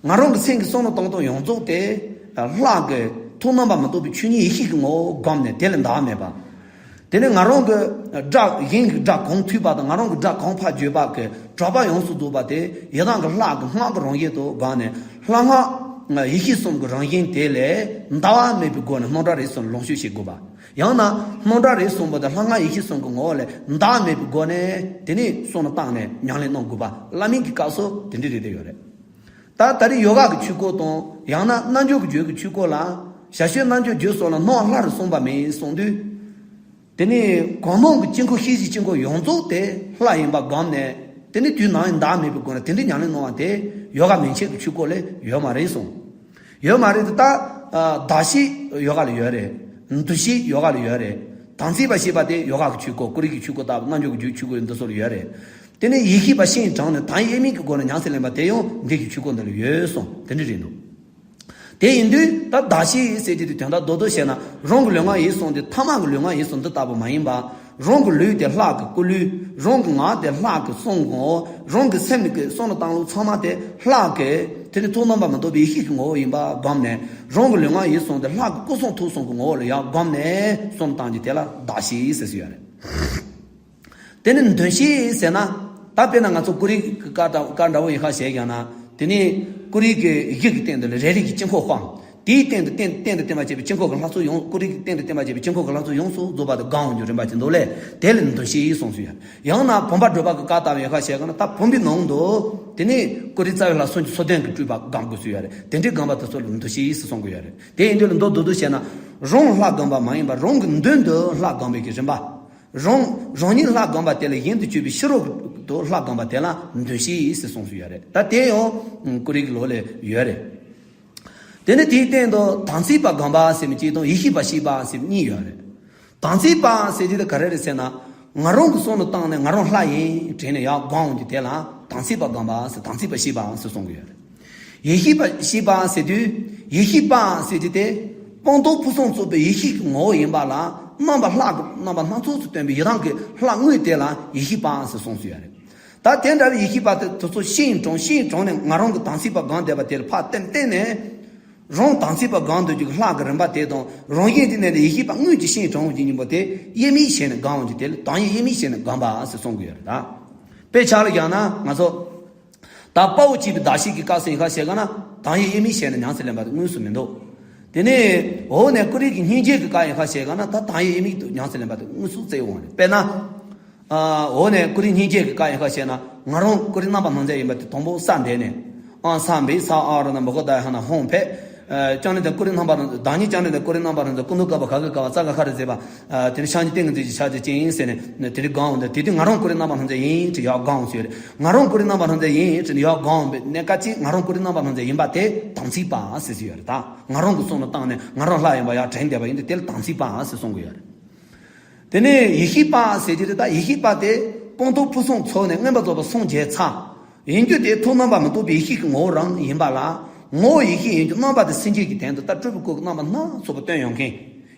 ང་རང་གི་སེམས་ཀྱི་བསམ་བློ་བཏང་སྟངས་ཡོངས་རྫོགས་དེ་ལྷ་གི་ཐུགས་རྣམ་པར་མི་རྟོག་པའི་ཆོས་ཉིད་ཡེ་ཤེས་ཀྱི་ངོ་བོ་བསྒོམས་ནས་དེ་ལ་བདག་མེད་པ། དེ་ནས་ང་རང་གི་སྒྲ་གཞན་གྱི་སྒྲ་གང་ཐོས་པ་དང་། ང་རང་གི་སྒྲ་གང་ཕར་བརྗོད་པ་གི་གྲགས་པ་ཡོངས་སུ་རྫོགས་པ་དེ་ཡི་དམ་གྱི་ལྷ་གི་སྔགས་ཀྱི་རང་བཞིན་དུ་བསྒོམས་ནས། ལྷ་སྔགས་ཡེ་ཤེས་གསུམ་གྱི་རང་བཞིན་དེ་ལས་འདའ་བ་མེད་པའི་སྒོ་ནས་སྣང་གྲགས་རིག་གསུམ་ལ་ལོངས་སྤྱོད་བྱེད་དགོས་པ། ཡང་ན་སྣང་གྲགས་རིག་གསུམ་པོ་དེ་ལྷ་སྔགས་ཡེ་ཤེས་གསུམ་གྱི་ངོ་བོ་ལས་འདའ་མེད་པའི་སྒོ་ནས་དེ་ནས་བསམ་བློ་བཏང་ནས་ཉམས་ལེན་གནང་དགོས་པ། བླ་མེད་ཀྱི་སྐབས་སུ་དེ་འདྲ་རེད་དེ་ཡོད་རེད། ད་ད་རེས་ཡོ་ག་གི་ཆོས་སྐོར་དང་། ཡང་ན་རྣལ་འབྱོར་གྱི་རྒྱུད་ཀྱི་ཆོས་སྐོར་ལ། བྱ་སྤྱོད་རྣལ་འབྱོར་རྒྱུད་གསུམ་ལ་སྣང་བ་ལྷ་རུ་སོང་བ་མེད་གསུངས་དུས། དེ་ནས་གོང་སྣང་གི་དཀྱིལ་འཁོར་ཤེས་བྱའི་དཀྱིལ་འཁོར་ཡོངས་རྫོགས་དེ་ལྷ་ཡིན་པ་བསྒོམས་ནས། དེ་ནས་དུས་ནམ་ཡང་འདའ་མེད་པའི་སྒོ་ནས་དེ་འདྲའི་ཉམས་ལེན་གནང་བ་དེ་ཡོ་ག་མན་ཆད་ཀྱི་ཆོས་སྐོར་ལས་ཡོད་མ་རེད་གསུངས། ཡོད་མ་རེད་དེ། ད་ཨ་གདགས་གཞི་ཡོ་ག་ལ་ཡོད་རེད། འདུ་ཤེས་ཡོ་ག་ལ་ཡོད་རེད། དམ་ཚིག་པ་ཞེས་པ་དེ་ཡོ་ག་གི་ཆོས་སྐོར། ཀུན་རིག་གི་ཆོས་སྐོར་ལྟ་བུ། རྣལ་འབྱོར་གྱི་རྒྱུད་ཆོས་སྐོར་འདི་ཚོ་ལ་ཡོད་རེད། དེ་ནས་ཡེ་ཤེས་པ་ཤིང་དྲངས་ནས་དང་དབྱེར་མེད་ཀྱི་སྒོ་ནས་ཉམས་སུ་ལེན་པ་དེ་ཡང་འདི་གི་ཆོས་སྐོར་འདི་ལ་ཡོད་གསུངས། དེ་འདྲ་རེད་འདུག་དེ་ཡིན་དུས་ད་གདགས་གཞི་ཟེར་གྱི་དེ་དོན་དག་རྡོག་རྡོག་བཤད་ན། རང་གི་ལུས་ངག་ཡིད་གསུམ་དེ་ཐ་མལ་གྱི་ལུས་ངག་ཡིད་གསུམ་འདི་ལྟ་བུ་མ་ཡིན་པ། རང་གི་ལུས་དེ་ལྷ་གི་སྐུ་ལུས། རང་གི་ངག་དེ་ལྷ་གི་གསུང་གི་ངོ་བོ། རང་གི་སེམས་ཀྱི་བསམ་བློ་བཏང་ལུགས་ཚང་མ་དེ་ལྷ་གི་དེ་ནི་ཐུགས་རྣམ་པར་མི་རྟོག་པའི་ཡེ་ཤེས་ཀྱི་ངོ་བོ་ཡིན་པ་བསྒོམས་ནས། རང་གི་ལུས་ངག་ཡིད་གསུམ་དེ་ལྷ་གི་སྐུ་གསུང་ཐུགས་གསུང་གི་ངོ་བོ་ལ་ཡར་བསྒོམས་ནས་བསམ་བློ་བཏང་རྒྱུ་དེ་ལ་གདགས་གཤིས་ཟེར་ཞུ་ཡ་རེད། དེ་ནི་འདུ་ཤེས་ཟེར་ན། ད་དཔེར་ན་ང་ཚོ་ཀོ་རི་གི་བཀའ་ལྟ་བཀའ་འདྲ་བོ་ཡིན་ཁ་བཤད་ཀྱང་ན། དེ་ནི་ཀོ་རི་གི་གཞི་གི་སྟེང་དུ་ལ་རེ་རེ་གི་དཀྱིལ་འཁོར་དཔང་། དེའི་སྟེང་དུ་རྟེན་རྟེན་དུ་བརྟེན་པར་བཅས་པའི་དཀྱིལ་འཁོར་གྱི་ལྷ་ཚོགས་ཡོངས། ཀོ་རི་གི་སྟེང་དུ་བརྟེན་པར་བཅས་པའི་དཀྱིལ་འཁོར་གྱི་ལྷ་ཚོགས་ཡོངས་སུ་རྫོགས་པ་དང་གང་འོང་རྒྱུ་རིམ་པ་ཅན་འདུག་ལས། དེ་ལ་འདུ་ཤེས་གསུངས་སུ་ཡོད། ཡང་ན་བུམ་པ་སྒྲུབ་པ་གི་བཀའ་ལྟ་བུ་ཡིན་ཁ་བཤད་ཀྱང་ན། ད་བུམ་པའི་ནང་དུ་དེ་ནི་ཀོ་རི་རྩ་བའི་ལྷ་སུམ་ཅུ་སོ་བདུན་གྱི་སྤྲུལ་པ་བསྒོམ་དགོས་སུ་ཡོད་རེད། དེ་འདྲའི་བསྒོམ་པ་དེ་ཚོ་ལ་འདུ་ཤེས་གསུངས་ཀྱི་ཡོད་རེད། དེ་ཡིན་དུས་ལ་མདོར་བསྡུས་བཤད་ན། རང་ལྷ་བསྒོམ་པ་མ་ཡིན་པར་རང་གི་མདུན་དུ་ལྷ་བསྒོམ་པའི་གི་རིམ་པ། རང་རང་ཉིད་ལྷ་བསྒོམ་པ་དེ་ལ་ཡིད་དུ་བཅུག་པའི་ཕྱི་རོལ་དུ་ལྷ་བསྒོམ་པ་དེ་ལ་འདུ་ཤེས་ཟེར་གསུངས་སུ་ཡོད་རེད། ད་དེ་ཡང་ཀོ་རི་གི་ལུགས་ལ་ཡོད་རེད། དེ་ནི་དེའི་སྟེང་དུ་དམ་ཚིག་པ་བསྒོམ་པ་ཟེར་མི་གཅིག་དང་ཡེ་ཤེས་པ་ཤེས་པ་ཟེར་མི་གཉིས་ཡོད་རེད། དམ་ཚིག་པ་ཟེར་དེ་ད་ག་རེ་རེད་ཟེར་ན། ང་རང་གི་བསམ་བློ་བཏང་ནས་ང་རང་ལྷ་ཡིན་དྲན་ནས་ཡར་བསྒོམ་འོང་རྒྱུ་དེ་ལ་དམ་ཚིག་པ་བསྒོམ་པ་ཟེར། དམ་ཚིག་པ་ཤེས་པ་ཟེར་གསུང་གི་ཡོད་རེད། ཡེ་ཤེས་པ་ཤེས་པ་ཟེར་དུས། ཡེ་ཤེས་པ་ཟེར་རྒྱུ་དེ། སྤངས་རྟོགས་ཕུན་སུམ་ཚོགས་པའི་ཡེ་ཤེས་ཀྱི་ངོ་བོ་ཡིན་པ་ལ། རྣམ་པ་ལྷ་གི་རྣམ་པ་སྣ་ཚོགས་སུ་སྟོན་པའི་ཡི་དམ་གྱི་ལྷ་དངོས་དེ་ལ་ཡེ་ཤེས་པ་ཟེར་གསུངས་སུ་ཡོད་རེད། ད་དེ་འདྲ་བའི་ཡེ་ཤེས་པ་དེ་དེ་ཚོ་ཤེས་དྲུང་ཤེས་དྲུང་ནས་ང་རང་གི་དམ་ཚིག་པ་བསྒོམ་བསྡད་པ་དེ་ལ་ཕར་བསྟིམ་བསྟིམ་ནས། རང་དམ་ཚིག་པ་བསྒོམ་འདོད་རྒྱུ་གི་ལྷ་གི་རིམ་པ་དེ་དང་། རང་བཞིན་གྱི་གནས་ནས་ཡེ་ཤེས་པ་དངོས་ཀྱི་ཤེས་དྲུང་གི་སྙིང་པོ་དེ་དབྱེར་མེད་བྱས་ནས་བསྒོམ་འོང་རྒྱུ་དེ་ལ་དང་ཡེ་དབྱེར་མེད་བྱས་ནས་བསྒོམ་པ་ཟེར་གསུང་གི་ཡོད་རེད། ད་དཔེ་ཆ་ལ་བཞག་ན་ང་ཚོ། ད་དཔའ་བོ་གཅིག་པའི་གདགས་གཤིས་ཀྱི་སྐབས་སུ་ཡིན་ཁ་བཤད་ཀྱང་ན། དང་ཡེ་དབྱེར་མེད་བྱས་ནས་ཉམས་སུ་ལེན་པ་དེ་དངོས་སུ་མི་འདུག་དེ་ནས་འོག་ནས་ཀོ་རི་གི་སྙིང་རྗེ་གི་སྐབས་ཡིན་ཁ་བཤད་ཀྱང་ན། ད་དང་ཡེ་དབྱེར་མེད་དུ་ཉམས་སུ་ལེན་པ་དེ་དངོས་སུ་བཙལ་འོང་རེད། དཔེར་ན། ཨ། འོག་ནས་ཀོ་རི་སྙིང་རྗེ་གི་སྐབས་ཡིན་ཁ་བཤད་ན། ང་རང་ཀོ་རི་རྣམ་པར་སྣང་མཛད་ཡིན་པ་དེ་དང་པོ་བསམ་བསྡད་ནས། ཨང་སངས་བི་ས་ཨ་རུ་ན་མ་ཧོ་ད་ཧ་ན་ཧོང་ཕེ། ཨ། ལྕང་ནི་དང་ཀོ་རི་རྣམ་པར་སྣང་། བདག་ཉིད་ལྕང་ནི་དང་ཀོ་རི་རྣམ་པར་སྣང་མཛད། སྐུ་མདོག་དཀར་པོ་ག་གི་དཀར་བ། རྩ་ག་ཁ་རུ་མཛེས་པ། ཨ། དེ་ནི་ཤཱཀྱའི་ཏིང་ངེ་འཛིན་གྱི་ཕྱག་རྒྱ་ཅན་ཡིན་ཟེར་ནས་དེ་འདྲའི་བསྒོམ་འོང་དུས། དེ་དུས་ང་རང་ཀོ་རི་རྣམ་པར་སྣང་མཛད་ཡིན་དྲན་ཡར་བསྒོམ་འོང་ཟེར་ཡོད་རེད། ང་རང་ཀོ་རི་རྣམ་པར་སྣང་མཛད་ཡིན་དྲན་ཡར་བསྒོམ་འོང་བའི་གནས་སྐབས་ཅིག་ང་རང་ཀོ་རི་རྣམ་པར་སྣང་མཛད་ཡིན་པ་དེ་དམ་ཚིག་པ་ཟེར་གྱི་ཡོད་རེད། ད་ང་རང་གི་བསམ་བློ་བཏང་ནས་ང་རང་ལྷ་ཡིན་པ་ཡར་དྲན་བསྡད་པ་ཡིན་དུས་དེ་ལ་དམ་ཚིག་པ་ཟེར་གསུང་གི་ཡོད་རེད། དེ་ནས་ཡེ་ཤེས་པ་ཟེར་གྱི་རེད། ད་ཡེ་ཤེས་པ་དེ་སྤངས་རྟོགས་ཕུན་སུམ་ཚོགས་ནས་མངོན་པར་རྫོགས་པར་སངས་རྒྱས་ཚར། ཡིན་རྒྱུ་དེ་ཐུགས་རྣམ་པར་མི་རྟོག་པའི་ཡེ་ཤེས་ཀྱི་ངོ་བོ་རང་ཡིན་པ་ལ། ངོ་བོ་ཡེ་ཤེས་ཡིན་རྒྱུ་རྣམ་པ་དེ་སེམས་བསྐྱེད་ཀྱི་དོན་དུ་ད་སྤྲུལ་པའི་སྐུ་གི་རྣམ་པ་སྣ་ཚོགས་པ་སྟོན་ཡོང་མཁན།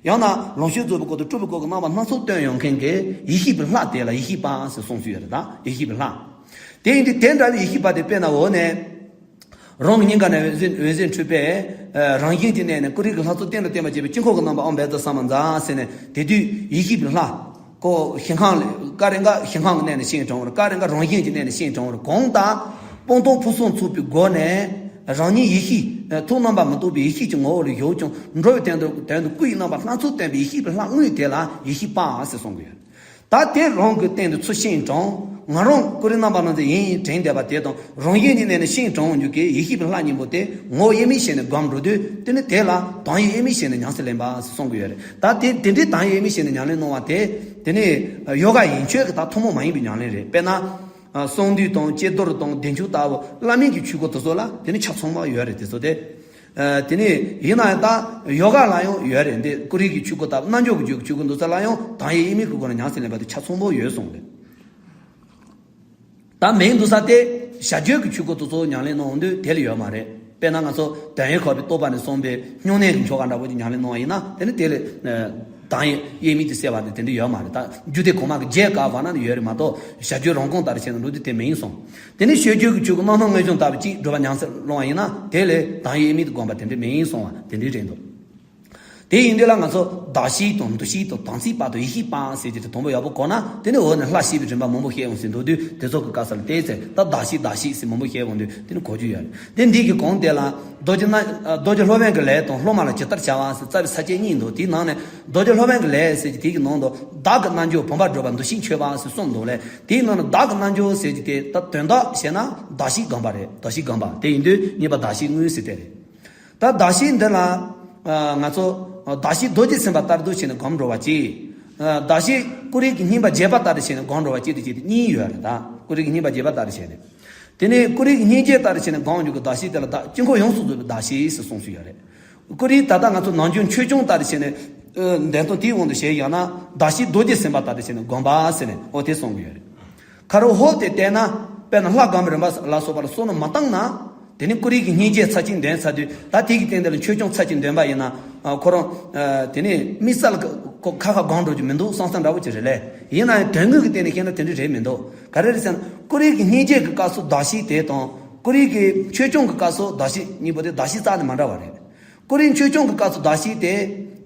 ཡང་ན་ལོངས་སྤྱོད་རྫོགས་པའི་སྐུ་དང་སྤྲུལ་པའི་སྐུ་གི་རྣམ་པ་སྣ་ཚོགས་སྟོན་ཡོང་མཁན་གྱི་ཡེ་ཤེས་པའི་ལྷ་དེ་ལ་ཡེ་ཤེས་པ་ཟེར་གསུངས་སུ་ཡོད་རེད། ད་ཡེ་ཤེས་པའི་ལྷ། དེ་ཡིན་དུས་དེ་འདྲ་བའི་ཡེ་ཤེས་པ་དེ་དཔེར་ན་འོག་ནས། རང་གི་སྙིང་ག་ནས་འོད་ཟེར་འོད་ཟེར་འཕྲོས་པས། ཨ། རང་བཞིན་གྱི་གནས་ནས་ཀོ་རི་གི་ལྷ་ཚོགས་སྟེང་དུ་བསྟན་པར་བྱེད་པའི་དཀྱིལ་འཁོར་གྱི་རྣམ་པ་ཨོཾ་བཛྲ་ས་མ་ཛཿ་ཟེར་ནས། དེ་དུས་ཡེ་ཤེས་པའི་ལྷ། ཁོ་ཞིང་ཁམས་ལ་སྐབས་རེ་འགའ་ཞིང་ཁམས་ཀྱི་གནས་ནས་ཤེས་དྲུང་བར། སྐབས་རེ་འགའ་རང་བཞིན་གྱི་གནས་ནས་ཤེས་དྲུང་བར། གང་ལྟར་སྤངས་རྟོགས་ཕུན་སུམ་ཚོགས་པའི་སྒོ་ནས་རང་ཉིད་ཡེ་ཤེས། ཐུགས་རྣམ་པར་མི་རྟོག་པའི་ཡེ་ཤེས་ཀྱི་ངོ་བོ་ལ་བཞུགས་ཀྱང་། འགྲོ་བའི་དོན་དུ་དོན་དུ་སྐུ་ཡི་རྣམ་པ་སྣ་ཚོགས་སྟོན་པའི་ཡེ་ཤེས་པའི་ལྷ་དངོས་དེ་ལ་ཡེ་ཤེས་པ་ཟེར་གསུང་གི་ཡོད། ད་དེ་རང་གི་སྟེང་དུ་ཚུར་ཤེས་དྲུང་། ང་རང་ཀོ་རི་རྣམ་པར་སྣང་མཛད་ཡིན་དྲན་བསྡད་པ་དེ་དང་། རང་བཞིན་གྱི་གནས་ནས་ཤེས་དྲུང་འོང་རྒྱུ་གི་ཡེ་ཤེས་པའི་ལྷ་གཉིས་པོ་དེ་ངོ་བོ་དབྱེར་མེད་བྱས་ནས་བསྒོམ་འགྲོ་དུས། དེ་ནི་དེ་ལ་དང་ཡེ་དབྱེར་མེད་བྱས་ནས་ཉམས་སུ་ལེན་པ་ཟེར་གསུང་གི་ཡོད་རེད། ད་དེ་དེ་འདྲའི་དང་ཡེ་དབྱེར་མེད་བྱས་ནས་ཉམས་ལེན་གནང་བ་དེ། དེ་ནི་ཡོ་ག་ཡན་ཆོད་ཀྱི་ད་ཐུན་མོང་མ་ཡིན་པའི་ཉམས་ལེན་རེད། དཔེར་ན། གསང་འདུས་དང་ཀྱེ་རྡོར་དང་བདེ་མཆོག་ལྟ་བུ་བླ་མེད་ཀྱི་ཆོས་སྐོར་དེ་ཚོ་ལ་དེ་ནི་ཆ་ཚང་བ་ཡོད་རེད། དེ་ཚོ་དེ། ཨ། དེ་ནས་ཡིན་ན་ཡང་ད་ཡོ་ག་ལ་ཡང་ཡོད་རེད། འདི་ཀོ་རི་གི་ཆོས་སྐོར་ལྟ་བུ། རྣལ་འབྱོར་གྱི་རྒྱུད་ཀྱི་ཆོས་སྐོར་འདི་ཚོ་ལ་ཡང་དང་ཡེ་དབྱེར་མེད་ཀྱི་སྒོ་ནས་ཉམས་སུ་ལེན་པ་དེ་ཆ་ཚང་པོ་ཡོད་གསུངས་རེད། ད་མིང་འདུག་ས་དེ་བྱ་རྒྱུད་ཀྱི་ཆོས་སྐོར་དེ་ཚོ་ཉམས་ལེན་གནང་འོང་དུས་དེ་ལ་ཡོད་མ་རེད། དཔེར་ན་ང་ཚོ་དོན་ཡོད་ཁོག་པའི་རྟོག་པ་ནས་གསུངས་པའི་སྨྱུང་གནས་ཀྱི་ཆོ་ག་འདྲ་པོ་ཅིག་ཉམས་ལེན་གནང་བ་ཡིན་ན། དེ་ནི་དེ་ལ་དང་ཡེ་དབྱེར་མེད་དུ་གསལ་བ་དེ་དེ་འདྲ་ཡོད་མ་རེད། ད་རྒྱུད་སྡེ་གོང་མ་གི་རྒྱས་བཀག་པ་ན་ནི་ཡོད་རེད་མ་གཏོགས། བྱ་རྒྱུད་རང་རྐང་ལྟར་བྱས་ན་འགྲོ་དུས་དེ་མིན་གསུངས། དེ་ནས་ཆོས་རྒྱུད་ཀྱི་ཆོས་སྐོར་རྣམ་སྣང་མངོན་བྱང་ལྟ་བུ་ཅིག་སྒྲུབ་པ་ཉམས་སུ་སློང་བ་ཡིན་ན། དེ་ལས་དང་ཡེ་དབྱེར་མེད་དུ་བསྒོམ་པ་དེ་འདྲ་མིན་གསུང་བ་དེ་འདྲའི་རེད་འདུག་དེ་ཡིན་དུས་ལ་ང་ཚོ་གདགས་གཤིས་དང་འདུ་ཤེས་དང་དམ་ཚིག་བར་དུ་ཡེ་ཤེས་པ་ཟེར་གྱི་དེ་དང་པོ་ཡག་པོ་གོ་ན། དེ་ནས་འོག་ནས་ལྷ་ཤེས་པའི་རིམ་པ་མང་པོ་བཤད་འོང་ཟེར་འདུག་དུས། དེ་ཚོ་གི་སྐབས་སུ་ལ་བལྟས་ཚེ། ད་གདགས་གཤིས་གདགས་གཤིས་ཟེར་མང་པོ་བཤད་འོང་དུས། དེ་ནི་གོ་རྒྱུ་ཡོད་རེད། དེ་འདི་གི་གོང་དེ་ལ་རྡོ་རྗེ་རྣལ་རྡོ་རྗེ་སློབ་དཔོན་གྱི་ལས་དང་སློབ་མ་ལ་ཇི་ལྟར་བྱ་བ་ཟེར་རྩ་བའི་ས་བཅད་གཉིས་འདུག་དེའི་ནང་ནས་རྡོ་རྗེ་སློབ་དཔོན་གྱི་ལས་ཟེར་གྱི་དེ་གི་ནང་དུ། བདག་གི་རྣལ་འབྱོར་བུམ་པ་སྒྲུབ་པ་འདུ་ཤེས་འཆོལ་བ་ཟེར་གསུངས་འདུག་ལས། དེའི་ནང་ནས་བདག་གི་རྣལ་འབྱོར་ཟེར་གྱི་དེ་ད་དོན་དག་བཤད་ན་གདགས་གཤིས་བསྒོམ་པ་རེད། གདགས་གཤིས་བསྒོམ་པ་དེ་ཡིན་དུས་གཉིས་པ་གདགས་གཤིས་དངོས་ཟེར་དེ་རེད། ད་གདགས་གཤིས་འདི་ལ། ཨ། ང་ཚོ་གདགས་གཤིས་རྡོ་རྗེ་སེམས་དཔའ་ལྟར་དུ་བྱས་ནས་སྒོམ་འགྲོ་བ་གཅིག་ཨ། གདགས་གཤིས་ཀོ་རི་གི་སྙིམ་པ་རྒྱས་པ་ལྟར་དུ་བྱས་ནས་སྒོམ་འགྲོ་བ་གཅིག་དེ་གཅིག་དེ་གཉིས་ཡོད་རེད། ད་ཀོ་རི་གི་སྙིམ་པ་རྒྱས་པ་ལྟར་དུ་བྱས་ནས། དེ་ནས་ཀོ་རི་གི་སྙིང་རྗེ་ལྟར་དུ་བྱས་ནས་སྒོམ་རྒྱུ་གི་གདགས་གཤིས་དེ་ལ་ད་དཀྱིལ་འཁོར་ཡོངས་སུ་རྫོགས་པའི་གདགས་གཤིས་ཟེར་གསུངས་སུ་ཡོད་རེད། ཀོ་རི་ད་ལྟ་ང་ཚོ་ནམ་རྒྱུན་ཆོས་སྐྱོང་ལྟར་དུ་བྱས་ནས། ཨ། འདོན་སྟངས་དེའི་དབང་དུ་བྱས་ཡང་ན། གདགས་གཤིས་རྡོ་རྗེ་སེམས་དཔའ་ལྟར་དུ་བྱས་ནས་སྒོམ་པ་ཟེར་ནས་འོ་དེ་གསུང་གི་ཡོད་རེད། ཁ་རོག་ཧོབ་སྟེ་བལྟས་ན། དཔེར་ན་ལྷ་སྒོམ་པའི་རིམ་པ་ལ་སོགས་པ་ལ་བསམ་བློ་མ་བཏང་ན། དེ་ནི་ཀོ་རི་གི་སྙིང་རྗེ་ཚར་གཅིག་འདོན་ཚར་དུས། ད་དེ་གི་སྟེང་དེ་ལ་ཆོས་སྐྱོང་ཚར་གཅིག་འདོན་པ་ཡིན་ན། ཨ། ཁོ་རང་། ཨ། དེ་ནི་དམིགས་བསལ་གྱི་ ཁོ་ཁ་ཁ་གང་འགྲོ་རྒྱུ་མི་འདུག་བསམ་བསམ་འདྲ་བོ་ཅིག་རེད་ལས། ཡིན་ན་ཡང་དོན་དངོས་ཀྱི་སྟེང་ནས་བཤད་ན་དེ་འདྲ་རེད་མི་འདུག་ག་རེ་རེད་ཟེར་ན། ཀུ་རེ་གི་སྙིང་རྗེ་གི་སྐབས་སུ་གདགས་གཤིས་དེ་དང་། ཀུ་རེ་གི་ཆོས་སྐྱོང་གི་སྐབས་སུ་གདགས་གཤིས་གཉིས་པོ་དེ་གདགས་གཤིས་རྩ་ནས་མ་འདྲ་བ་རེད། ཀུ་རེ་གི་ཆོས་སྐྱོང་གི་སྐབས་སུ་གདགས་གཤིས་དེ།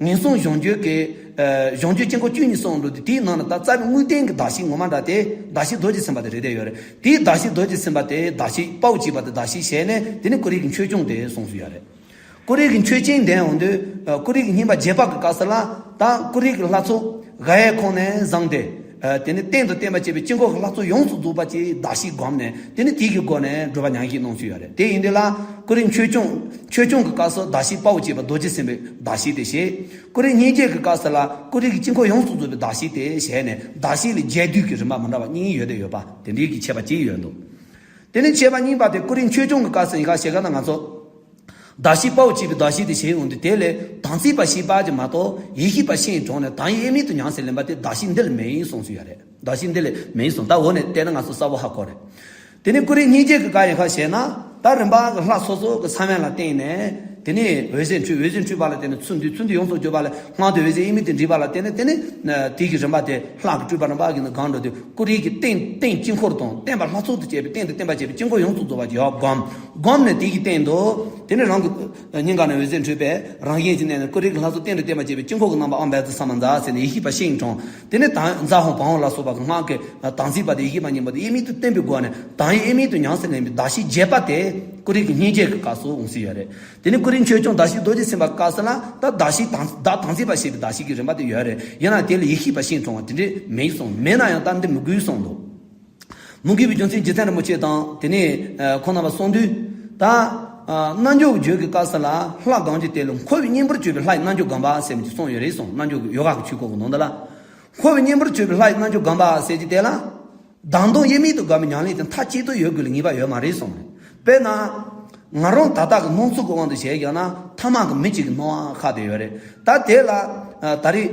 ངན་སོང་གཞོམ་བྱེད་ཀྱི། ཨ། གཞོམ་བྱེད་དཀྱིལ་འཁོར་བཅུ་གཉིས་གསུངས་འདུག་སྟེ། དེའི་ནང་ན་ད་རྩ་བའི་དངོས་བསྟན་གྱི་གདགས་གཤིས་ངོ་མ་འདྲ་དེ་གདགས་གཤིས་རྡོ་རྗེ་སེམས་དཔའ་དེ་རེད་བསྡད་ཡོད་རེད། དེའི་གདགས་གཤིས་རྡོ་རྗེ་སེམས་དཔའ་དེ་གདགས་གཤིས་དཔའ་བོ་གཅིག་པ་དེ་གདགས་གཤིས་བྱས་ནས། དེ་ནི་ཀུ་རེ་གི་ཆོས་སྐྱོང་དེ་གསུངས་སུ་ཡོད་རེད། ཀུ་རེ་གི་མཆོད་སྦྱིན་ལྡན་འོང་དུས། ཨ། ཀུ་རེ་གི་བསྙེན་པ་རྒྱས་པ་གི་སྐབས་སུ་ལ། ད་ཀུ་རེ་གི་ལྷ་ཚོགས་ག་ཡའི་ཁོངས་ནས་བཟུང་སྟེ། ཨ། དེ་ནི་རྟེན་དང་བརྟེན་པར་བཅས་པའི་དཀྱིལ་འཁོར་གྱི་ལྷ་ཚོགས་ཡོངས་སུ་རྫོགས་པ་ཅིག་གདགས་གཤིས་བསྒོམས་ནས། དེ་ནི་དེ་གི་སྒོ་ནས་སྒྲུབ་པ་མྱང་བཞེས་གནང་སྲོལ་ཡོད་རེད། དེ་ཡིན་དུས་ལ་ཀུ་རེ་གི་ཆོས་སྐྱོང་། ཆོས་སྐྱོང་གི་སྐབས་སུ་གདགས་གཤིས་དཔའ་བོ་གཅིག་པ་རྡོ་རྗེ་སེམས་དཔའི་གདགས་གཤིས་དེ་བྱས། ཀུ་རེ་སྙིང་རྗེ་གི་སྐབས་སུ་ལ་ཀུ་རེ་གི་དཀྱིལ་འཁོར་ཡོངས་སུ་རྫོགས་པའི་གདགས་གཤིས་དེ་བྱས་ནས། གདགས་གཤིས་ལ་རྒྱས་བསྡུས་ཀྱི་རིམ་པ་མི་འདྲ་བ་གཉིས་ཡོད་དེ་ཡོད་པ་དེ་འདྲའི་གི་ཁྱད་པར་གཅིག་ཡོད་འདུག་དེ་ནས་ཁྱད་པར་གཉིས་པ་དེ་ཀུ་རེ་ཆོས་སྐྱོང་གི་སྐབས་སུ་ཡིན་ག་བྱེད་ག་ན། ང་ཚོ་གདགས་གཤིས་དཔའ་བོ་གཅིག་པའི་གདགས་གཤིས་དེ་བྱས་ཡོང་དུས། དེ་ལས་དམ་ཚིག་པ་ཞེས་པ་ཅིག་མ་གཏོགས། ཡེ་ཤེས་པ་ཤེས་གྲོང་ནས་དང་ཡིན་དབྱེར་མེད་དུ་ཉམས་སུ་ལེན་པ་དེ་གདགས་གཤིས་འདི་ལ་མེད་གསུངས་སུ་ཡོད་རེད། གདགས་གཤིས་འདི་ལ་མེད་གསུངས། ད་འོ་ནས་བལྟས་ན་ང་ཚོ་གསལ་པོ་ཧ་གོ་རེད། དེ་ནས་ཀུ་རེ་སྙིང་རྗེ་གི་སྐབས་ཡིན་ག་བྱས་ན། ད་རིམ་པ་གི་ལྷ་སོ་སོ་གི་ས་བོན་ལ་བརྟེན་ནས། དེ་ནས་འོད་ཟེར་འཕྲོས། འོད་ཟེར་འཕྲོས་པ་ལ་བརྟེན་ནས་ཚུར་འདུས། ཚུར་འདུས་ཡོངས་སུ་གྱུར་པ་ལ་སྔགས་དང་འོད་ཟེར་དབྱེར་མེད་དུ་འདྲེས་པ་ལ་བརྟེན་ནས། དེ་ནས་དེ་གི་རིམ་པ་དེ་ལྷ་གི་སྤྲུལ་པ་རིམ་པ་གི་ནང་གང་འགྲོ་དུས། ཀུ་རེ་གི་རྟེན། རྟེན་དཀྱིལ་འཁོར་དང་བརྟེན་པ་ལྷ་ཚོགས་དང་བཅས་པའི་རྟེན་དང་བརྟེན་པ་བཅས་པའི་དཀྱིལ་འཁོར་ཡོངས་སུ་རྫོགས་པ་ཅིག་ཡར་བསྒོམ། བསྒོམས་ནས་དེ་གི་སྟེང་དུ། དེ་ནས་རང་གི་སྙིང་ག་ནས་འོད་ཟེར་འཕྲོས་པས་རང་བཞིན་གྱི་གནས་ནས་ཀུ་རེ་གི་ལྷ་ཚོགས་རྟེན་དང་བརྟེན་པ་བཅས་པའི་དཀྱིལ་འཁོར་གྱི་རྣམ་པ་ཨོཾ་བཛྲ་ས་མ་ཛཿ་ཟེར་ནས་ཡེ་ཤེས་པ་ཤིང་གྲོང་། དེ་ནས་ད་ཛཿཧོར་བཾ་ཧོར་ལ་སོགས་པ་གི་སྔགས་ཀྱི་དམ་ཚིག་པ་དེ། ཡེ་ཤེས་པ་སྙིང་པོ་དེ་དབྱེར་མེད་དུ་བསྟན་པའི་སྒོ་ནས་དང་ཡིན་དབྱེར་མེད་དུ་ཉམས་སུ་ལེན་པའི་གདགས་གཤིས་རྒྱས་པ་དེ་ཀུ་རེ་གི་སྙིང་རྗེ་གི་སྐབས་སུ་འོང་སྲིད་ཡོད་རེད། དེ་ནས་ཀུ་རེ་ཆོས་སྐྱོང་གདགས་གཤིས་རྡོ་རྗེ་སེམས་དཔའི་སྐབས་སུ་ལ་ད་གདགས་གཤིས་དང་། བདག་དམ་ཚིག་པ་ཞེས་པའི་གདགས་གཤིས་ཀྱི་རིམ་པ་དེ་ཡོད་རེད། ཡིན་ན་དེ་ལ་ཡེ་ཤེས་པ་ཤིང་གྲོང་བ་དེ་འདྲས་མེད་གསུངས། མེད་ན་ཡང་ད་འདི་མི་དགོས་གསུངས་འདུག་མི་དགོས་པའི་རྒྱུ་མཚན་རྗེ་བཙུན་རིན་པོ་ཆེ་དང་དེ་ནས་ཁོང་རྣམ་པ་གསུངས་དུས། ད་རྣལ་འབྱོར་གྱི་རྒྱུད་ཀྱི་སྐབས་སུ་ལ་ལྷ་གང་བྱོས་དེ་ལ་འཁོར་བའི་གཉེན་པོར་གྱུར་པའི་ལྷ་ཡི་རྣལ་འབྱོར་སྒོམ་པ་ཟེར་མི་དེ་གསུངས་ཡོད་རེད་གསུངས། རྣལ་འབྱོར་གྱི་ཡོ་ག་གི་ཆོས་སྐོར་གྱི་ནང་དུ་ལ། འཁོར་བའི་གཉེན་པོར་གྱུར་པའི་ལྷ་ཡི་རྣལ་འབྱོར་སྒོམ་པ་ཟེར་གྱི་དེ་ལ། བདག་མདོག་དབྱེར་མེད་དུ་སྒོམ་པའི་ཉམས་ལེན་དེ་མཐའ་གཅིག་ཏུ་ཡོད་དགོས་ལ་ངེས་པ་ཡོད་མ་རེད་གསུངས། དཔེར་ན། ང་རང་ད་ལྟ་གི་སྣང་ཚུལ་གྱི་དབང་དུ་བྱས་ཀྱང་ན། ཐ་མལ་གྱི་མི་གཅིག་གི་སྣང་བ་ཁ་དེ་ཡོད་རེད། ད་དེ་ལ་ད་རེས་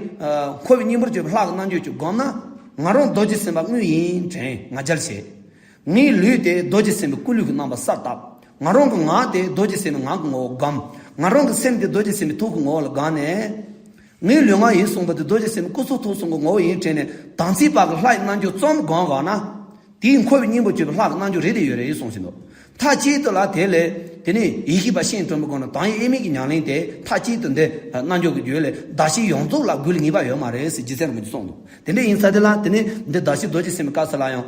འཁོར་བའི་གཉེན་པོར་གྱུར་པའི་ལྷ་གི་རྣལ་འབྱོར་གྱིས་བསྒོམས་ན། ང་རང་རྡོ་རྗེ་སེམས་དཔའ་དངོས་ཡིན་དྲན་ང་རྒྱལ་བྱེད། ངའི་ལུས་དེ་རྡོ་རྗེ་སེམས་དཔའི་སྐུ་ལུས་ཀྱི་རྣམ་པ་གསལ་བཏབ། ང་རང་གི་ངག་དེ་རྡོ་རྗེ་སེམས་དཔའི་ངག་གི་ངོ་བོ་བསྒོམ། ང་རང་གི་སེམས་དེ་རྡོ་རྗེ་སེམས་དཔའི་ཐུགས་ཀྱི་ངོ་བོ་ལ་བསྒོམས་ནས། ངའི་ལུས་ངག་ཡིད་གསུམ་པོ་དེ་རྡོ་རྗེ་སེམས་དཔའི་སྐུ་གསུང་ཐུགས་གསུམ་གྱི་ངོ་བོ་ཡིན་དྲན་ནས། དམ་ཚིག་པ་གི་ལྷ་ཡི་རྣལ་འབྱོར་ཙམ་བསྒོམས་པ་ན། དེའི་འཁོར་བའི་གཉེན་པོར་གྱུར་པའི་ལྷ་གི་རྣལ་འབྱོར་རེད་དེ་ཡོད་རེད་གསུངས་ཟིན་ཏོ། མཐའ་གཅིག་ཏུ་ལ་དེ་ལས་དེ་ནས་ཡེ་ཤེས་པ་ཤིང་གྲོང་པའི་སྒོ་ནས་དང་ཡིན་དབྱེར་མེད་ཀྱི་ཉམས་ལེན་དེ་མཐའ་གཅིག་ཏུ་འདི་རྣལ་འབྱོར་གྱི་རྒྱུད་ལས་གདགས་གཤིས་ཡོངས་རྫོགས་ལ་དགོས་ལ་ངེས་པ་ཡོད་མ་རེད་ཟེར་རྗེ་བཙུན་རིན་པོ་ཆེས་གསུངས་འདུག་དེ་འདྲ་ཡིན་ཙང་དེ་ལ་དེ་ནས་འདི་གདགས་གཤིས་རྡོ་རྗེ་སེམས་དཔའི་སྐབས་སུ་ལ་ཡང་།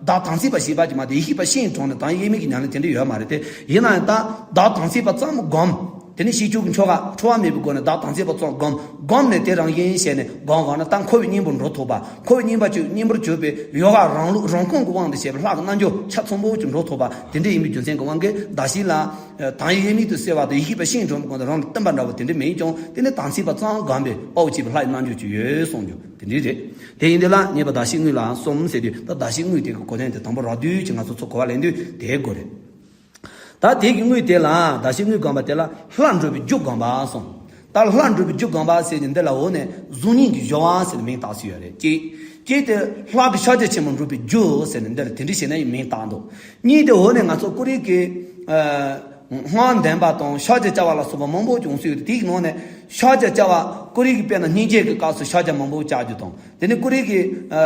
བདག་དམ་ཚིག་པ་ཞེས་པ་ཅིག་མ་གཏོགས་ཡེ་ཤེས་པ་ཤིང་གྲོང་ནས་དང་ཡིན་དབྱེར་མེད་ཀྱི་ཉམས་ལེན་དེ་འདྲ་ཡོད་མ་རེད་དེ། ཡིན་ན་ཡང་ད་བདག་དམ་ཚིག་པ་ཙམ་བསྒོམ། དེ་ནས་ཤེས་བཅུག་གི་ཆོ་ག་འཁྲུལ་བ་མེད་པའི་སྒོ་ནས་བདག་དམ་ཚིག་པ་ཙམ་བསྒོམ། བསྒོམས་ནས་དེ་རང་བཞིན་བྱས་ནས་སྒོམ་བསྒོམས་ན་ད་འཁོར་བའི་གཉེན་པོར་འགྲོ་ཐུབ་པ། འཁོར་བའི་གཉེན་པོར་གྱུར། གཉེན་པོར་གྱུར་པའི་ཡོ་ག་རང་ལུགས་རང་ཁོངས་ཀྱི་དབང་དུ་བྱས་པའི་ལྷ་གི་རྣལ་འབྱོར་ཆ་ཚང་པོ་ཅིག་འགྲོ་ཐུབ་པ་དེ་འདྲ་ཡིན་པའི་རྒྱུ་མཚན་གྱི་དབང་གིས་གདགས་གཤིས་ལ། དང་ཡིན་དབྱེར་མེད་དུ་གསལ་བ་དང་ཡེ་ཤེས་པ་ཤིང་གྲོང་པའི་སྒོ་ནས་རང་ལ་བསྟན་པ་འདྲ་བོ་དེ་འདྲ་མེད་ཀྱང་། དེ་ནི་དམ་ཚིག་པ་ཙམ་བསྒོམས་པས་དཔའ་བོ་གཅིག་པའི་ལྷ་ཡི་རྣལ་འབྱོར་ཅིག་ཡོད་གསུངས་རྒྱུ་དེ་འདྲ་རེད། དེ་ཡིན་དུས་ལ་ངེས་པ་གདགས་གཤིས་དངོས་ལ་གསུམ་ཟེར་དུས། ད་གདགས་གཤིས་དངོས་དེ་གི་གོ་དོན་དེ་དང་པོ་རགས་བསྡུས་ཀྱིས་ང་ཚོ་ཚུར་གོ་བ་ལེན་དུས་དེ་དགོས་རེད། ད་དེ་གི་དངོས་དེ་ལ། གདགས་གཤིས་དངོས་སྒོམ་པ་དེ་ལ་ལྷ་འགྲུབ་པའི་རྒྱུ་སྒོམ་པ་གསུངས། ད་ལྷ་འགྲུབ་པའི་རྒྱུ་སྒོམ་པ་ཟེར་གྱི་འདི་ལ་འོ་ནས་གཟུགས་བརྙན་གྱི་སྦྱོར་བ་ཟེར་ནས་མིང་བཏགས་སུ་ཡོད་རེད། གཅིག་གཅིག་དེ་ལྷ་གི་ཕྱག་རྒྱ་ཆེན་མོ་འགྲུབ་པའི་རྒྱུ་ཟེར་ནས་འདིར་དེ་འདྲ་བྱས་ནས་མིང་བཏགས་འདུག་གཉིས་དེ་འོ་ནས་ང་ཚོ་ཀུ་རེ་གི་ཨ་སྔགས་འདོན་པ་དང་ཕྱག་རྒྱ་བཅའ་བ་ལ་སོགས་པ་མང་པོ་བྱུང་སྲོལ་ཡོད་དེ། དེའི་ནང་ནས་ཕྱག་རྒྱ་བཅའ་བ་ཀུ་རེ་གི་དཔེར་ན་སྙིང་རྗེ་གི་སྐབས་སུ་ཕྱག་རྒྱ་མང་པོ་བཅའ་རྒྱུ་དང་། དེ་ནས་ཀུ་རེ་གི་ཨ་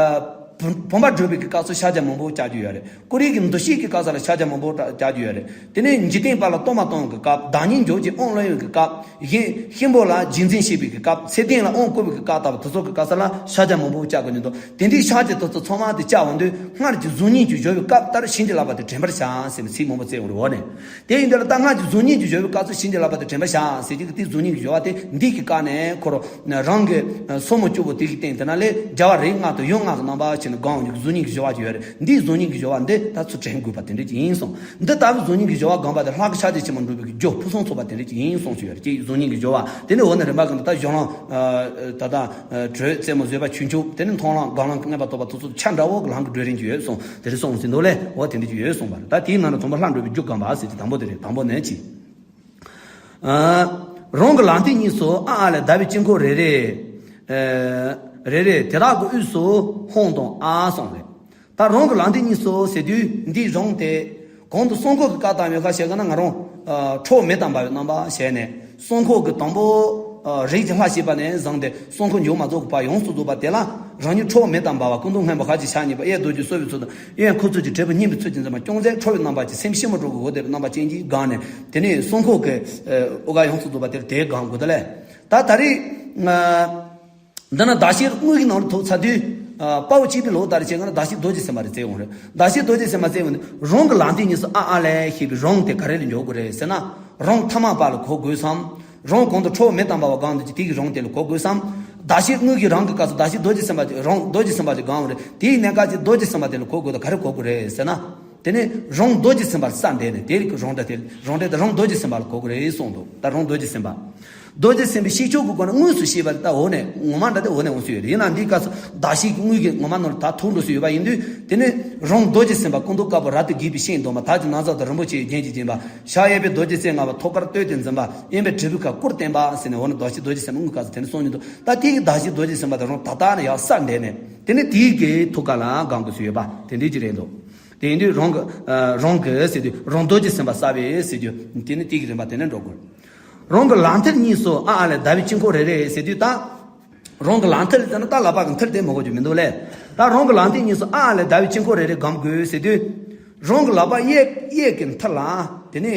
བུམ་པ་སྒྲུབ་པའི་གི་སྐབས་སུ་ཕྱག་རྒྱ་མང་པོ་བཅའ་རྒྱུ་ཡོད་རེད། ཀུ་རེ་གི་འདུ་ཤེས་ཀྱི་སྐབས་སུ་ལ་ཕྱག་རྒྱ་མང་པོ་བཅའ་རྒྱུ་ཡོད་རེད། དེ་ནས་འཇིག་རྟེན་པ་ལ་གཏོར་མ་གཏོང་གི་སྐབས། བདག་ཉིད་འཇོམས་ཀྱི་དབང་བླང་ཡོང་གི་སྐབས། གཞན་གཤིན་པོ་ལ་རྗེས་འཛིན་བྱེད་པའི་གི་སྐབས། ཚེ་བརྟན་ལ་དབང་བསྐུར་བའི་གི་སྐབས་ལྟ་བུ་དེ་ཚོ་གི་སྐབས་སུ་ལ་ཕྱག་རྒྱ་མང་པོ་བཅའ་དགོས་ནི་འདུག་དེ་འདྲའི་ཕྱག་རྒྱ་དེ་ཚོ་ཚང་མ་དེ་བཅའ་འོང་དུས། སྔར་གྱི་གཟུགས་བརྙན་གྱི་སྦྱོར་བའི་སྐབས་ལྟར་བྱིན་གྱིས་བརླབས་པ་དེ་དྲན་པར་བྱ་ཟེར་ནས་ཚིག་མང་པོ་བསྩལ་ཡོང་རེད། འོ་ནས་དེ་ཡིན་དུས་ལ་ད་སྔར་གྱི་གཟུགས་བརྙན་གྱི་སྦྱོར་བའི་སྐབས་སུ་བྱིན་གྱིས་བརླབས་པ་དེ་དྲན་པར་བྱ་ཟེར་གྱི་དེ་གཟུགས་བརྙན་གྱི་སྦྱོར་བ་དེ་འདི་གི་སྐབས་ནས་ཁོ་རང་རང་གི་སོར་མོ་བཅུ་པོ་དེ་གི་སྟེང་དེ་ན་ལས་རྒྱལ་བ་རིགས་ལྔ་དང་ཡུམ་ལྔ་གི་རྣམ་པ་བྱས་ནས་སྒོམ་ཡོང་གི་གཟུགས་བརྙན་གྱི་སྦྱོར་བ་ཅིག་ཡོད་རེད། འདིའི་གཟུགས་བརྙན་གྱི་སྦྱོར་བ་འདི་ད་ཚུར་དྲན་དགོས་པ་དེ་འདྲ་ཅིག་ཡིན་གསུངས། འདི་ལྟ་བུའི་གཟུགས་བརྙན་གྱི་སྦྱོར་བ་སྒོམ་པ་དེ་ལྷ་གི་ཕྱག་རྒྱ་ཆེན་པོ་འགྲུབ་པའི་རྒྱུ་ཕུན་སུམ་ཚོགས་པ་དེ་འདྲ་ཅིག་ཡིན་གསུངས་སུ་ཡོད་རེད། ཅེས་གཟུགས་བརྙན་གྱི་སྦྱོར་བ་དེ་ནི་འོ་ན་རིམ་པ་གི་འདི་ལྟར་གཞུང་ལམ་ད་ལྟ་དྲོད་རྩེ་མོ་བཟོད་པ་ཆོས་མཆོག་དེ་ནི་མཐོང་ལམ་སྒོམ་ལམ་གྱི་མངོན་པར་རྟོགས་པ་དེ་ཚོ་ཆ་འདྲ་བོ་གི་ལམ་གྱི་གྲོས་རིམ་ཅིག་ཡོད་གསུངས། དེ་འདྲ་གསུངས་ཟིན་འདུག་ལས། འོ་དེ་འདྲ་ཅིག་ཡོད་གསུངས་པ་རེད། ད་དེའི་ནང་ནས་དང་པོ་ལྷ་འགྲུབ་པའི་རྒྱུ་སྒོམ་པ་ཟེར་གྱི་དང་པོ་དེ་རེད། དང་པོ་ནས་ཅིག་ཨ། རང་གི་ལག་མཐིལ་གཉིས་སུ་ཨ་ཨ་ལས་བརྡབས་པའི་དཀྱིལ་འཁོར་རེ་རེ། ཨ། རེ་རེ་དེ་དག་གི་དབུས་སུ་ཧཱུྃ་དང་ཨཱཿ་གསུངས་རེད། ད་རང་གི་ལག་མཐིལ་གཉིས་སུ་ཟེར་དུས་འདིའི་རང་དེ། གོང་དུ་སྲུང་འཁོར་གྱི་བཀའ་བཏང་ཡོད་ཁ་བྱས་ཀ་ན་ང་རང་ཨ་ཁྲོ་མེ་དང་འབར་བའི་རྣམ་པ་བྱས་ནས་སྲུང་འཁོར་གྱི་དང་པོ། རིགས་ཀྱི་ལྷ་ཞེས་པ་ནས་བཟུང་སྟེ་གསུང་འཁོར་མཇུག་མ་རྫོགས་པ་ཡོངས་སུ་རྫོགས་པ་དེ་ལ་རང་ཉིད་ཁྲོ་བོ་མེ་དང་འབར་བ། སྐུ་མདོག་སྔོན་པོ་ཧར་གྱིས་ཞལ་གཉིས་པ། གཡས་རྡོ་རྗེ་གསོལ་བའི་ཚུལ་དང་། གཡོན་ཁུ་ཚུར་གྱིས་དྲིལ་བུ་སྙན་པའི་ཚུལ་གྱིས་འཛིན་པ། ཅུང་ཟད་ཁྲོ་བོའི་རྣམ་པ་ཀྱིས་སེམས་ཤིན་མོ་སྒྲོ་གུ་འོད་ལྡན་པའི་རྣམ་པ་ཅན་གྱིས་བསྒང་ནས། དེ་ནས་གསུང་འཁོར་གྱི་དབུ་སྐར་ཡོངས་སུ་རྫོགས་པ་དེར་དེ་བསྒང་དགོས་ད་ལས། ད་ད་རེས། འདི་ན་གདགས་ཞིབ་དངོས་ཀྱི་ནང་ལ་ཐུག་ཚར་དུས། དཔའ་བོ་གཅིག་པའི་ལོ་ལྟར་བྱས་ང་ལ་གདགས་ཞིབ་རྡོ་རྗེ་སེམས་དཔའ་རེ་བཙལ་འོང་རེད། གདགས་ཞིབ་རྡོ་རྗེ་སེམས་དཔའ་བཙལ་འོང་དུས་རང་གི་ལག་མཐིལ་གཉིས་སུ་ཨ་ཨ་ལས་ཞེས་པའི་རང་དེ་ག་རེ་ལ་འཇོག་དགོས་རེད་ཟེར་ན། རང་ཐ་མལ་པ་ལ་གོ་དགོས་སམ། རང་གོང་དུ་ཁྲོ་བོ་མེ་དང་འབར་བ་བསྒང་འདུག་ཅིང་དེ་གི་རང་དེ་ལ་གོ་དགོས་སམ། གདགས་ཞིབ་དངོས་ཀྱི་རང་གི་སྐབས་སུ་གདགས་ཞིབ་རྡོ་རྗེ་སེམས་དཔའ་དེ་རང་རྡོ་རྗེ་སེམས་དཔའ་དེ་བསྒང་འོང་རེད། དེའི་གནས་སྐབས་ཀྱི་རྡོ་རྗེ་སེམས་དཔའ་དེ་ལ་གོ་དགོས་དང་ག་རེ་གོ་དགོས་རེད་ཟེར་ན། དེ་ནས་རང་རྡོ་རྗེ་སེམས་དཔའ་ལ་ས་འདས་ནས་དེ་རིགས་ཀྱི་རང་སྒྲ་དེ་རང་སྒྲ་དེ་རང་རྡོ་རྗེ་སེམས་དཔའ་ལ་གོ་དགོས་རེད་གསུངས་འདུག་ད་རང་རྡོ་རྗེ་སེམས་དཔའ། རྡོ་རྗེ་སེམས་དཔའི་ཤེས་བྱ་གི་སྒོ་ནས་དངོས་སུ་ཤེས་པ་དེ་ད་འོ་ནས་ངོ་མ་འདྲ་དེ་འོ་ནས་འོང་སྲིད་ཡོད་རེད། ཡིན་ནའང་འདིའི་སྐབས་སུ་གདགས་ཞིབ་ཀྱི་དངོས་ཀྱི་ངོ་མ་ནང་ལ་ད་ཐུག་འགྲོ་སྲིད་ཡོད་པ་ཡིན་དུས། དེ་ནས་རང་རྡོ་རྗེ་སེམས་དཔའ་སྐུ་མདོག་དཀར་པོ་རབ་ཏུ་རྒྱས་པའི་ཤིང་སྡོང་པོ། དར་གྱི་ན་བཟའ་དང་རིན་པོ་ཆེའི་རྒྱན་གྱིས་བརྒྱན་པ། ཕྱག་གཡས་པས་རྡོ་རྗེ་རྩེ་ལྔ་པ་ཐོད་དཀར་སྟོད་དེ་འཛིན་པ། གཡོན་པས་དྲིལ་བུ་ཁ་དཀར་པོ་བསྟན་པ་ཟེར་ནས་འོ་ན་གདགས་ཞིབ་རྡོ་རྗེ་སེམས་དཔའ་དངོས་སྐབས་སུ་དེ་ནས་གསུངས་མྱོང་འདུག་ད་དེ་གི་གདགས་ཞིབ་རྡོ་རྗེ་སེམས་དཔའ་དེ་རང་ད་ལྟ་ནས་ཡར་ས་འདས་ནས་དེ་ནས་དེའི་གི་ཐུགས་ཀ་ལ་བསྒང་དགོས་སྲིད་ཡོད་པ་དེ་འདྲའི་ཅིག་རེད་འདུག་དེ་ཡིན་དུས་རང་གི་རང་གི་ཟེར་དུས་རང་རྡོ་རྗེ་སེམས་དཔའ་ས་པས་ཟེར་དུས་དེ་ནི་དེ་གི་རིམ་པ་དེ་ནས་འགྲོ་དགོས། རང་གི་ལག་མཐིལ་གཉིས་སུ་ཨ་ཨ་ལས་ཟླ་བའི་དཀྱིལ་འཁོར་རེ་རེ་ཟེར་དུས་ད། རང་གི་ལག་མཐིལ་ཟེར་ན་ད་ལག་པ་གི་མཐིལ་དེ་མི་དགོས་རྒྱུ་མི་འདུག་ལས། ད་རང་གི་ལག་མཐིལ་གཉིས་སུ་ཨ་ཨ་ལས་ཟླ་བའི་དཀྱིལ་འཁོར་རེ་རེ་བསྒང་དགོས་ཟེར་དུས། རང་གི་ལག་པ་གཡས་གཡས་ཀྱི་མཐིལ་ལ་དེ་ནས་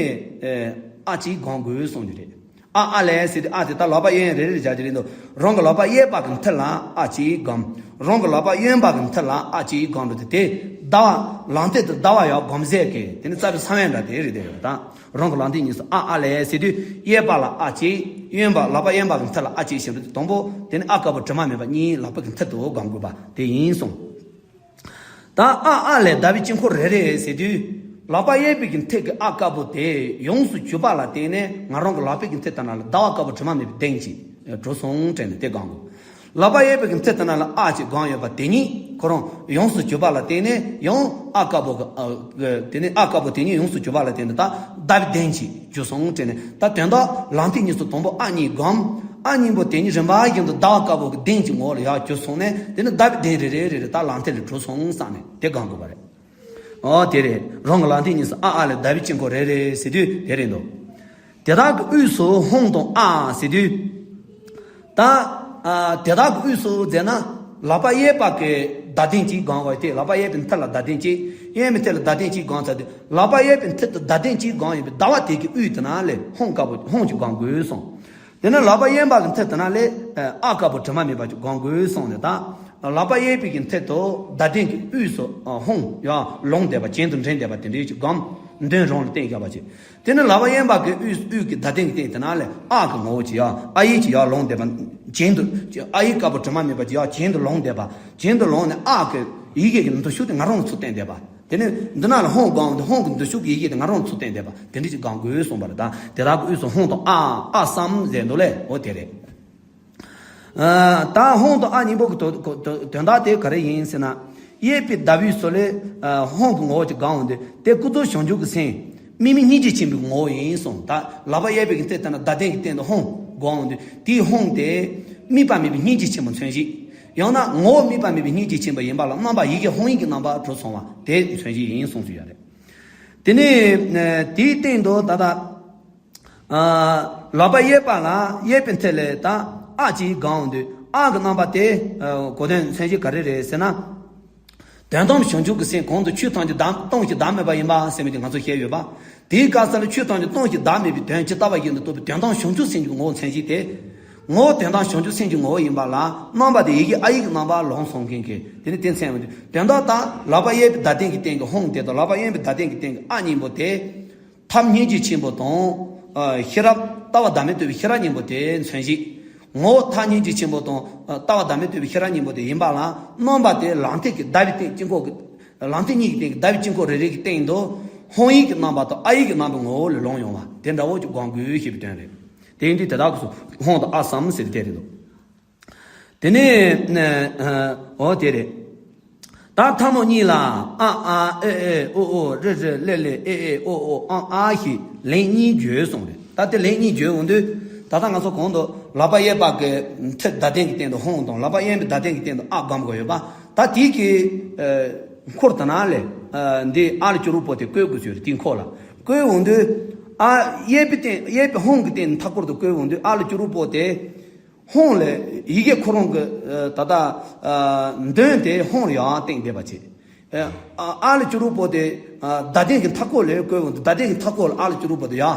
ཨ་གཅིག་བསྒང་དགོས་གསུངས་རྒྱུ་རེད། ཨ་ཨ་ལས་ཟེར་དུས་ཨ་དེ་ད་ལག་པ་གཡས་གཡོན་རེ་རེ་ལ་སྦྱར་རྒྱུ་རེད་འདུག་རང་གི་ལག་པ་གཡས་པ་གི་མཐིལ་ལ་ཨ་གཅིག་བསྒང་། རང་གི་ལག་པ་གཡོན་པ་གི་མཐིལ་ལ་ཨ་གཅིག་བསྒང་འགྲོ་དུས་དེ་ཟླ་བ་ལག་མཐིལ་དུ་ཟླ་བ་ཡར་བསྒོམ་ཟས་ཀྱི་དེ་ནི་རྩ་བའི་ས་བོན་འདྲ་དེ་རེད་དེ་ཡོད་ད། རང་གི་ལག་མཐིལ་གཉིས་སུ་ཨ་ཨ་ལས་ཟེར་དུས་གཡས་པ་ལ་ཨ་གཅིག་གཡོན་པ་ལག་པ་གཡོན་པ་གི་མཐིལ་ལ་ཨ་གཅིག་ཞེས་པ་དེ་དང་པོ་དེ་ནི་ཨ་དཀར་པོ་དྲི་མ་མེད་པ་གཉིས་ལག་པ་གི་མཐིལ་དུ་བསྒང་དགོས་པ་དེ་ཡིན་གསུངས། ད་ཨ་ཨ་ལས་ཟླ་བའི་དཀྱིལ་འཁོར་རེ་རེ་ཟེར་དུས། ལག་པ་གཡས་པའི་གི་མཐིལ་གྱི་ཨ་དཀར་པོ་དེ་ཡོངས་སུ་གྱུར་པ་ལ་བརྟེན་ནས་ང་རང་གི་ལག་པའི་གི་མཐིལ་དེ་ན་ལ་ཟླ་བ་དཀར་པོ་དྲི་མ་མེད་པའི་གདེང་གཅིག་གྲུབ་སོང་དྲན་ནས་དེ་བསྒང་དགོས། ལག་པ་གཡས་པའི་གི་མཐིལ་དེ་ན་ལ་ཨ་གཅིག་བསྒང་ཡོད་པ་དེ་ཉིད་ཁོ་རང་ཡོངས་སུ་གྱུར་པ་ལ་བརྟེན་ནས་ཡང་ཨ་དཀར་པོ་གི་ཨ་དེ་ནས་ཨ་དཀར་པོ་དེ་ཉིད་ཡོངས་སུ་གྱུར་པ་ལ་བརྟེན་ནས་ད་ཟླ་བའི་གདེང་གཅིག་གྱུར་སོང་དྲན་ནས་ད་དོན་དག་ལག་མཐིལ་གཉིས་སུ་དང་པོ་ཨ་གཉིས་བསྒོམ། ཨ་གཉིས་པོ་དེ་གཉིས་རིམ་པ་བཞིན་དུ་ཟླ་བ་དཀར་པོ་གི་གདེང་གཅིག་ངོ་བོ་ལ་ཡར་གྱུར་སོང་ནས་དེ་ནི་ཟླ་བའི་གདེང་རེ་རེ་རེ་རེ་ད་ལག་མཐིལ་ལ་གྲུབ་སོང་བསམ་ནས་དེ་བསྒང་དགོས་པ་རེད། ཨོ་དེ་རེད། རང་གི་ལག་མཐིལ་གཉིས་སུ་ཨ་ཨ་ལས་ཟླ་བའི་དཀྱིལ་འཁོར་རེ་རེ་ཟེར་དུས་དེ་རེད་འདུག་དེ་དག་གི་དབུས་སུ་ཧཱུྃ་དང་ཨཱཿ་ཟེར་དུས། ད་ཨ་དེ་དག་གི་དབུས་སུ་ཟེར་ན་ལག་པ་གཡས་པ་གི་ཟླ་གདེང་གཅིག་བསྒང་བ་དེ་ལག་པ་གཡས་པའི་མཐིལ་ལ་ཟླ་གདེང་གཅིག་གཡོན་པའི་མཐིལ་ལ་ཟླ་གདེང་གཅིག་བསྒང་ཚར་དུས་ལག་པ་གཡས་པའི་མཐིལ་དུ་ཟླ་གདེང་གཅིག་བསྒང་ཡོད་པའི་ཟླ་བ་དེ་གི་དབུས་དེ་ན་ལས་ཧཱུྃ་དཀར་པོ་ཧཱུྃ་གཅིག་བསྒང་དགོས་གསུངས། དེ་ནས་ལག་པ་གཡོན་པ་གི་མཐིལ་དེ་ན་ལས་ཨ་དཀར་པོ་དྲི་མ་མེད་པ་གཅིག་བསྒང་དགོས་གསུངས་ནས་ད། ལག་པ་གཡས་པའི་གི་མཐིལ་དུ་ཟླ་གདེང་གི་དབུས་སུ་ཧཱུྃ་ཡར་ལོང་བསྡད་པ་གྱེན་དུ་འགྲེང་བསྡད་པ་དེ་འདྲའི་གཅིག་བསྒང་། མདུན་རང་ལ་བསྟན་བཞག་པ་གཅིག་དེ་ནས་ལག་པ་གཡོན་པ་གི་དབུས་དབུས་ཀྱི་ཟླ་གདེང་གི་སྟེང་དེ་ན་ལས་ཨ་གི་ངོ་བོ་གཅིག་ཡར་ཨ་ཡིག་གཅིག་ཡར་ལོང་བསྡད་པ། གྱེན་དུ་ཨ་ཡིག་དཀར་པོ་དྲི་མ་མེད་པ་གཅིག་ཡར་གྱེན་དུ་ལོང་བསྡད་པ། གྱེན་དུ་ལོང་ནས་ཨ་གི་ཡི་གེ་གི་འདུ་ཤུགས་དེ་ང་རང་ལ་ཚུར་བསྟན་བསྡད་པ། དེ་ནས་འདི་ན་ལ་ཧཱུྃ་བསྒང་འོང་དུས་ཧཱུྃ་གི་འདུ་ཤུགས་ཀྱི་ཡི་གེ་དེ་ང་རང་ལ་ཚུར་བསྟན་བསྡད་པ་དེ་འདྲ་ཅིག་བསྒང་དགོས་གསུངས་པ་རེད་ད། དེ་དག་གི་དབུས་སུ་ཧཱུྃ་དང་ཨཱཿ་ཨ་གསུམ་ཟེར་འདུག་ལས་འོ་དེ་རེད། ཨ་ད་ཧཱུྃ་དང་ཨཱཿ་གཉིས་པོ་གི་དོ་དོ་དོན་དག་དེ་ག་རེ་ཡིན་ཟེར་ན། གཡས་པའི་ཟླ་བའི་སོ་ལས་ཨ་ཧཱུྃ་གི་ངོ་བོ་ཅིག་བསྒང་འོང་དུས་དེ་ཀུན་རྫོབ་བྱང་ཆུབ་ཀྱི་སེམས་དམིགས་མེད་སྙིང་རྗེ་ཆེན་པོའི་ངོ་བོ་ཡིན་གསུངས། ད་ལག་པ་གཡས་པའི་གི་མཐིལ་དེ་ན་ཟླ་གདེང་གི་སྟེང་དུ་ཧཱུྃ་བསྒང་འོང་དུས་དེའི་ཧཱུྃ་དེ་དམིགས་པ་མེད་པའི་སྙིང་རྗེ་ཆེན་པོ་མཚོན་བྱེད། ཡང་ན་ངོ་བོ་དམིགས་པ་མེད་པའི་སྙིང་རྗེ་ཆེན་པོ་ཡིན་པ་ལ་རྣམ་པ་ཡི་གེ་ཧཱུྃ་ཡིག་གི་རྣམ་པ་གྲུབ་སོང་བ་དེ་མཚོན་བྱེད་ཡིན་གསུངས་སུ་ཡོད་རེད། དེ་ནས་དེའི་སྟེང་དུ་ད་ལྟ་ལག་པ་གཡས་པ་ལ་གཡས་པའི་མཐིལ་ལས་ད་ཨ་གཅིག་བསྒང་འོང་དུས་ཨ་གི་རྣམ་པ་དེ་གོ་དོན་མཚོན་བྱེད་ག་རེ་རེད་ཟེར་ན། དོན་དམ་བྱང་ཆུབ་ཀྱི་སེམས་གང་དུ་ཆོས་ཐམས་ཅད་བདག་སྟོང་ཞིང་བདག་མེད་པ་ཡིན་པ་ཟེར་མི་དེ་ང་ཚོ་བཤད་ཡོད་པ། དེའི་སྐབས་སུ་ལ་ཆོས་ཐམས་ཅད་སྟོང་ཞིང་བདག་མེད་པའི་དོན་ཇི་ལྟ་བ་བཞིན་དུ་རྟོགས་པའི་དོན་དམ་བྱང་ཆུབ་སེམས་ཀྱི་ངོ་བོ་མཚོན་བྱེད་དེ། ངོ་བོ་དོན་དམ་བྱང་ཆུབ་སེམས་ཀྱི་ངོ་བོ་ཡིན་པ་ལ་རྣམ་པ་དེ་ཡི་གེ་ཨ་ཡིག་གི་རྣམ་པ་ལོངས་སུ་སྤྱོད་མཁན་གྱི་དེ་ནི་དེ་མཚོན་པ་དེ་དོན་དག་ད་ལག་པ་གཡས་པའི་ཟླ་གདེང་གི་སྟེང་གི་ཧཱུྃ་དེ་དང་ལག་པ་གཡོན་པའི་ཟླ་གདེང་གི་སྟེང་གི་ཨ་གཉིས་པོ་དེ། ཐབས་སྙིང་རྗེ་ཆེན་པོ་དང་། ཤེས་རབ་ལྟ་བ་བདག་མེད་རྟོགས་པའི་ཤེས་རབ་གཉིས་པོ་དེ་མཚོན་བྱེད། ངོ་བོ་ཐབས་སྙིང་རྗེ་ཆེན་པོ་དང་ལྟ་བ་བདག་མེད་རྟོགས་པའི་ཤེས་རབ་གཉིས་པོ་དེ་ཡིན་པ་ལ་རྣམ་པ་དེ་ལག་མཐིལ་གྱི་ཟླ་བའི་སྟེང་དཀྱིལ་འཁོར་གྱི། ལག་མཐིལ་གཉིས་ཀྱི་སྟེང་གི་ཟླ་བའི་དཀྱིལ་འཁོར་རེ་རེ་གི་སྟེང་དུ་ཧཱུྃ་ཡིག་གི་རྣམ་པ་དང་ཨ་ཡིག་གི་རྣམ་པའི་ངོ་བོ་ལས་ལོངས་ཡོང་བ་དེ་འདྲ་བོ་ཅིག་བསྒང་དགོས་ཞེས་པའི་དོན་རེད། དེ་ཡིན་དུས་དེ་དག་གི་སུ་ཧཱུྃ་དང་ཨཱཿ་གསུམ་ཟེར་དེ་རེད་འདུག་དེ་ནས་ཨོ་དེ་རེད། ད་ཐལ་མོ་གཉིས་ལ་ཨ་ཨ་ཨེ་ཨེ་ཨོ་ཨོ་རི་རི་ལེ་ལེ་ཨེ་ཨེ་ཨོ་ཨོ་ཨང་ཨ་ཞེས་ལན་གཉིས་བརྗོད་གསུངས་རེད། ད་དེ་ལན་གཉིས་བརྗོད་འོང་དུས་ད་ལྟ་ང་ཚོ་གོང་དུ་ལག་པ་གཡས་པ་གི་མཐིལ་ཟླ་གདེང་གི་སྟེང་དུ་ཧཱུྃ་དང་ལག་པ་གཡོན་པའི་ཟླ་གདེང་གི་སྟེང་དུ་ཨ་བསྒང་དགོས་ཡོད་པ། ད་དེའི་གི་འཁོར་དེ་ན་ལས་འདི་ཨ་ལ་སྐྱུ་རུ་པོ་དེ་བཀོད་དགོས་ཡོད་རེད། དེའི་འཁོར་ལ་བཀོད་འོང་དུས་ཨ་གཡས་པའི་སྟེང་གཡས་པའི་ཧཱུྃ་གི་སྟེང་མཐའ་སྐོར་དུ་བཀོད་འོང་དུས་ཨ་ལ་སྐྱུ་རུ་པོ་དེ། ཧོང་ལས་ཡི་གེ་ཁོ་རང་གི་ཨ་ད་ལྟ་ཨ་མདུན་དེ་ཧོང་ལ་ཡར་བསྟན་བསྡད་པ་བྱས། ཨ་ཨ་ལ་ཅོག་རོ་པོ་དེ་ཨ་བརྡ་དོན་གྱི་མཐའ་སྐོར་ལ་བཀོད་འོང་དུས་བརྡ་དོན་གྱི་མཐའ་སྐོར་ལ་ཨ་ལ་ཅོག་རོ་པོ་དེ་ཡར་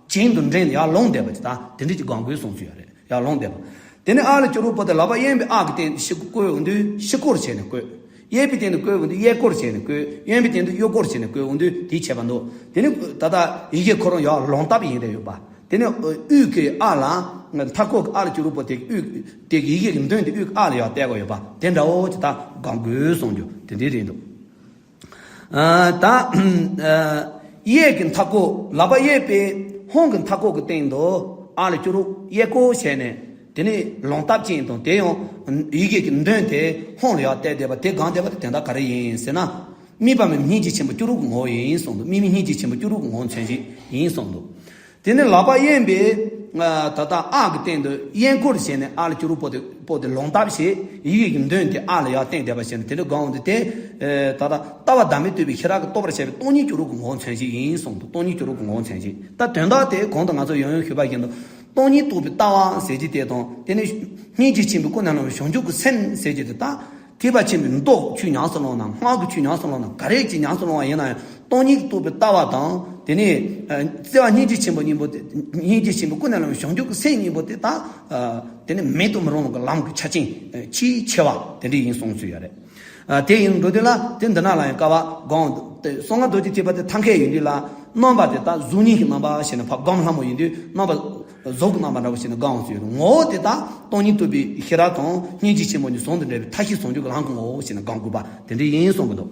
གྱེན་དུ་འདྲེན་ནས་ཡར་ལོང་བསྡད་པ་ཅིག་དང་དེ་འདྲ་ཅིག་སྒང་གོས་གསུངས་ཚུལ་ཡོད་རེད། ཡར་ལོང་བསྡད་པ། དེ་ནས་ཨ་ལ་ཅོག་རོ་པོ་དེ་ལག་པ་གཡས་པའི་ཨ་གི་སྟེང་དུ་ཤི་བཀོད་འོང་དུས་ཤི་སྐོར་བྱས་ནས་བཀོད། གཡས་པའི་སྟེང་དུ་བཀོད་འོང་དུས་གཡས་སྐོར་བྱས་ནས་བཀོད། གཡོན་པའི་སྟེང་དུ་གཡོན་སྐོར་བྱས་ནས་བཀོད་འོང་དུས་དེའི་ཁྱད་པར་འདུག་དེ་ནས་ད་ལྟ་ཡི་གེ་ཁོ་རང་ཡར་ལོང་སྟབས་ཡིན་བསྡད་ཡོད་པ། དེ་ནས་དབུས་ཀྱི་ཨ་ལ་མཐའ་སྐོར་གྱི་ཨ་ལ་ཅོག་རོ་པོ་དེ་དབུས་དེ་ཡི་གེ་གི་མདུན་དེ་དབུས་ཀྱི་ཨ་ལ་ཡར་བསྟན་གྱི་ཡོད་པ་དེ་འདྲ་བོ་ཅིག་ད་སྒང་གོས་གསུངས་རྒྱུ་དེ་འདྲ་རེད་འདུག་ཨ་ད་ཨ་གཡས་ཀྱི་མཐའ་སྐོར་ལག་པ་གཡས་པས་ཧོང་གི་མཐའ་སྐོར་གྱི་སྟེང་དུ་ཨ་ལ་ཅོག་རོ་གཡས་སྐོར་བྱས་ནས་དེ་ནས་ལོང་སྟབས་ཅན་དང་དེ་ཡང་ཡི་གེ་གི་མདུན་དེ་ཧོང་ལ་ཡར་བསྟན་བསྡད་པ་དེ་སྒང་བསྡད་པ་དེ་དོན་དག་ག་རེ་ཡིན་ཟེར་ན། དམིགས་པ་མེད་སྙིང་རྗེ་ཆེན་པོ་སྐྱུ་རུ་གི་ངོ་བོ་ཡིན་གསུངས་འདུག་དམིགས་མེད་སྙིང་རྗེ་ཆེན་པོ་སྐྱུ་རུ་གི་ངོ་བོ་མཚོན་བྱེད་ཡིན་གསུངས་འདུག་དེ་ནས་ལག་པ་གཡས་པས་ད་ལྟ་ཨ་གི་སྟེང་དུ་གཡས་སྐོར་བྱས་ནས་ཨ་ལ་ཅོག་རོ་པོ་དེ་པོ་དེ་ལོང་སྟབས་བྱས་ཡི་གེ་གི་མདུན་དེ་ཨ་ལ་ཡར་བསྟན་བསྡད་པ་བྱས་ནས་དེ་འདྲ་སྒང་འོང་དུས་དེ་ད་ལྟ་ལྟ་བ་བདག་མེད་རྟོགས་པའི་ཤེས་རབ་ཀྱིས་རྟོགས་པར་བྱ་བའི་སྟོང་ཉིད་སྐྱུ་རུ་གི་ངོ་བོ་མཚོན་བྱེད་ཡིན་གསུངས་འདུག་སྟོང་ཉིད་སྐྱུ་རུ་གི་ངོ་བོ་མཚོན་བྱེད། ད་དོན་དག་དེ་གོང་དུ་ང་ཚོ་ཡང་ཡང་ཞུས་པ་བཞིན་དུ། སྟོང་ཉིད་རྟོགས་པའི་ལྟ་བ་ཟེར་གྱི་དེ་དང་དེ་ནས་སྙིང་རྗེ་ཆེན་པོའི་སྐུ་ནས་ལངས་པའི་བྱང་ཆུབ་ཀྱི་སེམས་ཟེར་གྱི་དེ་དག་ཐེག་པ་ཆེན་པོའི་མདོ་ཆོས་ཉམས་སུ་བླངས་ན་སྔགས་ཀྱི་ཆོས་ཉམས་སུ་བླངས་ན་ག་རེ་ཅིག་ཉམས་སུ་བླངས་པ་ཡིན་ན་ཡང་སྟོང་ཉིད་རྟོགས་པའི་ལྟ་བ་དང་དེ་ནས་ཨ་བརྩེ་བ་སྙིང་རྗེ་ཆེན་པོ་གཉིས་པོ་དེ་སྙིང་རྗེ་ཆེན་པོའི་སྐུ་ནས་ལངས་པའི་བྱང་ཆུབ་ཀྱི་སེམས་གཉིས་པོ་དེ་དག་ཨ་དེ་ནས་མེད་དུ་མི་རུང་བ་གི་ལམ་གྱི་ཆ་རྐྱེན་ཨ་ཆེས་ཆེ་བ་དེ་འདྲ་ཡིན་གསུངས་ཚུལ་ཡོད་རེད། ཨ་དེ་ཡིན་འགྲོ་དུས་ལ་དེ་འདི་ན་ལ་ཡང་ཀ་བ་སྒང་དེ་གསང་སྔགས་རྡོ་རྗེ་ཐེག་པ་དེ་ཐབས་མཁས་ཡིན་དུས་ལ་རྣམ་པ་དེ་དག་གཟུགས་བརྙན་གྱི་རྣམ་པ་ཞེས་ནས་ཕ་སྒམ་ལྷ་མོ་ཡིན་དུས་རྣམ་པ་གཟུགས་ཀྱི་རྣམ་པ་འདྲ་བོ་ཞེས་ནས་སྒང་འོང་ཚུལ་ཡོད་དུས་ངོ་བོ་དེ་དག་སྟོང་ཉིད་རྟོགས་པའི་ཤེས་རབ་དང་སྙིང་རྗེ་ཆེན་པོ་གཉིས་ཟུང་དུ་འབྲེལ་བའི་མཐའ་བཞི་ཟུང་འཇུག་གི་ལམ་གྱི་ངོ་བོ་ཞེས་ནས་སྒང་དགོས་པ་དེ་འདྲ་ཡིན་གསུང་གི་འདུག་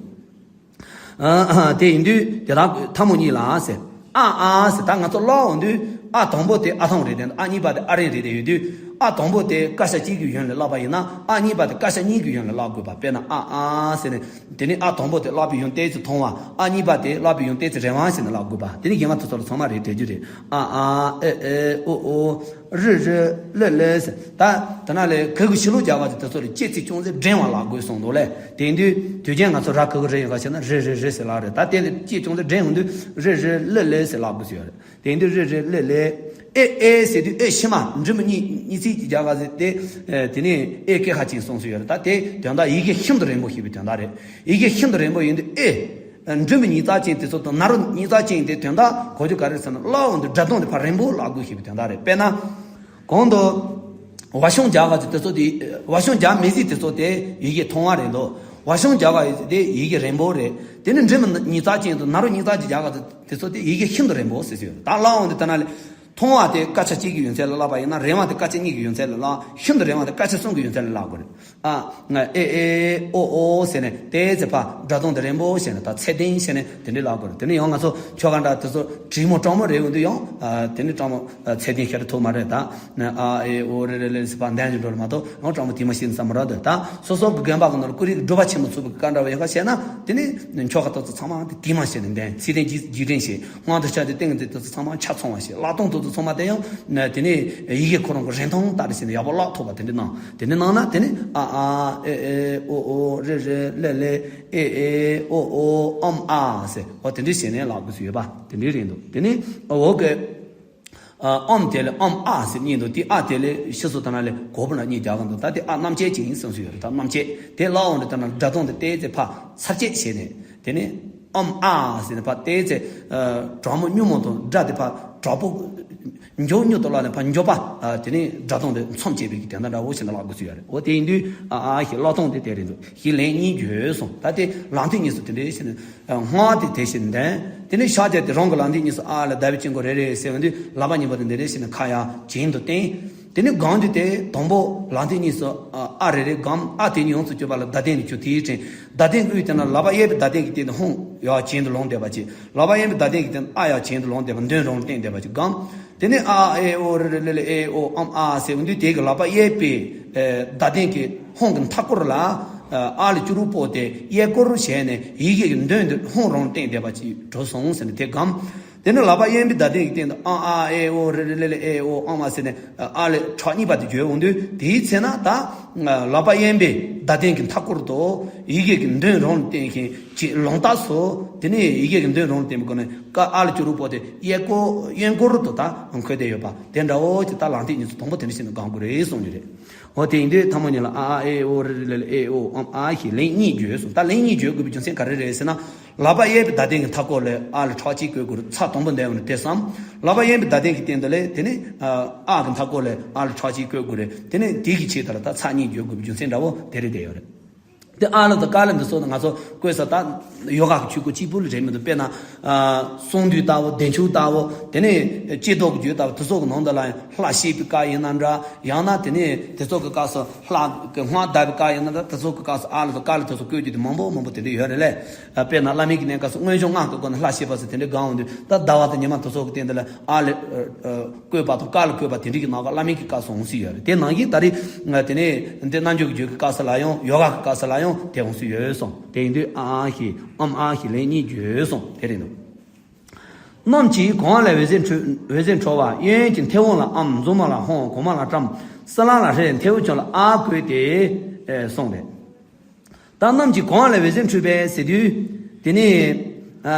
ཨ་ཨ་དེ་ཡིན་དུས་དེ་དག་ཐལ་མོ་གཉིས་ལ་ཟེར། ཨ་ཨ་ཟེར་ད་ང་ཚོ་ཀློག་འོང་དུས་ཨ་དང་པོ་དེ་ཨ་ཐང་རེད་དེ་ཨ་གཉིས་པ་དེ་ཨ་རན་རེད་དེ་ཡོད་དུས་ཨ་དང་པོ་དེ་ཀ་ཤ་གཅིག་གི་ཡོན་ལ་བཀླགས་པ་ཡིན་ན་ཨ་གཉིས་པ་དེ་ཀ་ཤ་གཉིས་ཀྱི་ཡོན་ལ་བཀླག་དགོས་པ། དཔེར་ན་ཨ་ཨ་ཟེར་ནས་དེ་ནི་ཨ་དང་པོ་དེ་བཀླགས་པའི་ཡོན་ཏན་གྱི་མཐོང་བ། ཨ་གཉིས་པ་དེ་བཀླགས་པའི་ཡོན་ཏན་གྱི་རེ་བ་ཟེར་ནས་བཀླག་དགོས་པ། དེ་ནི་རྒན་མ་དེ་ཚོ་ལ་ཚང་མ་རེད་དྲན་རྒྱུ་རེད། ཨ་ཨ་ཨེ་ཨེ་ཨོ་ཨོ། རི་རི་ལི་ལི་ཟེར། ད་དེ་ན་ལས་ག་གི་ཤི་ལོ་རྒྱག་པ་དེ་དེ་ཚོ་ལ་ལྕེ་ཚིག་ཅུང་ཟད་འགྲེང་བ་ལ་དགོས་གསུངས་འདུག་ལས། དེ་དུས་དུས་རྒྱན་ང་ཚོ་ར་ག་གི་རི་ཡིན་ག་ཤེ་ན་རི་རི་རི་ཟེར་ལ་རེད། ད་དེ་ལས་ལྕེ་ཅུང་ཟད་འགྲེང་འོང་དུས་རི་རི་ལི་ལི་ཟེར་ལ་དགོས་ཟེར་ཡོད་རེད། དེ་དུས་རི་རི་ལི་ལི། ཨེ་ཨེ་ཟེར་དུས་ཨེ་ཕྱི་མ་འགྲེང་བུ་གཉིས་གཉིས་ཚིག་ཅིག་རྒྱག་ག་ཟེར་ཏེ། དེ་ནས་ཨེ་སྐད་ཁ་ཅན་གསུངས་ཟེར་ཡོད་རེད། ད་དེ་དོན་དག་ཡི་གེ་ཤིན་ཏུ་རིང་པོ་ཞེས་པའི་དོན་དག་རེད། ཡི་གེ་ཤིན་ཏུ་རིང་པོ་ཡིན་དུས་ཨེ། འགྲེང་བུ་གཉིས་ཚིག་ཅན་དེ་ཚོ་དང་ན་རོ་གཉིས་ཚིག་ཅན་དེ་དོན་དག་གོ་རྒྱུ་ག་རེ་ཟེར་ན་ཀློག་འོང་དུས་སྒྲ་གདངས་དེ་ཕར་རིང་པོ་ཀློག་དགོས་ཞེས་པའི་དོན་དག་རེད། དཔེར་ན། གོང་དུ། བ་ཤོང་རྒྱག་ག་ཚོ་དེ་ཚོ་དེ་བ་ཤོང་རྒྱག་མི་ཟིག་དེ་ཚོ་དེ་ཡི་གེ་མཐོང་བ་རེད་འདུག་བ་ཤོང་རྒྱག་ག་དེ་ཡི་གེ་རིང་པོ་རེད། དེ་ནི་འགྲེང་བུ་གཉིས་ཚིག་ཅན་དང་ན་རོ་གཉིས་ཚིག་ཅན་རྒྱག་ག་དེ་ཚོ་དེ་ཡི་གེ་ཤིན་ཏུ་རིང་པོ་ཟེར་ཟེར་ཡོད། ད་ཀློག་འོང་དུས་དེ་ན་ལས། མཐོང་བ་དེ་སྐད་ཆ་གཅིག་གི་ཡོན་ཚད་ལ་བཀླགས་པ་ཡིན་ན་རིང་བ་དེ་སྐད་ཆ་གཉིས་ཀྱི་ཡོན་ཚད་ལ་བཀླགས། ཤིན་ཏུ་རིང་བ་དེ་སྐད་ཆ་གསུམ་གྱི་ཡོན་ཚད་ལ་བཀླག་དགོས་རེད། ཨ། ང་ཨེ་ཨེ་ཨོ་ཨོ་ཟེར་ནས་དེ་ཚེ་ཕ་སྒྲ་གདངས་དེ་རིང་པོ་བྱས་ནས་ད་ཚད་ལྡན་བྱས་ནས་དེ་འདྲའི་ལབ་དགོས་རེད། དེ་ནས་ཡང་ང་ཚོ་ཁྱོ་ག་འདྲ་དེ་ཚོ་དྲིན་མོ་སྤྲང་མོ་རེད་འོང་དུས་ཡང་ཨ་དེ་ནི་སྤྲང་མོ་ཨ་ཚད་ལྡན་ཤར་ཐུབ་མ་རེད་ད། ཨ་ཨེ་ཨོ་རེ་རེ་ལེ་ཟེར་ཕ་འདན་གྱི་འགྲོ་རེད་མ་གཏོགས་ཡང་སྤྲང་མོ་དེ་མ་ཤེས་ནས་བསམ་མ་རག་འདུག་ད་སོ་སོ་གི་དགོན་པ་གི་ནང་ལ་ཀུ་རེ་གི་སྒྲུབ་པ་ཆེན་མོ་ཚུགས་པའི་བཀའ་འདྲ་བ་ཡོད་ཁ་བཤད་ན་དེ་ནི་ཁྱོ་ག་དེ་ཚོ་ཚང་མ་དེ་དེ་མ་ཤེས་ནས་འདན་ཚད་ལྡན་རྗེས་དྲན་བྱེད། སྔོན་དུ་ཆ་དེ་སྟེང་གི་དེ་ཚོ་ཚང་མ་ཆ་ཚང་བ་ཞིག་བཀླག་སྟངས་དེ་ཚོ་ཚང་མ་དེ་ཡང་ན་དེ་ནས་ཡི་གེ་ཁོ་རང་གི་རིང་ཐུང་ལྟར་བྱས་ནས་ཡག་པོ་བཀླག་ཐུབ་པ་དེ་འདྲ་གནང་། དེ་འདྲ་གནང་ན་དེ་ནས་ཨ་ཨ་ཨེ་ཨེ་ཨོ་ཨོ་རེ་རེ་ལེ་ལེ་ཨེ་ཨེ་ཨོ་ཨོ་ཨམ་ཨ་ཟེར་འོ་དེ་འདྲ་བྱས་ནས་བཀླག་དགོས་སུ་ཡོད་པ་དེ་འདྲ་རེད་འདུག་དེ་ནས་འོ་གི་ཨམ་དེ་ལས་ཨམ་ཨ་ཟེར་གཉིས་འདུག་དེ་ཨ་དེ་ལས་ཕྱི་སོ་ད་ན་ལས་གོ་བུ་ན་གཉིས་རྒྱག་གི་འདུག་ད་དེ་ཨ་རྣམ་བཅད་ཅིག་ཡིན་བསམ་སུ་ཡོད་རེད། ད་རྣམ་བཅད་དེ་བཀླག་འོང་དུས་ད་ན་སྒྲ་གདངས་དེ་ཏོག་ཙམ་ཕར་ཚར་བཅད་བྱས་ནས། དེ་ནས་ཨམ་ཨ་ཟེར་ནས་ཕར་ཏོག་ཙམ་ཨ་དྲག་མོ་སྙོམས་མོ་དང་སྒྲ་དེ་ཕར་དྲག་པོ་མགྱོགས་མྱུར་དུ་བཀླགས་ནས་ཕར་མགྱོགས་པ་ཨ་དེ་ནས་སྒྲ་གདངས་དེ་མཚམས་བཅད་པའི་གི་དོན་དག་འདྲ་བོ་ཞིག་ལ་བཀླག་དགོས་སུ་ཡོད་རེད། འོ་དེ་ཡིན་དུས་ཨ་ཨ་ཞེས་བཀླག་སྟངས་དེ་དེ་རེད་འདུག་ཞེས་ལན་གཉིས་བརྗོད་གསུངས། ད་དེ་ལམ་ཐིག་གཉིས་སུ་དེ་འདྲའི་ཞིག་ནས་སྔགས་དེ་དེ་བཞིན་ལྡན། དེ་ནས་ཕྱག་རྒྱ་དེ་རང་གི་ལམ་ཐིག་གཉིས་སུ་ཨ་ལ་བཟླ་བའི་དཀྱིལ་འཁོར་རེ་རེ་ཟེར་བ་འདི་ལག་པ་གཉིས་པོ་དེ་འདི་རེ་ཞིག་ནས་ཁ་ཡར་གྱེན་དུ་བསྟན། དེ་ནས་སྒང་དེ་དེ་དང་པོ་ལམ་ཐིག་གཉིས་སུ་ཨ་རེ་རེ་སྒང་ཨ་དེ་ཉིད་ཡོངས་སུ་གྱུར་པ་ལ་བརྡ་དོན་ནི་ཆུ་དེའི་ཕྲེང་། བརྡ་དོན་དབུས་དེ་ན་ལག་པ་གཡས་པའི་བརྡ་དོན་གྱི་སྟེང་དུ་ཧོང་ཡར་གྱེན་དུ་ལོང་བསྡད་པ་ཅིག་ལག་པ་གཡོན་པའི་བརྡ་དོན་གྱི་སྟེང་དུ་ཨ་ཡར་གྱེན་དུ་ལོང་བསྡད་པ་མདུན་རང་བསྟན་བསྡད་པ་ཅིག་སྒང་། དེ་ནས་ཨ་ཨེ་ཨོ་རི་རི་ལི་ལི་ཨེ་ཨོ་ཨམ་ཨ་ཟེར་འོང་དུས་དེ་གི་ལག་པ་གཡས་པའི་ཨེ་བརྡ་དོན་གྱི་ཧོང་གི་མཐའ་སྐོར་ལ་ཨ་ལ་ཅུ་རུ་པོ་དེ་གཡས་སྐོར་བྱས་ནས་ཡི་གེ་གི་མདུན་དུ་ཧོང་རང་བསྟན་བསྡད་པ་ཅིག་གྲུབ་སོང་ཟེར་ནས་དེ་སྒང་། དེ་ནས་ལག་པ་གཡས་པའི་བརྡ་དོན་གྱི་སྟེང་དུ་ཨ་ཨ་ཨེ་ཨོ་རེ་རེ་ལེ་ལེ་ཨེ་ཨོ་ཨམ་ཨ་ཟེར་ནས་ཨ་ལས་ཕྲག་གཉིས་པ་དེ་བརྗོད་འོང་དུས། དེའི་ཚེ་ན་ད་ལག་པ་གཡས་པའི་བརྡ་དོན་གྱི་མཐའ་སྐོར་དུ་ཡི་གེ་གི་འདོན་རང་ལ་བརྟེན་ཞིང་ཅིག་ལོང་རྟགས་སུ། དེ་ནས་ཡི་གེ་གི་འདོན་རང་ལ་བརྟེན་པའི་སྒོ་ནས་ཀ་ཨ་ལ་སྐྱུ་རུ་པོ་དེ་གཡས་སྐོར་གཡོན་སྐོར་དུ་ད་འཁོད་བསྡད་ཡོད་པ་དེ་འདྲ་བོ་ཅིག་ད་ལང་ཐིག་གཉིས་སུ་དང་པོ་དེ་འདྲ་ཞིག་ནས་སྒང་དགོས་རེད་གསུངས་ཀྱི་རེད། འོ་དེ་ཡིན་དུས་ཐལ་མོ་སྒྲ་ལ་ཨ་ཨ་ཨེ་ཨོ་རེ་རེ་ལེ་ལེ་ཨེ་ཨོ་ཨམ་ཨ་ཞེས་ལན་གཉིས་བརྗོད་གསུངས། ད་ལན་གཉིས་བརྗོད་དགོས་པའི་རྒྱུ་མཚན་ག་རེ་རེད་ཟེར་ན། ལག་པ་གཡས་པའི་བརྡ་དོན་གྱི་མཐའ་སྐོར་ལ་ཨ་ལ་ཕྲག་གཅིག་བཀོད་དགོས་རེད། ཚེག་དང་པོ་འདོན་ཡོང་ནས་དེ་བསམ། ལག་པ་གཡས་པའི་བརྡ་དོན་གྱི་སྟེང་དུ་ལས་དེ་ནས་ཨ་གི་མཐའ་སྐོར་ལ་ཨ་ལ་ཕྲག་གཅིག་བཀོད་དགོས་རེད། དེ་ནས་དེ་གི་ཆེད་དུ་ལ་ད་ཚེག་གཉིས་བརྗོད་དགོས་པའི་རྒྱུ་མཚན་འདྲ་བོ་དེ་རེད་བསྡད་ཡོད་རེད། དེ་ཨ་ལ་དང་ཀ་ལ་འདི་ཚོ་ང་ཚོ་བཀོད་ས་ད་ཡོ་ག་གི་ཆོས་སྐོར་གཅིག་པུ་ལ་རེད་མི་འདུག་དཔེར་ན་ཨ་གསུང་འདུས་ལྟ་བུ། བདེ་མཆོག་ལྟ་བུ། དེ་ནས་ལྕེ་ལྡོག་གི་རྒྱུད་ལྟ་བུ། དེ་ཚོ་གི་ནང་དུ་ལ་ཡང་ལྷ་བཤེས་པའི་ཀ་ཡིན་ན་འདྲ། ཡང་ན་དེ་ནས་དེ་ཚོ་གི་སྐབས་སུ་ལྷ་གི་སྔགས་བཟླས་པའི་ཀ་ཡིན་ན་འདྲ། དེ་ཚོ་གི་སྐབས་སུ་ཨ་ལ་དང་ཀ་ལ་དེ་ཚོ་བཀོད་རྒྱུ་དེ་མང་པོ་མང་པོ་དེ་འདྲ་ཡོད་རེད་ལས། ཨ་དཔེར་ན་བླ་མེད་ཀྱི་གནས་སྐབས་སུ་མངོན་བྱང་སྔགས་ཀྱི་སྒོ་ནས་ལྷ་བཤེས་པ་ཟེར་དེ་འདྲའི་སྒང་འོང་དུས། ད་ཟླ་བ་དང་ཉི་མ་དེ་ཚོ་གི་སྟེང་དུ་ལ་ཨ་ལ་ཨ་ཨ་བཀོད་པ་དང་ཀ་ལ་བཀོད་པ་དེ་འདྲའི་གི་ནང་ག་བླ་མེད་ཀྱི་སྐབས་སུ་འོང་སྲིད་ཡོད་རེད། དེ་ནང་བཞིན་ད་རེས་དེ་ནས་འདི་རྣལ་འབྱོར་གྱི་རྒྱུད་ཀྱི་སྐབས་སུ་ལ་ཡང་། ཡོ་ག་གི་སྐབས་སུ་ལ་ཡང་དེ་འོང་སྲིད་ཡོད་གསུངས། དེ་ཡིན་དུས་ཨ་ཨ་ཞེས་ཨམ་ཨ་ཞེས་ལན་གཉིས་བརྗོད་གསུངས། དེ་རེད་འདུག་རྣམས་ཀྱི་གོང་ལ་འོད་ཟེར་འཕྲོས། འོད་ཟེར་འཕྲོ་བ། གཡོན་གྱི་མཐེ་བོང་ལ་ཨམ། མཛུབ་མོ་ལ་ཧོང་། གོང་མ་ལ་ཀྲམ། སྲིན་ལག་ལ་ཧྲཱིཿ་མཐེ་བོ་ཆུང་ལ་ཨ་བཀོད་དེ་གསུངས་རེད། ད་རྣམས་ཀྱི་གོང་ལ་འོད་ཟེར་འཕྲོས་པས་ཟེར་དུས། དེ་ནས་ཨ་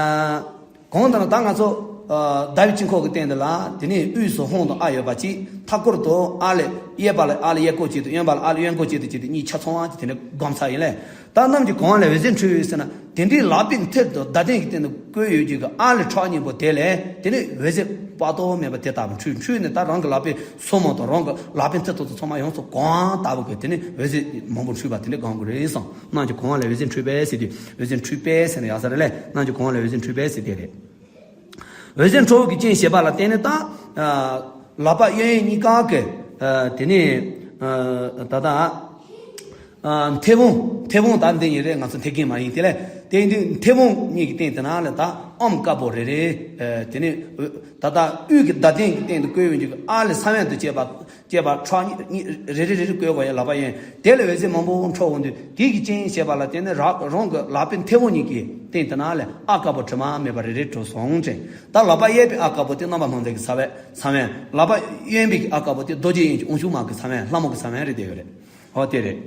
གོང་དང་ད་ང་ཚོ་ཨ་ཟླ་བའི་དཀྱིལ་འཁོར་གྱི་སྟེང་དུ་ལ་དེ་ནས་དབུས་སུ་ཧོང་དང་ཨ་ཡོད་པ་གཅིག་མཐའ་སྐོར་དུ་ཨ་ལས་གཡས་པ་ལ་ཨ་ལ་གཡས་སྐོར་གཅིག་དང་གཡོན་པ་ལ་ཨ་ལ་གཡོན་སྐོར་གཅིག་དང་བྱས་ཏེ་གཉིས་ཆ་ཚང་བ་གཅིག་དེ་འདྲ་བསྒོམ་ཚར་ཡིན་ལས། ད་རྣམས་ཀྱི་གོང་ལ་འོད་ཟེར་འཕྲོས་ཟེར་ན། དེ་འདྲའི་ལག་པའི་མཐིལ་དུ་བརྡ་དོན་གྱི་སྟེང་དུ་བཀོད་ཡོད་ཀྱི་གི་ཨ་ལས་ཕྲག་གཉིས་པོ་དེ་ལས་དེ་ནས་འོད་ཟེར་དཔག་ཏུ་མེད་པ་དེ་ལྟ་བུ་འཕྲོས། འཕྲོས་ནས་ད་རང་གི་ལག་པའི་སོར་མོ་དང་རང་གི་ལག་པའི་མཐིལ་དུ་ཚང་མ་ཡོངས་སུ་གང་ལྟ་བུ་གི་དེ་ནས་འོད་ཟེར་མང་པོ་འཕྲོས་པ་དེ་འདྲ་སྒང་གི་རེད་གསུངས། རྣམས་ཀྱི་གོང་ལ་འོད་ཟེར་འཕྲོས་པས་ཟེར་དུས། འོད་ཟེར་འཕྲོས་པས་ཟེར་ན་ཡག་ས་རེད་ལས། རྣམས་ཀྱི་གོང་ལ་འོད་ཟེར་འཕྲོས་པས་ཟེར་དེ་རེད། འོད་ཟེར་འཕྲོ་བ་གི་རྐྱེན་བྱེད་པ་ལ་བརྟེན་ནས་ད་ཨ་ལག་པ་གཡས་གཡོན་གཉིས་ཀ་གི་ཨ་དེ་ནས་ཨ་ད་ལྟ་ཨ་མཐེ་བོང་། མཐེ་བོང་ད་འདི་ཡིན་རེད། ང་ཚོ་མཐེ་རྒན་མ་ཡིན་དེ་ལས། དེ་ཡིན་དུས་མཐེ་བོང་གཉིས་ཀྱི་སྟེང་དེ་ན་ལ་ད་ཨམ་དཀར་པོ་རེ་རེ། ཨ་དེ་ནས་ད་ལྟ་དབུས་ཀྱི་བརྡ་དོན་གྱི་སྟེང་དུ་བཀོད་ཡོང་རྒྱུ་གི་ཨ་ལས་ས་བོན་དུ་བཅད་པ་བཅད་པ་ཕྲག་གཉིས་གཉིས་རེ་རེ་རེ་རེ་བཀོད་དགོས་ཡ། ལག་པ་གཡས་དེ་ལས་འོད་ཟེར་མང་པོ་འཕྲོ་འོང་དུས། དེ་གི་རྐྱེན་བྱེད་པ་ལ་བརྟེན་ནས་ར་རང་གི་ལག་པའི་མཐེ་བོང་གཉིས་ཀྱི་སྟེང་དེ་ན་ལས་ཨ་དཀར་པོ་དྲི་མ་མེད་པ་རེ་རེ་གྲུབ་སོང་དྲན། ད་ལག་པ་གཡས་པའི་ཨ་དཀར་པོ་དེ་རྣམ་པར་སྣང་མཛད་ཀྱི་ས་བོན། ས་བོན། ལག་པ་གཡོན་པའི་ཨ་དཀར་པོ་དེ་རྡོ་རྗེ་དབྱིངས་ཀྱི་དབང་ཕྱུག་མ་གི་ས་བོན། ལྷ་མོ་གི་ས་བོན་རེད་བསྡད་ཡོད་རེད། ཧོ་དེ་རེད།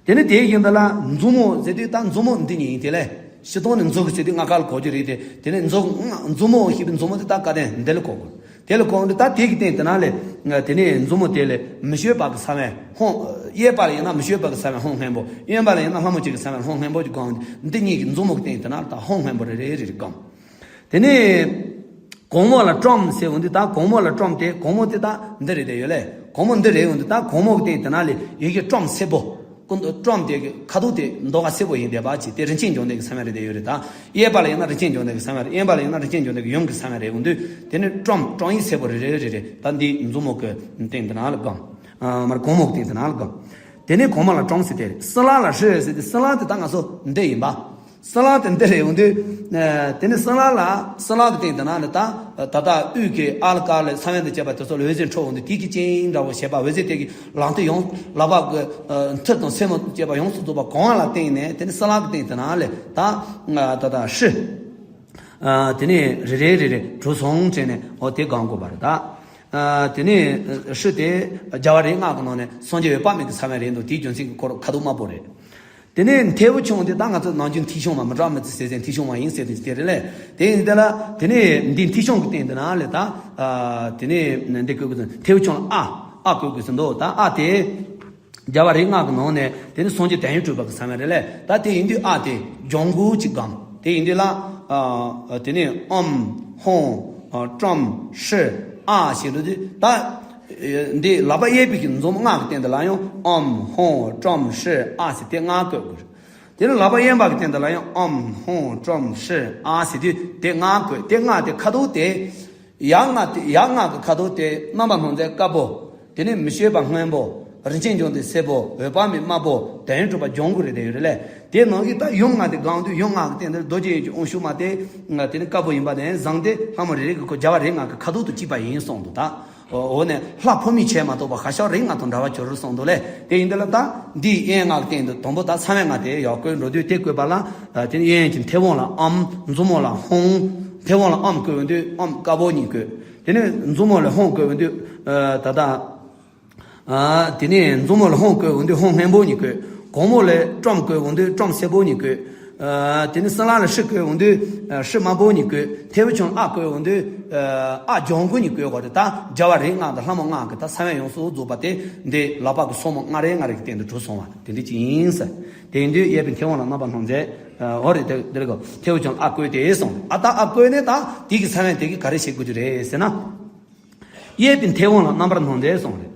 དེ་ནས་དེའི་རྐྱེན་དེ་ལ་མཛུབ་མོ་ཟེར་དུས། ད་མཛུབ་མོ་འདི་གཉིས་ཡིན་དེ་ལས། སྤྱིར་བཏང་ནས་མཛུབ་གུ་ཟེར་དུས་ང་ཁ་ལ་གོ་རྒྱུ་རེད་དེ། དེ་ནས་མཛུབ་མཛུབ་མོ་ཞེས་པའི་མཛུབ་མོ་དེ་ད་བཀའ་བསྟན་འདི་ལ་གོ་དགོས། དེ་ལ་གོ་འདི་ད་དེ་གི་སྟེང་དེ་ན་ལས། དེ་ནས་མཛུབ་མོ་དེ་ལས་མི་བསྐྱོད་པ་གི་ས་བོན་ཧོང་། གཡས་པ་ལ་ཡིན་ན་མི་བསྐྱོད་པ་གི་ས་བོན་ཧོང་སྔོན་པོ། གཡོན་པ་ལ་ཡིན་ན་ལྷ་མོ་གཅིག་གི་ས་བོན་ཧོང་སྔོན་པོ་གཅིག་བསྒོམ། འདི་གཉིས་ཀྱི་མཛུབ་མོ་གི་སྟེང་དེ་ན་ལ་ད་ཧོང་སྔོན་པོ་རེ་རེ་རེ་རེ་བསྒོམ། དེ་ནས་གོང་མོ་ལ་ཀྲམ་ཟེར་འོང་དུས། ད་གོང་མོ་ལ་ཀྲམ་དེ། གོང་མོ་དེ་ད་འདི་རེད་བསྡད་ཡོད་ལས། གོང་མོ་འདི་རེད་འོང་དུས། ད་གོང་མོ་གི་སྟེང་དེ་ན་ལས་ཡི་གེ་ཀྲམ་སེར་པོ། ཀྲམ་དེ་གི་ཁ་དོག་དེ་མདོག་ཁ་སེར་པོ་ཡིན་བསྡད་པ་ཅིག་དེ་རིན་ཆེན་འབྱུང་ལྡན་གྱི་ས་བོན་རེད་བསྡད་ཡོད་རེད། ད་གཡས་པ་ལ་ཡིན་ན་རིན་ཆེན་འབྱུང་ལྡན་གྱི་ས་བོན་རེད། གཡོན་པ་ལ་ཡིན་ན་རིན་ཆེན་འབྱུང་ལྡན་གྱི་ཡུམ་གྱི་ས་བོན་རེད་འོང་དུས། དེ་ནས་ཀྲམ་ཀྲམ་ཡིག་སེར་པོ་རེ་རེ་རེ་རེ་ད་འདི་མཛུབ་མོ་གི་སྟེང་དེ་ན་ལ་བསྒོམ། ཨ་མར་གོང་མོ་གི་སྟེང་དེ་ན་ལ་བསྒོམ། དེ་ནས་གོང་མ་ལ་ཀྲམ་ཟེར་དེ་རེད། སྲིན་ལག་ལ་ཧྲཱིཿ་ཟེར་དེ། སྲིན་ལག་དེ་ད་ང་ཚོ་འདི་ཡིན་པ། སྲིན་ལག་དེ་འདི་རེད་འོང་དུས། ཨ་དེ་ནས་སྲིན་ལག་ལ། སྲིན་ལག་གི་སྟེང་དེ་ན་ལ་ད་ད་ལྟ་དབུས་ཀྱི་ཨ་ལ་ཀ་ལ་ས་བོན་དང་བཅས་པ་དེ་ཚོ་ལ་འོད་ཟེར་འཕྲོ་འོང་དུས། དེ་གི་རྐྱེན་འདྲ་བོ་བྱེད་པ། འོད་ཟེར་དེ་གི་ལང་ཐིག་ཡོངས་ལག་པ་གི་ཨ་མཐིལ་དང་སེན་མོ་བཅས་པ་ཡོངས་སུ་རྫོགས་པ་གང་བ་ལ་བརྟེན་ནས། དེ་ནས་སྲིན་ལག་གི་སྟེང་དེ་ན་ལ་ད་ད་ད་ཧྲཱིཿ་ཨ་དེ་ནས་རེ་རེ་རེ་རེ་གྲུབ་སོང་དྲན་ནས། འོ་དེ་སྒང་དགོས་པ་རེད་ད། ཨ་དེ་ནས་ཧྲཱིཿ་དེ་རྒྱལ་བ་རིགས་ལྔ་གི་ནང་ནས་སངས་རྒྱས་འོད་དཔག་མེད་ཀྱི་ས་བོན་རེད་འདུག་དེའི་རྒྱུ་མཚན་གྱིས་ཁོ་རང་ཁ་དོག་དམར་པོ་རེད། དེ་ནས་མཐེ་བོ་ཆུང་དེ་ད་ང་ཚོ་ནམ་རྒྱུན་མཐིལ་ཆུང་མ། མི་དྲག་མི་ཚེ་ཟེར་ཟེར་མཐིལ་ཆུང་མ་ཡིན་ཟེར་དེ་དེ་རེད་ལས། དེ་ཡིན་དེ་ལ་དེ་ནས་འདི་མཐིལ་ཆུང་གི་སྟེང་དེ་ན་ལས་ད། ཨ་དེ་ནས་འདི་བཀོད་དགོས་ཟེར། མཐེ་བོ་ཆུང་ལ་ཨ། ཨ་བཀོད་དགོས་ཟེར་འདུག་ད་ཨ་དེ་རྒྱལ་བ་རིགས་ལྔ་གི་ནང་ནས་དེ་ནི་སངས་རྒྱས་དོན་ཡོད་གྲུབ་པ་གི་ས་བོན་རེད་ལས། ད་དེ་ཡིན་དུས་ཨ་དེ་ལྗང་གུ་ཅིག་བསྒོམ། དེ་ཡིན་དུས་ལ་ཨ་དེ་ནས་ཨམ་ཧོང་ཨ་ཀྲམ་ཧྲཱིཿ་ཨ་ཞེས་འགྲོ་དུས། ད་འདི་ལག་པ་གཡས་པའི་གི་མཛུབ་མོ་ལྔ་གི་སྟེང་དེ་ལ་ཡང་ཨམ་ཧོང་ཀྲམ་ཧྲཱིཿ་ཨ་ཟེར་དེ་ལྔ་བཀོད་དགོས། དེ་ནས་ལག་པ་གཡོན་པ་གི་སྟེང་དེ་ལ་ཡང་ཨམ་ཧོང་ཀྲམ་ཧྲཱིཿ་ཨ་ཟེར་དུས་དེ་ལྔ་བཀོད། དེ་ལྔ་དེ་ཁ་དོག་དེ། ཡ་ལྔ་དེ། ཡ་ལྔ་གི་ཁ་དོག་དེ་རྣམ་པར་སྣང་མཛད་དཀར་པོ། དེ་ནས་མི་བསྐྱོད་པ་སྔོན་པོ། རིན་ཆེན་འབྱུང་ལྡན་སེར་པོ། འོད་དཔག་མེད་དམར་པོ། དོན་ཡོད་གྲུབ་པ་ལྗང་གུ་རེ་བསྡད་ཡོད་རེད་ལས། དེ་ནང་གི་ད་ཡུམ་ལྔ་དེ་སྒང་དུ་ཡུམ་ལྔ་གི་སྟེང་དེར་རྡོ་རྗེ་དབྱིངས་ཀྱི་དབང་ཕྱུག་མ་དེ་དེ་ནི་དཀར་པོ་ཡིན་པ་དེ་བཟང་སྟེ། ལྷ་མོ་རེ་རེ་གི་ཁོ་རྒྱལ་བ་རིགས་ལྔ་གི་ཁ་དོག་ཏུ་གཅིག་པ་ཡིན་གསུངས་འདུག་ད་ འོ་ནས་ལྷ་ཕོ་མོའི་ཆས་མ་གཏོགས་པ་ཤ་ཤ་རིགས་ལྔ་དང་འདྲ་བར་གྱུར་གསུངས་འདུག་ལས། དེ་ཡིན་དུས་ལ་ད་འདིའི་གཡས་ལྔ་གི་སྟེང་དུ་དང་པོ་ད་ས་བོན་ལྔ་དེ་ཡར་བཀོད་འགྲོ་དུས། དེ་བཀོད་པ་ལ་དེ་ནི་གཡས་ཀྱི་མཐེ་བོང་ལ་ཨམ། མཛུབ་མོ་ལ་ཧོང་། མཐེ་བོང་ལ་ཨམ་བཀོད་འོང་དུས་ཨམ་དཀར་པོ་གཉིས་བཀོད། དེ་ནས་མཛུབ་མོ་ལ་ཧོང་བཀོད་འོང་དུས་ད་ལྟ། ཨ། དེ་ནས་མཛུབ་མོ་ལ་ཧོང་བཀོད་འོང་དུས་ཧོང་སྔོན་པོ་གཉིས་བཀོད། གུང་མོ་ལ་ཀྲོམ་བཀོད་འོང་དུས་ཀྲོམ་སེར་པོ་གཉིས་བཀོད། ཨ། དེ་ནས་སྲིན་ལག་ལ་ཧྲི་བཀོད་འོང་དུས་ཨ་ཧྲི་དམར་པོ་གཉིས་བཀོད། མཐེ་བོ་ཆུང་ལ་ཨ་བཀོད་འོང་དུས་ཨ་ཨ་ལྗང་གུ་གཉིས་བཀོད་དགོས་རེད། ད་རྒྱལ་བ་རིགས་ལྔ་དང་ལྷ་མོ་ལྔ་གི་ད་ས་བོན་ཡོངས་སུ་རྫོགས་པ་དེ་འདི་ལག་པ་གི་སོར་མོ་ལྔ་རེ་ལྔ་རེ་གི་སྟེང་དུ་གྲུབ་སོང་བ་དེ་འདྲ་ཅིག་ཡིན་ཟེར། དེ་ཡིན་དུས་གཡས་པའི་མཐེ་བོང་ལ་རྣམ་པར་སྣང་མཛད། ཨ། འོ་རེད། དེ་འདི་རེད་གོ། མཐེ་བོ་ཆུང་ལ་ཨ་བཀོད་དེ་གསུངས། ཨ། ད་ཨ་བཀོད་ནས་ད་དེ་གི་ས་བོན་དེ་གི་ག་རེ་བྱེད་དགོས་ཀྱི་རེད་ཟེར་ན། གཡས་པའི་མཐེ་བོང་ལ་རྣམ་པར་སྣང་མཛད་གསུངས་རེད།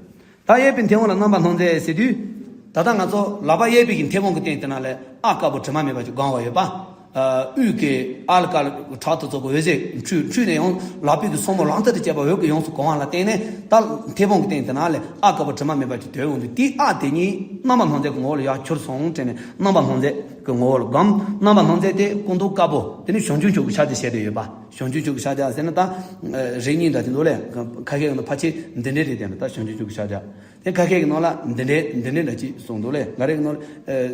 ད་གཡས་པའི་མཐེ་བོང་ལ་རྣམ་པར་སྣང་མཛད་ཟེར་དུས། ད་ལྟ་ང་ཚོ་ལག་པ་གཡས་པའི་གི་མཐེ་བོང་གི་སྟེང་དེ་ན་ལས་ཨ་དཀར་པོ་དྲི་མ་མེད་པ་ཅིག་གང་བ་ཡོད་པ། ཨ། དབུས་ཀྱི་ཨ་ལ་ཀ་ལ་ཁྲག་ཏུ་ཚོགས་པའི་འོད་ཟེར་འཕྲོས་འཕྲོས་ནས་ཡང་ལག་པའི་གི་སོར་མོ་ལག་མཐིལ་དུ་བཅད་པ་འོད་ཀྱི་ཡོངས་སུ་གང་བ་ལ་བརྟེན་ནས། ད་མཐེ་བོང་གི་སྟེང་དེ་ན་ལས་ཨ་དཀར་པོ་དྲི་མ་མེད་པ་ཅིག་དོན་འོང་དུས། དེའི་ཨ་དེ་ཉིད་རྣམ་པར་སྣང་མཛད་ཀྱི་ངོ་བོ་ལ་ཡར་གྱུར་སོང་དྲན་ནས་རྣམ་པར་སྣང་མཛད་ཀྱི་ངོ་བོ་ལ་སྒོམ། རྣམ་པར་སྣང་མཛད་དེ་སྐུ་མདོག་དཀར་པོ། དེ་ནི་བྱང་ཆུབ་མཆོག་གི་ཕྱག་རྒྱ་བྱས་ཏེ་ཡོད་པ། བྱང་ཆུབ་མཆོག་གི་ཕྱག་རྒྱ་ཟེར་ན་ད་རིགས་གཉིས་འདྲ་དེ་འདུག་ལས། ཁ་ཤས་ཀྱི་ནང་ཕལ་ཆེར་འདི་འདྲའི་རེད་དེ་ན། ད་བྱང་ཆུབ་མཆོག་གི་ཕྱག་རྒྱ་དེ་ཁ་ཤས་ཀྱི་ནང་ལ་འདི་འདྲའི་འདི་འདྲའི་འདྲ་ཅིག་གསུངས་འདུག་ལས། འགའ་རེ་གི་ནང་ལ་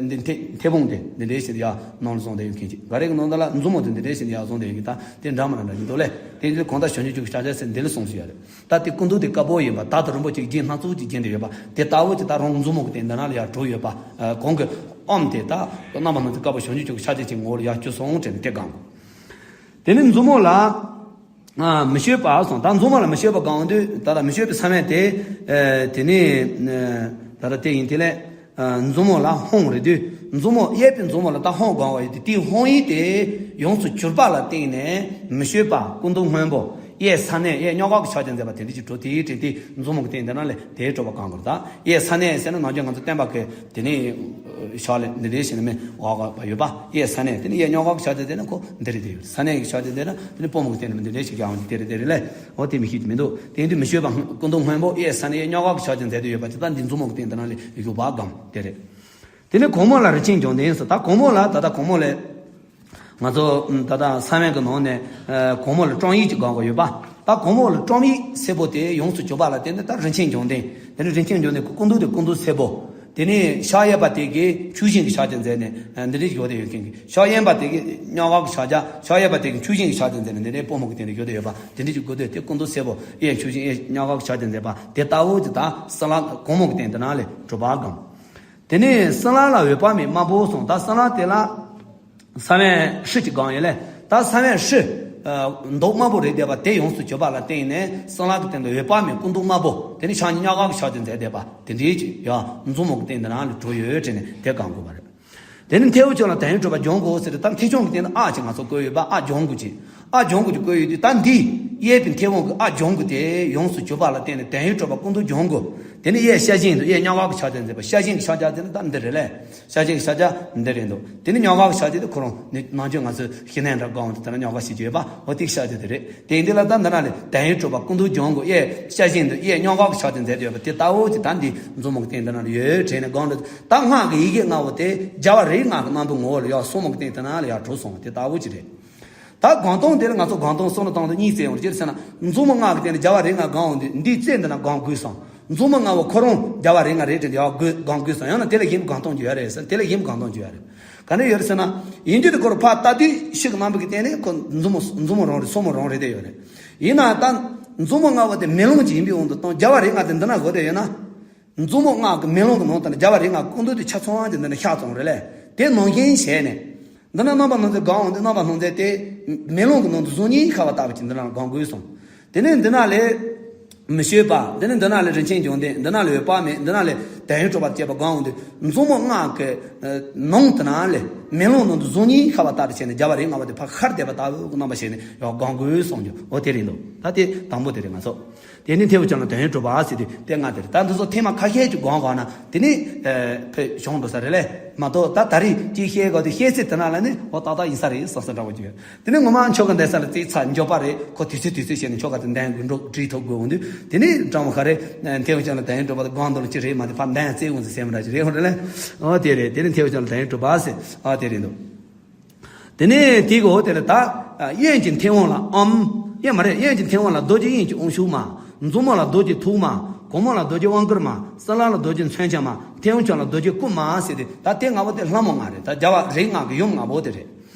འདི་མཐེ་མཐེ་བོང་དེ་འདི་འདྲའི་བྱས་ཏེ་ཡར་ནང་ལ་སོང་བསྡད་ཡོད་མཁན་ཅིག། འགའ་རེ་གི་ནང་ལ་མཛུབ་མོ་དེ་འདི་འདྲའི་བྱས་ཏེ་ཡར་སོང་བསྡད་ཡོད་མཁན། ད་དེ་འདྲ་མི་འདྲ་འདྲ་ཅིག་འདུག་ལས། དེ་ཚོ་གང་ལྟར་བྱང་ཆུབ་མཆོག་གི་ཕྱག་རྒྱ་ཟེར་འདི་ལ་གསུངས་ཤིག་ཡ་རེད། ད་དེ་སྐུ་མདོག་དེ་དཀར་པོ་ཡིན་པ། ད་ལྟ་རིན་པོ་ཆེ་རྒྱན་སྣ་ཚོགས་ཀྱིས་བརྒྱན་ཏེ་ཡོད་པ་དེ་ལྟ་བུ་ཅིག་ད་རང་མཛུབ་མོ་གི་སྟེང་འདི་ན་ལ་ཡར་གྲུབ་ཡོད་པ། ཨ། གོང་གི་ཨོམ་དེ་ད་རྣམ་པར་སྣང་མཛད་དཀར་པོ་བྱང་ཆུབ་མཆོག་གི་ཕྱག་རྒྱ་ཅིག་ངོ་བོ་ལ་ཡར་གྱུར་སོང་དྲན་ནས་དེ་གང་གོ། དེ་ནས་མཛུབ་མོ་ལ་ཨ་མི་བསྐྱོད་པ་གསུངས། ད་མཛུབ་མོ་ལ་མི་བསྐྱོད་པ་གང་འོང་དུས། ད་ལྟ་མི་བསྐྱོད་པའི་ས་བོན་དེ། ཨ། དེ་ནས་ཨ་ད་ལྟ་དེ་ཡིན། དེ་ལས་ཨ་མཛུབ་མོ་ལ་ཧོང་རེད་དུས། མཛུབ་མོ་གཡས་པའི་མཛུབ་མོ་ལ་ད་ཧོང་གང་བ་ཡོད་དུས། དེའི་ཧོང་ཡིག་དེ་ཡོངས་སུ་གྱུར་པ་ལ་བརྟེན་ནས་མི་བསྐྱོད་པ་སྐུ་མདོག་སྔོན་པོ། གཡས་ས་གནོན། གཡས་རྙོག་ག་གི་ཕྱག་རྒྱ་མཛད་པ་དེ་འདྲ་ཅིག་གྲུབ། དེའི་དྲིན་དེ་མཛུབ་མོ་གི་སྟེང་དེ་ན་ལས་དེའི་གྲུབ་པ་གང་དགོས། ད་གཡས་ས་གནོན་ཟེར་ན་ནམ་རྒྱུན་ང་ཚོ་བསྟན་པ་གི་དེ་ནས་ཕྱག་ལས་འདི་འདྲའི་བྱས་ནས་མི་འོག་པ་ཡོད་པ། གཡས་ས་གནོན། དེ་ནས་གཡས་རྙོག་ག་གི་ཕྱག་རྒྱ་དེ་ནི་ཁོ་འདི་རེད། དེ་ཡོད། ས་གནོན་གྱི་ཕྱག་རྒྱ་དེ་ན་དེ་ནི་པུས་མོ་གི་སྟེང་ནས་མི་འདི་འདྲའི་ཞིག་ཡང་དེ་རེད་དེ་རེད་ལས། འོ་དེ་མི་ཤེས་ཀྱི་མི་འདུག། དེ་ཡིན་དུས་མི་བསྐྱོད་པ་སྐུ་མདོག་སྔོན་པོ། གཡས་ས་གནོན། གཡས་རྙོག་ག་གི་ཕྱག་རྒྱ་མཛད་དེ་ཡོད་པ་ཅིག། ད་འདི་མཛུབ་མོ་གི་སྟེང་དེ་ན་ལས་བཞུགས་པ་གང་དེ་རེད། དེ་ནས་གུང་མོ་ལ་རིན་ཆེན་འབྱུང་ལྡན་སོགས། ད་གུང་མོ་ལ་ད་ལྟ་གུང་མོ་ལ་ང་ཚོ་ད་ལྟ་ས་བོན་གྱི་ནང་ནས་ཨ་གུང་མོ་ལ་ཀྲོང་ཡིག་ཅིག་གང་ག་ཡོད་པ། ད་གུང་མོ་ལ་ཀྲོང་ཡིག་སེར་པོ་དེ་ཡོངས་སུ་གྱུར་པ་ལ་བརྟེན་ནས་ད་རིན་ཆེན་འབྱུང་ལྡན། དེ་ནི་རིན་ཆེན་འབྱུང་ལྡན་གྱི་སྐུ་མདོག་དེ་སྐུ་མདོག་སེར་པོ། དེ་ནས་ཕྱག་གཡས་པ་དེ་གིས་ཆུ་ཤིང་གི་ཕྱག་རྒྱ་མཛད་ནས་ཨ་འདི་འདྲའི་ཡོད་དེ་ཡོད་མཁན་གྱི། ཕྱག་གཡོན་པ་དེ་གིས་རྙོག་ག་གི་ཕྱག་རྒྱ། ཕྱག་གཡས་པ་དེ་གིས་ཆུ་ཤིང་གི་ཕྱག་རྒྱ་མཛད་ནས་འདི་འདྲའི་པུས་མོ་གི་སྟེང་དུ་ཡོད་དེ་ཡོད་པ་དེ་འདྲའི་ཅིག་དགོས་དེ། དེ་སྐུ་མདོག་སེར་པོ། གཡས་ཆུ་ཤིང་གཡས་རྙོག་ག་གི་ཕྱག་རྒྱ་མཛད་པ་དེ་ལྟ་བུ་ཅིག་ད་སྲིན་ལག་གུང་མོ་གི་སྟེང་དེ་ན་ལས་གྲུབ་པ་གང་། དེ་ནས་སྲིན་ལག་ལ་འོད་དཔག་མེད་དམར་པོ་གསུངས། ད་སྲིན་ལག་དེ་ལ་ས་བོན་ཧྲི་ཅིག་གང་ཡོད་ལས། ད་ས་བོན་ཧྲི་ཨ་མདོག་དམར་པོ་རེད་བསྡད་པ་དེ་ཡོངས་སུ་གྱུར་པ་ལ་བརྟེན་ནས་སྲིན་ལག་གི་སྟེང་དུ་འོད་དཔག་མེད་སྐུ་མདོག་དམར་པོ། དེ་ནི་ཕྱག་གཉིས་རྙོག་ག་གི་ཕྱག་རྒྱ་མཛད་བསྡད་པ་དེ་འདྲའི་ཅིག་ཡང་མཛུབ་མོ་གི་སྟེང་དེ་ན་ལས་གྲུབ་ཡོད་དྲན་ནས་དེ་གང་དགོས་པ་རེད། དེ་ནི་མཐེ་བོ་ཆུང་ལ་དོན་ཡོད་གྲུབ་པ་སྦྱོང་དགོས་ཟེར་ཏེ། ད་མཐེ་ཆུང་གི་སྟེང་དུ་ཨ་ཅིག་ང་ཚོ་བཀོད་ཡོད་པ། ཨ་སྦྱོང་དགོས་ཀྱི། ཨ་སྦྱོང་དགོས་ཀྱི་བཀོད་ཡོད་དུས། ད་འདི་གཡས་པའི་མཐེ་བོང་གི་ཨ་སྦྱོང་དགོས་དེ་ཡོངས་སུ་གྱུར་པ་ལ་བརྟེན་ནས་དོན་ཡོད་གྲུབ་པ་སྐུ་མདོག་སྦྱོང་དགོས། དེ་ནི་གཡས་ཤ་ཞེང་དང་གཡས་རྙོག་ག་གི་ཕྱག་རྒྱ་མཛད་པ། ཤ་ཞེང་གི་ཕྱག་རྒྱ་དེ་ནི་ད་འདི་རེད་ལས། ཤ་ཞེང་གི་ཕྱག་རྒྱ་འདི་རེད་འདུག། དེ་ནི་རྙོག་ག་གི་ཕྱག་རྒྱ་དེ་ཁོ་རང་ནི་ནམ་རྒྱུན་ང་ཚོས་ཤི་ནན་འདྲ་སྒང་དེ་ལྟར་རྙོག་ག་བྱེད་ཀྱི་ཡོད་པ། འོ་དེ་གི་ཕྱག་རྒྱ་དེ་རེད། དེ་ཡིན་དུས་ལ་ད་འདི་ན་ལས་དོན་ཡོད་གྲུབ་པ་སྐུ་མདོག་སྦྱོང་དགོས། གཡས་ཤ་ཞེང་དང་གཡས་རྙོག་ག་གི་ཕྱག་རྒྱ་མཛད་ཡོད་པ་དེ་ལྟ་བུ་ཅིག་ད་འདི་མཛུབ་མོ་གི་སྟེང་དེ་ན་ལ་ཡོད་དྲན་ནས་སྒང་དུ། ད་སྔགས་ཀྱི་ཡི་གེ་ལྔ་བོ་དེ་རྒྱལ་བ་རིགས་ལྔ་གི་རྣམ་པའི་ངོ་བོ་ལ་ཡང་མཛུབ་མོ་གི་སྟེང་དེ་ན་ལ་ཡང་གྲུབ་སོང་བ་དེ་ལྟ་བུ་ཅིག་རེད། ད་སྒང་སྟེང་དེ་ལ་ང་ཚོ་སྒང་སྟེང་བསམ་བློ་བཏང་དུས་གཉིས་བཙལ་ཡོང་རེད། ཅི་ཟེར་ན་མཛུབ་མོ་ལྔ་གི་སྟེང་ནས་རྒྱལ་བ་རིགས་ལྔ་སྒང་འོང་དུས། འདིའི་རྩེ་འདི་ན་སྒང་དགོས་སམ། མཛུབ་མོ་ལྔ་བོ་ཁོ་རང་རྒྱལ་བ་རིགས་ལྔ་རེད་དྲན་ཏེ་ཡང་དགོས་སྒང་དགོས་སམ། ཡང་ན་དེ་ལས་གཞན་པའི་སྒང་སྟེང་ཅིག་ཡོད་རེད་ཟེར། དེ་ལས་གཞན་པའི་སྒང་སྟེང་ཅིག་ཡོད་རེད། ག་ནས་ཡོད་རེད་ཟེར་ན། ཡིན་རྒྱུ་དེ་ཁོ་རང་ཕར་ལྟ་དུས་ཤིག་གི་རྣམ་པ་གི་སྟེང་ནས་ཁོ་མཛུབ་མོ་མཛུབ་མོ་རང་རེད། སོར་མོ་རང་རེད་དེ་ཡོད་རེད། ཡིན་ན་ད་མཛུབ་མོ་ལྔ་བོ་དེ་མེ་ལོང་ཅིག་ཡིན་པའི་དབང་དུ་བཏང་རྒྱལ་བ་རིགས་ལྔ་དེ་འདི་ན་བསྒོར་ཏེ་ཡོད་ན། མཛུབ་མོ་ལྔ་གི་མེ་ལོང་གི་ནང་དུ་ནི་རྒྱལ་བ་རིགས་ལྔ་སྐུ་མདོག་དེ་ཆ་ཚང་བ་དེ་འདི་ན་ཤར་སོང་རེད་ལས། དེ་ནང་བཞིན་བྱས་ནས། འདི་ན་རྣམ་པར་སྣང་མཛད་སྒང་འོང་དུས། རྣམ་པར་སྣང་མཛད་དེ་མེ་ལོང་གི་ནང་དུ་གཟུགས་བརྙན་ཤར་བ་ལྟ་བུ་ཅིག་འདི་ན་སྒང་དགོས་སོང་། དེ་ནས་འདི་ན་ལས་མི་བསྐྱོད་པ། དེ་ནས་འདི་ན་ལས་རིན་ཆེན་འབྱུང་ལྡན། འདི་ན་ལས་འོད་དཔག་མེད། འདི་ན་ལས་དོན་ཡོད་གྲུབ་པ་བཅས་པ་སྒང་འོང་དུས། མཛུབ་མོ་ལྔ་གི་ནང་དུ་ན་ལས་མེ་ལོང་ནང་དུ་གཟུགས་བརྙན་ཤར་བ་ལྟ་བུ་བྱས་ནས་རྒྱལ་བ་རིགས་ལྔ་པོ་དེ་ཕར་ཤར་བསྡད་པ་ལྟ་བུ་གི་རྣམ་པ་བྱས་ནས་ཡང་སྒང་དགོས་གསུངས་རྒྱུ། འོ་དེ་རེད་འདུག། ད་དེ་དང་པོ་དེ་རེད། ང་ཚོ། དེ་ནི་མཐེ་བོ་ཆུང་ལ་དོན་ཡོད་གྲུབ་པ་ཟེར་དུས་དེ་ལྔ་དེ་རེད། ད་འདི་ཚོ་ཐེངས་མ་ཁ་ཤས་ཅིག་སྒང་ག་ན་དེ་ནི་ཨ་ཕེ་བྱུང་འགྲོ་ས་རེད་ལས་མ་གཏོགས། ད་ད་རེས་ཅིག་བཤད་དགོས་དེ་བཤད་ཚེ་དེ་ན་ལ་ནི་འོ་ཏག་ཏག་ཡིན་ས་རེད་བསམ་ས་འདྲ་བོ་ཅིག་ཡོད། དེ་ནི་ངོ་མ་མཆོག་གི་འདས་ས་ལ་རྩིས་ཚ་འཇོག་པ་རེད། ཁོ་དུས་ཚོད་དུས་ཚོད་བཤད་ནས་མཆོག་ག་དེ་འདན་དགོས་འགྲོ་བྲིས་ཐུབ་དགོས་འོང་དུས། དེ་ནི་ཀྲང་མོ་ཁ་རེ་མཐེ་བོ་ཆུང་ལ་དོན་ཡོད་གྲུབ་པ་དེ་སྒང་འདོན་ཅི་རེད་མ་དེ་ཕར་འདན་རྩེ་འོང་ཟེར་སེམས་ར་ཅི་རེད་འོང་རེད་ལས། འོ་དེ་རེད། དེ་ནི་མཐེ་བོ་ཆུང་ལ་དོན་ཡོད་གྲུབ་པ་ཟེར། ཨ་དེ་རེད་འདུག། དེ་ནས་དེ་གི་འོ་དེ་ལ་ད་གཡོན་གྱི་མཐེ་བོང་ལ་ཨམ། གཡོན་མ་རེད། གཡོན་གྱི་མཐེ་བོང་ལ་རྡོ་རྗེ་དབྱིངས་ཀྱི་དབང་ཕྱུག་མ། མཛུབ་མོ་ལ་རྡོ་རྗེ་ཐུར་མ། གུང་མོ་ལ་རྡོ་རྗེ་དབང་བསྐུར་མ། སྲིན་ལག་ལ་རྡོ་རྗེ་མཚོན་ཆ་མ། མཐེ་བོང་ཅན་ལ་རྡོ་རྗེ་རྐུན་མ་ཟེར་ཏེ། ད་དེ་ལྔ་པོ་དེ་ལྷ་མོ་ལྔ་རེད། ད་རྒྱལ་བ་རིགས་ལྔ་གི་ཡུམ་ལྔ་པོ་དེ་རེད།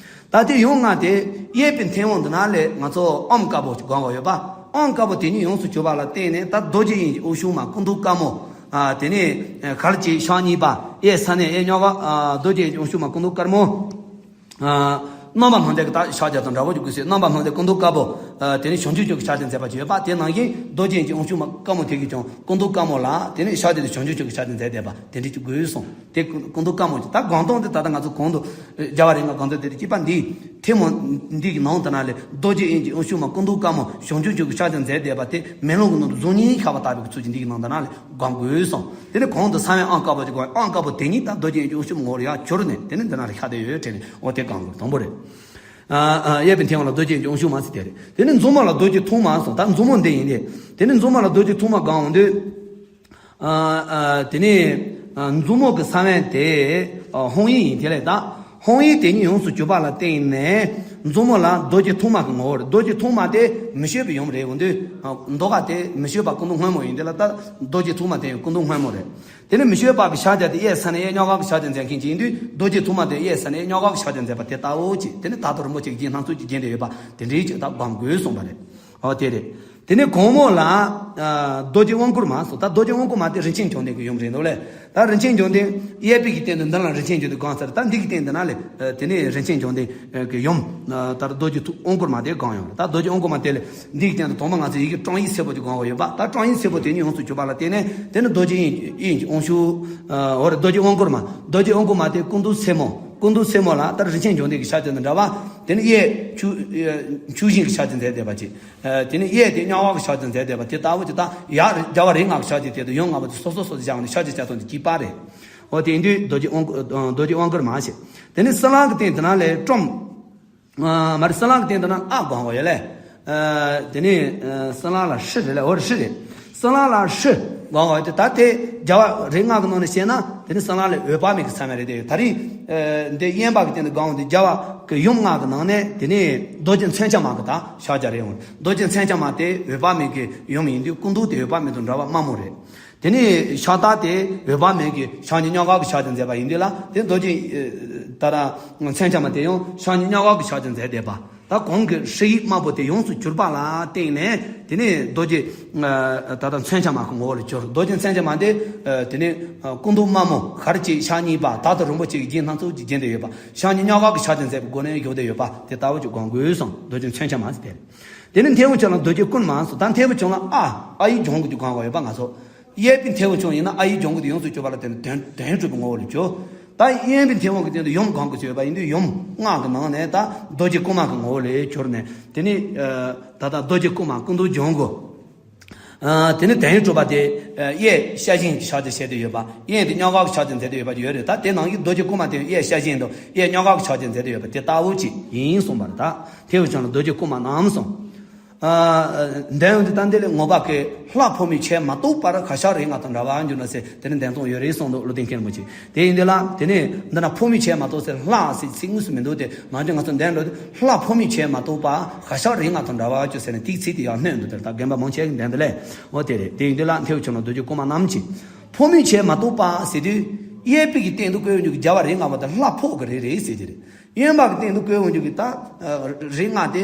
ད་དེ་ཡུམ་ལྔ་དེ་གཡས་པའི་མཐེ་བོང་དེ་ནང་ལས་ང་ཚོ་ཨོཾ་དཀར་པོ་ཅིག་གང་བ་ཡོད་པ། ཨོཾ་དཀར་པོ་དེ་ཉིད་ཡོངས་སུ་གྱུར་པ་ལ་བརྟེན་ནས། ད་རྡོ་རྗེ་དབྱིངས་ཀྱི་དབང་ཕྱུག་མ། སྐུ་མདོག་དཀར་མོ། ཨ། དེ་ནས་གར་གྱི་ཕྱག་གཉིས་པ། གཡས་ས་གནས་གཡས་རྙོག་ག་ཨ། རྡོ་རྗེ་དབྱིངས་ཀྱི་དབང་ཕྱུག་མ། སྐུ་མདོག་དཀར་མོ། ཨ། རྣམ་པ་སྣང་མཛད་ཀྱི་ད་ཕྱག་རྒྱ་དང་འདྲ་བོ་ཅིག་དགོས་སོ། རྣམ་པ་སྣང་མཛད་སྐུ་མདོག་དཀར་པོ། ཨ། དེ་ནས་བྱང་ཆུབ་མཆོག་གི་ཕྱག་རྒྱ་མཛད་པ་ཅིག་ཡོད་པ། དེ་ནང་བཞིན་རྡོ་རྗེ་དབྱིངས་ཀྱི་དབང་ཕྱུག་མ་དཀར་མོ་དེ་གིས་ཀྱང་སྐུ་མདོག་དཀར་མོ་ལ། དེ་ནས་ཕྱག་རྒྱ་དེ་བྱང་ཆུབ་མཆོག་གི་ཕྱག་རྒྱ་མཛད་བསྡད་པ་དེ་འདྲ་ཅིག་དགོས་གསུངས། དེ་སྐུ་མདོག་དཀར་མོ་ཅིག་ད་སྒང་སྟེང་དེ་ད་ལྟ་ང་ཚོ་གོང་དུ་རྒྱལ་བ་རིགས་ལྔ་སྒང་སྟེང་དེ་དེ་གཅིག་པ་འདི་ཐལ་མོ་འདི་གི་ནང་དུ་ན་ལས། རྡོ་རྗེ་དབྱིངས་ཀྱི་དབང་ཕྱུག་མ་སྐུ་མདོག་དཀར་མོ་བྱང་ཆུབ་མཆོག་གི་ཕྱག་རྒྱ་མཛད་བསྡད་པ་དེ་མེ་ལོང་གི་ནང་དུ་གཟུགས་བརྙན་ཤར་བ་ལྟ་བུའི་ཚུལ་གྱིས་འདི་གི་ནང་དུ་ན་ལས་སྒོམ་དགོས་གསུངས། དེ་ནས་གོང་དུ་ས་བོན་ཨོཾ་དཀར་པོ་ཅིག་གོ། ཨོཾ་དཀར་པོ་དེ་ཉིད་ད་རྡོ་རྗེ་དབྱིངས་ཀྱི་དབང་ཕྱུག་མའི་ངོ་བོར་ཡར་གྱུར་ནས། དེ་ནས་འདི་ན་ལས་ཤར་བསྡད་ཡོད་དྲན་ནས། འོ་དེ་གང་དགོས་དང་པོ་རེད། ཨ། ཨ། གཡས་པའི་མཐེ་བོང་ལ་རྡོ་རྗེ་དབྱིངས་ཀྱི་དབང་ཕྱུག་མ་ཟེར་དེ་རེད། དེ་ནས་མཛུབ་མོ་ལ་རྡོ་རྗེ་ཐུར་མ་གསུངས། ད་མཛུབ་མོ་འདི་ཡིན་ཏེ། དེ་ནས་མཛུབ་མོ་ལ་རྡོ་རྗེ་ཐུར་མ་གང་འོང་དུས། ཨ། ཨ། དེ་ནས། ཨ། མཛུབ་མོ་གི་ས་བོན་དེ། ཨ། ཧཱུྃ་ཡིག་ཡིན། དེ་ལས་ད་ཧཱུྃ་ཡིག་དེ་ཉིད་ཡོངས་སུ་གྱུར་པ་ལ་བརྟེན་ནས། མཛུབ་མོ་ལ་རྡོ་རྗེ་ཐུར་མ་གི་ངོ་བོ་རེད། རྡོ་རྗེ་ཐུར་མ་དེ་མི་བསྐྱོད་པའི་ཡུམ་རེད། འོང་དུས། ཨ། མདོ་ཁ་དེ་མི་བསྐྱོད་པ་སྐུ་མདོག་སྔོན་མོ་ཡིན། དེ་ལ་ད་རྡོ་རྗེ་ཐུར་མ་དེ་སྐུ་མདོག་སྔོན་མོ་རེད། དེ་ནས་མི་བསྐྱོད་པ་གི་ཕྱག་རྒྱ་དེ་གཡས་ས་ནས་གཡས་རྙོག་ག་གི་ཕྱག་རྒྱ་མཛད་མཁན་ཅིག་ཡིན་དུས། རྡོ་རྗེ་ཐུར་མ་དེ་གཡས་ས་ནས་གཡས་རྙོག་ག་གི་ཕྱག་རྒྱ་མཛད་པ་དེ་ལྟ་བུ་ཅིག་དེ་ནས་དར་དུ་རིན་པོ་ཆེ་གི་རྒྱན་སྣ་ཚོགས་ཀྱིས་བརྒྱན་ཏེ་ཡོད་པ་དེ་འདྲའི་ཅིག་ད་སྒོམ་དགོས་གསུངས་པ་རེད། འོ་དེ་རེད། དེ་ནས་གུང་མོ་ལ། ཨ། རྡོ་རྗེ་དབང་བསྐུར་མ་གསུངས། ད་རྡོ་རྗེ་དབང་བསྐུར་མ་དེ་རིན་ཆེན་བརྒྱུད་ལྡན་གྱི་ཡུམ་རེད་འདུག་ལས། ད་རིན་ཆེན་བརྒྱུད་ལྡན་གཡས་པའི་གི་སྟེང་དུ་འདི་ལ་རིན་ཆེན་བརྒྱུད་ལྡན་གང་ཟེར། ད་འདི་གི་སྟེང་དུ་ན་ལས། ཨ། དེ་ནས་རིན་ཆེན་བརྒྱུད་ལྡན་གྱི་ཡུམ། ཨ། ད་རྡོ་རྗེ་ཐུ་དབང་བསྐུར་མ་དེ་གང་ཡོང་། ད་རྡོ་རྗེ་དབང་བསྐུར་མ་དེ་ལས། འདི་གི་སྟེང་དུ་དང་པོ་ང་ཚོ་ཡི་གེ་བཀྲམ་ཡིག་སེར་པོ་དེ་གང་བ་ཡོད་པ། ད་བཀྲམ་ཡིག་སེར་པོ་དེ་ཉིད་ཡོངས་སུ་གྱུར་པ་ལ་བརྟེན་ནས། དེ་ནི་རྡོ་རྗེ་དབྱིངས་དབྱིངས་ཀྱི་དབང་ཕྱུག་ཨ། འོ་རེད། རྡོ་རྗེ་དབང་བསྐུར་མ། རྡོ་རྗེ་དབང་བསྐུར་མ་དེ་སྐུ་མདོག་སེར་མོ། སྐུ་མདོག་སེར་མོ་ལ་ད་རིན་ཆེན་བརྒྱུད་ལྡན་གྱི་ཕྱག་རྒྱ་དང་འདྲ་བ། དེ་ནི་གཡས་ཆུ། ཆུ་ཤིང་གི་ཕྱག་རྒྱ་མཛད་བསྡད་པ་ཅིག་ཨ། དེ་ནི་གཡས་དེ་རྙོག་ག་གི་ཕྱག་རྒྱ་མཛད་བསྡད་པ་དེ་ལྟ་བུ་ཅིག་ད་ཡར་རྒྱལ་བ་རིགས་ལྔ་གི་ཕྱག་རྒྱ་དེ་དང་ཡུམ་ལྔ་པོ་དེ་སོ་སོ་སོ་སོ་བཞག་ནས་ཕྱག་རྒྱ་བཅའ་སྟངས་དེ་གཅིག་པ་རེད། འོ་དེ་ཡིན་དུས་རྡོ་རྗེ་དབང་བསྐུར། རྡོ་རྗེ་དབང་བསྐུར་མ་ཞེས། དེ་ནི་སྲིན་ལག་གི་སྟེང་དེ་ན་ལས་བཀྲམ། ཨ། མ་རེད། སྲིན་ལག་གི་སྟེང་དུ་ན་ཨ་སྒང་བ་ཡོད་ལས། ཨ། དེ་ནས། ཨ། སྲིན་ལག་ལ་ཧྲཱིཿ་རེད་ལས། འོ་རེད། ཧྲཱིཿ་རེད། སྲིན་ལག་ལ་ཧྲཱིཿ་སྒང་བ་ཡོད་དེ། ད་དེ་རྒྱལ་བ་རིགས་ལྔ་གི་ནང་ནས་བཤད་ན། དེ་ནི་སྲིན་ལག་ལས་འོད་དཔག་མེད་ཀྱི་ས་བོན་རེད་དེ། ད་རེས། ཨ། འདི་གཡོན་པ་གི་སྟེང་དུ་སྒང་བ་འདི་རྒྱལ་བ་གི་ཡུམ་ལྔ་གི་ནང་ནས། དེ་ནས་རྡོ་རྗེ་མཚོན་ཆ་མ་གི་ད་ཕྱག་རྒྱ་རེད། འོང་། རྡོ་རྗེ་མཚོན་ཆ་མ་དེ་འོད་དཔག་མེད་ཀྱི་ཡུམ་ཡིན་དུས། སྐུ་མདོག་དེ་འོད་དཔག་མེད་དང་འདྲ་བ་དམར་མོ་རེད། དེ་ནས་ཕྱག་རྟགས་དེ་འོད་དཔག་མེད་ཀྱི་ཕྱག་གཉིས་རྙོག་ག་གི་ཕྱག་རྒྱ་མཛད་པ་ཡིན་དུས་ལ། དེ་རྡོ་རྗེ། ཨ། ད་ར་མཚོན་ཆ་མ་དེ་ཡང་ཕྱག་གཉིས་རྙོག་ག་གི་ཕྱག་རྒྱ་མཛད་བསྡད་པ། ད་གོང་གི་ཧྲཱིཿ་དམར་པོ་དེ་ཡོངས་སུ་གྱུར་པ་ལ་བརྟེན་ནས། དེ་ནས་རྡོ་རྗེ། ཨ། ད་ལྟ་མཚོན་ཆ་མ་གི་ངོ་བོ་ལ་གྱུར། རྡོ་རྗེ་མཚོན་ཆ་མ་དེ། ཨ། དེ་ནས། ཨ། སྐུ་མདོག་དམར་མོ། གར་གྱི་ཕྱག་གཉིས་པ། དར་དུ་རིན་པོ་ཆེ་གི་རྒྱན་སྣ་ཚོགས་ཀྱིས་བརྒྱན་ཏེ་ཡོད་པ། ཕྱག་གཉིས་རྙོག་ག་གི་ཕྱག་རྒྱ་མཛད་པའི་སྒོ་ནས་བཞུགས་བསྡད་ཡོད་པ་དེ་ལྟ་བུ་ཅིག་སྒོམ་དགོས་གསུངས། རྡོ་རྗེ་མཚོན་ཆ་མ་ཟེར་དེ་རེད། དེ་ནས་མཐེ་བོང་ཅན་ལ་རྡོ་རྗེ་རྐུན་མ་གསུངས། ད་མཐེ་བོང་ཅན་ལ་ཨ། ཨ་ཡིག་སྦྱོང་དགོས་ཀྱི་སྒང་བ་ཡོད་པ་ང་ཚོ། གཡས་པའི་མཐེ་བོང་ཅན་ཡིན་ན་ཨ་ཡིག་སྦྱོང་དགོས་དེ་ཡོངས་སུ་གྱུར་པ་ལ་བརྟེན་ནས་དོན་དོན་གྲུབ་པའི་ངོ་བོ་ལ་གྱུར། ད་གཡོན་པའི་མཐེ་བོང་གི་སྟེང་དུ་ཡུམ་སྒང་གི་ཡོད་པ་ཡིན་དུས། ཡུམ་ལྔ་གི་ནང་ནས་ད་རྡོ་རྗེ་རྐུན་མ་གི་ངོ་བོ་ལ་གྱུར་ནས། དེ་ནས། ཨ། ད་ལྟ་རྡོ་རྗེ་རྐུན་མ་སྐུ་མདོག་ལྗང་གུ། ཨ། དེ་ནས་དོན་གྲུབ་པ་དེ། ཨ། གཡས་ཤ་ཞེང་གི་ཕྱག་རྒྱ་བྱས་ཏེ་ཡོད་པ། གཡོན་དེ་རྙོག་ག་གི་ཕྱག་རྒྱ་མཛད་དེ་ཡོད་པ་ཡོད་རེད། ད་དེ་ནང་གི་རྡོ་རྗེ་རྐུན་མ་དེ་གཡས་ཤ་ཞེང་དང་གཡས་རྙོག་ག་གི་ཕྱག་རྒྱ་མཛད་དེ་ཡོད་པ་དེ་ལྟ་བུ་ཅིག་ཡིན་གསུངས་པ་རེད། ད་མཐེ་བོང་ཅན་ལ་རྡོ་རྗེ་རྐུན་མ་རྣམས་གསུངས། ཨ། འདོན་ཡོང་དུས་ད་འདི་ལས་ངོ་པ་གི་ལྷ་ཕོ་མོའི་ཆས་མ་གཏོགས་པར། གར་ཞབས་རིགས་ལྔ་དང་འདྲ་བར་གྱུར་ནས་ཟེར། དེ་ནས་འདོན་སྟངས་ཡོད་རེད་གསུངས་འདུག་བློ་ལྡན་མཁན་རིན་པོ་ཆེས། དེ་ཡིན་དུས་ལ་དེ་ནས་འདི་ན་ཕོ་མོའི་ཆས་མ་གཏོགས་ཟེར་ལྷ་ཟེར་ཚིག་དངོས་སུ་མི་འདུག་སྟེ། མ་གཞི་ང་ཚོ་འདོན་འགྲོ་དུས་ལྷ་ཕོ་མོའི་ཆས་མ་གཏོགས་པར། གར་ཞབས་རིགས་ལྔ་དང་འདྲ་བར་གྱུར་ཟེར་ནས་དེའི་ཚིག་དེ་ཡང་སྣོན་འདུག་དེར་ད་རྒན་པ་མང་ཆེ་གིས་འདོན་འདུག་ལས། འོ་དེ་རེད། དེ་ཡིན་དུས་ལ་མཐེ་བོང་ཅན་ལ་རྡོ་རྗེ་རྐུན་མ་རྣམས་ཀྱིས། ཕོ་མོའི་ཆས་མ་གཏོགས་པ་ཟེར་དུས། གཡས་པའི་གི་སྟེང་དུ་བཀོད་ཡོང་རྒྱུ་གི་རྒྱལ་བ་རིགས་ལྔ་པོ་དེ་ལྷ་ཕོ་གི་རིགས་རེད་ཟེར་གྱི་རེད། གཡོན་པ་གི་སྟེང་དུ་བཀོད་ཡོང་རྒྱུ་གི་ད་རིགས་ལྔ་དེ་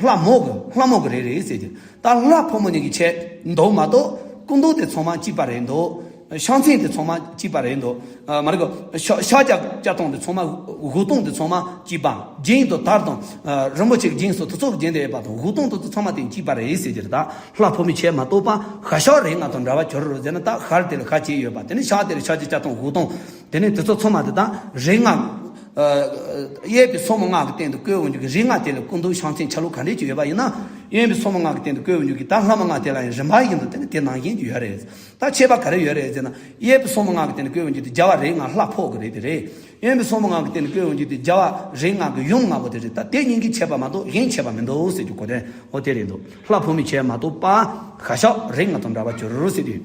ལྷ་མོ་གི། ལྷ་མོ་གི་རིགས་རེད་ཟེར་གྱི་རེད། ད་ལྷ་ཕོ་མོ་གཉིས་ཀྱི་ཆས་འདུག་མ་གཏོགས། སྐུ་མདོག་དེ་ཚང་མ་གཅིག་པ་རེད་འདུག་ཕྱག་མཚན་དེ་ཚང་མ་གཅིག་པ་རེད་འདུག་ཨ། མ་རེད་གོ། ཕྱག་ཕྱག་རྒྱ་བཅའ་སྟངས་དེ་ཚང་མ། དབུ་སྟོང་དེ་ཚང་མ་གཅིག་པ། རྒྱན་དང་དར་དང་། ཨ། རིན་པོ་ཆེ་གི་རྒྱན་སོགས་དེ་ཚོ་གི་རྒྱན་དེ་ཡོད་པ་དང་། དབུ་སྟོང་དེ་ཚོ་ཚང་མ་དེ་གཅིག་པ་རེད་ཟེར་གྱི་རེད། ད་ལྷ་ཕོ་མོའི་ཆས་མ་གཏོགས་པ། གར་ཞབས་རིགས་ལྔ་དང་འདྲ་བར་གྱུར་ཟེར་ན། ད་གར་དེ་ལ་གར་གྱི་ཡོད་པ། དེ་ནས་ཞབས་དེ་ལ་ཞབས་ཀྱི་བཅའ་སྟངས། དབུ་སྟོང་། དེ་ནས་དེ་ཚོ་ཚང་མ་དེ་ད་རིགས་ལྔ། ཨ། གཡས་པའི་སོར་མོ་ལྔ་གི་སྟེང་དུ་བཀོད་ཡོང་རྒྱུ་གི་རིགས་ལྔ་དེ་ལ་སྐུ་མདོག་ཕྱག་མཚན་ཆ་ལུགས་ག་འདྲས་ཅིག་ཡོད་པ་ཡིན་ན། གཡོན་པའི་སོར་མོ་ལྔ་གི་སྟེང་དུ་བཀོད་ཡོང་རྒྱུ་གི་ད་ལྷ་མོ་ལྔ་དེ་ལ་ཡང་རིམ་པ་ཡིན་དུས་དེ་ནས་དེ་ནང་བཞིན་གྱི་ཡོད་རེད། ད་ཁྱད་པར་ག་རེ་ཡོད་རེད་ཟེར་ན། གཡས་པའི་སོར་མོ་ལྔ་གི་སྟེང་དུ་བཀོད་ཡོང་རྒྱུ་དེ་རྒྱལ་བ་རིགས་ལྔ་ལྷ་ཕོ་གི་རིགས་དེ་རེད། གཡོན་པའི་སོར་མོ་ལྔ་གི་སྟེང་དུ་བཀོད་ཡོང་རྒྱུ་དེ་རྒྱལ་བ་རིགས་ལྔ་གི་ཡུམ་ལྔ་པོ་དེ་རེད། ད་དེ་གཉིས་ཀྱི་ཁྱད་པར་མ་གཏོགས་གཞན་ཁྱད་པར་མི་འདུག་ཟེར་རྒྱུ་གོ་དོན། འོ་དེ་རེད་འདུག་ལྷ་ཕོ་མོའི་ཆས་མ་གཏོགས་པ། གར་ཞབས་རིགས་ལྔ་དང་འདྲ་བར་གྱུར་ཟེར་དུས།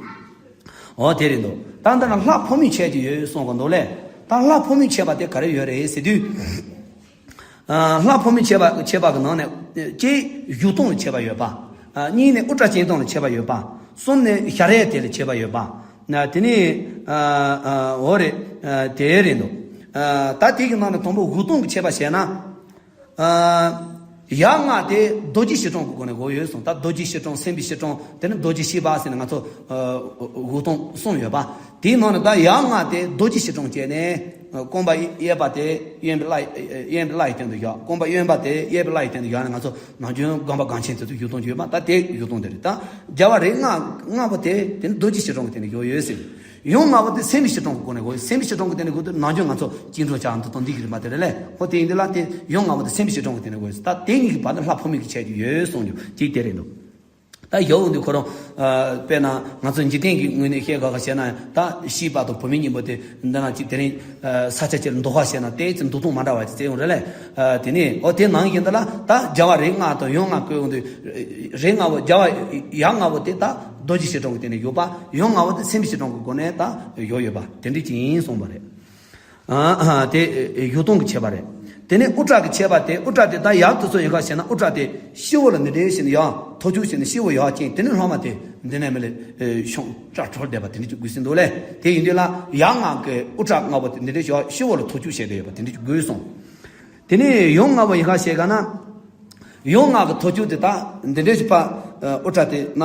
འོ་དེ་རེད་འདུག་ད་འདི་ན་ལྷ་ཕོ་མོའི་ཆས་ཀྱི་ཡོད་གསུངས་གོ་འདུག་ལས། ད་ལྷ་ཕོ་མོའི་ཆས་པ་དེ་ག་རེ་ཡོད་རེད་ཟེར་དུས། ཨ། ལྷ་ཕོ་མོའི་ཆས་པ། ཆས་པ་གི་ནང་ནས་གཅིག་བཞུགས་སྟངས་ལ་ཆས་པ་ཡོད་པ། གཉིས་ནས་དབུ་སྐྲ་སྤྱན་སྟོང་ལ་ཁྱད་པར་ཡོད་པ། གསུམ་ནས་ཞལ་རས་དེ་ལ་ཁྱད་པར་ཡོད་པ། དེ་ནས་འོ་རེད། དེ་རེད་འདུག་ད་དེ་གི་ནང་ནས་དང་པོ་འུག་སྟོང་གི་ཁྱད་པར་བཤད་ན། ཡབ་ལྔ་དེ་རྡོ་རྗེ་བཞི་སྲུང་གི་སྒོ་ནས་བགོས་ཡོད་གསུངས། ད་རྡོ་རྗེ་བཞི་སྲུང་། སེམས་དཔའི་བཞི་སྲུང་། དེ་ནི་རྡོ་རྗེ་བཞི་པ་ཟེར་ནས་ང་ཚོ་འུག་སྟོང་གསུམ་ཡོད་པ། དེའི་ནང་ནས་ད་ཡབ་ལྔ་དེ་རྡོ་རྗེ་བཞི་སྲུང་བྱས་ནས། རྐང་པ་གཡས་པ་དེ་གཡོན་པའི་བརླ། གཡོན་པའི་བརླ་ཡི་སྟེང་དུ་བཞག་རྐང་པ་གཡོན་པ་དེ་གཡས་པའི་བརླ་ཡི་སྟེང་དུ་བཞག་ནས་ང་ཚོ་ནམ་རྒྱུན་སྒོམ་པ་སྒོམ་ཆེན་དེ་ཚོ་བཞུགས་སྟངས་ཡོད་པ། ད་དེ་བཞུགས་སྟངས་དེ་རེད། ད་རྒྱལ་བ་རིགས་ལྔ་ལྔ་པོ་དེ་དེ་ནི་རྡོ་རྗེ་བཞི་སྲུང་གི་སྟེང་ནས་བཞུགས་ཡོད་ཟེར། ཡུམ་ལྔ་པོ་དེ་སེམས་དཔའི་བཞི་སྲུང་གི་སྒོ་ནས་བགོས། སེམས་དཔའི་བཞི་སྲུང་གི་སྟེང་ནས་བགོས་དུས་ནམ་རྒྱུན་ང་ཚོ་སྐྱིལ་ཀྲུང་བཅའ་འདུག་སྟངས་འདི་གི་རིམ་པ་དེ་རེད་ལས། ཧོ་དེ་ཡིན་དུས་ལ་དེ་ཡུམ་ལྔ་པོ་དེ་སེམས་དཔའི་བཞི་སྲུང་གི་སྟེང་ནས་བགོས། ད་དེ་གཉིས་ཀྱི་བར་དུ་ལྷ་ཕོ་མོ་གི་ཁྱད་ཅིག་ཡོད་གསུངས་རྒྱུ་ཅིག་དེ་རེད་འདུག་ད་ཡོད་འོང་དུས་ཁོ་རང་དཔེར་ན་ང་ཚོ་འཇིག་རྟེན་གྱི་ངོས་ནས་བཤད་དགོས་ཁ་བཤད་ན་ད་ཤི་བ་དང་བུད་མེད་གཉིས་པོ་དེ་འདི་ན་ཅིག་དེ་རིང་ས་ཆ་ཅིག་ལ་འདུག་ཁ་བཤད་ན་ཏོག་ཙམ་འདུག་སྟངས་མ་འདྲ་བ་ཅིག་བྱས་ཡོང་རེད་ལས། དེ་ནས་ཨོ་དེ་ནང་བཞིན་དུ་ལ་ད་རྒྱལ་བ་རིགས་ལྔ་དང་ཡུམ་ལྔ་བཀོད་འོང་དུས། རིགས་ལྔ་པོ་རྒྱལ་བ་ཡབ་ལྔ་པོ་དེ་ད་རྡོ་རྗེ་བཞི་སྲུང་གི་སྟེང་ནས་བཞུགས་པ། ཡུམ་ལྔ་པོ་དེ་སེམས་དཔའི་བཞི་སྲུང་གི་སྒོ་ནས་ད་བཞུགས་ཡོད་པ་དེ་འདྲ་ཅིག་ཡིན་གསུངས་པ་རེད། ཨ་ཨ་དེ་བཞུགས་སྟངས་ཀྱི་ཁྱད་པར་རེད། དེ་ནས་དབུ་སྐྲ་གི་ཁྱད་པར་དེ། དབུ་སྐྲ་དེ་ད་ཡབ་དེ་ཚོ་ཡིན་ཁ་བཤད་ན་དབུ་སྐྲ་དེ་སྤྱི་བོ་ལ་འདི་འདྲའི་བྱས་ནས་ཡར་ཐོར་ཅོག་བྱས་ནས་སྤྱི་བོ་ཡར་བཅིངས། དེ་ནས་སློབ་མ་དེ་འདི་ནས་མི་ལས་ཤོང་སྐྲ་བྲོ་བསྡད་པ་དེ་འདྲ་ཅིག་དགོས་ཟིན་འདུག་ལས། དེ་ཡིན་དུས་ལ་ཡབ་ལྔ་གི་དབུ་སྐྲ་ལྔ་པོ་དེ་འདི་འདྲའི་ཞོག་སྤྱི་བོ་ལ་ཐོར་ཅོག་བྱས་བསྡད་ཡོད་པ་དེ་འདྲ་ཅིག་དགོས་གསུངས། དེ་ནས་ཡུམ་ལྔ་པོ་ཡིན་ཁ་བཤད་ག་ན། ཡུམ་ལྔ་གི་ཐོར་ཅོག་དེ་ད་འདི་འདྲའི་ཞིག་པ། དབུ་སྐྲ་དེ་ན།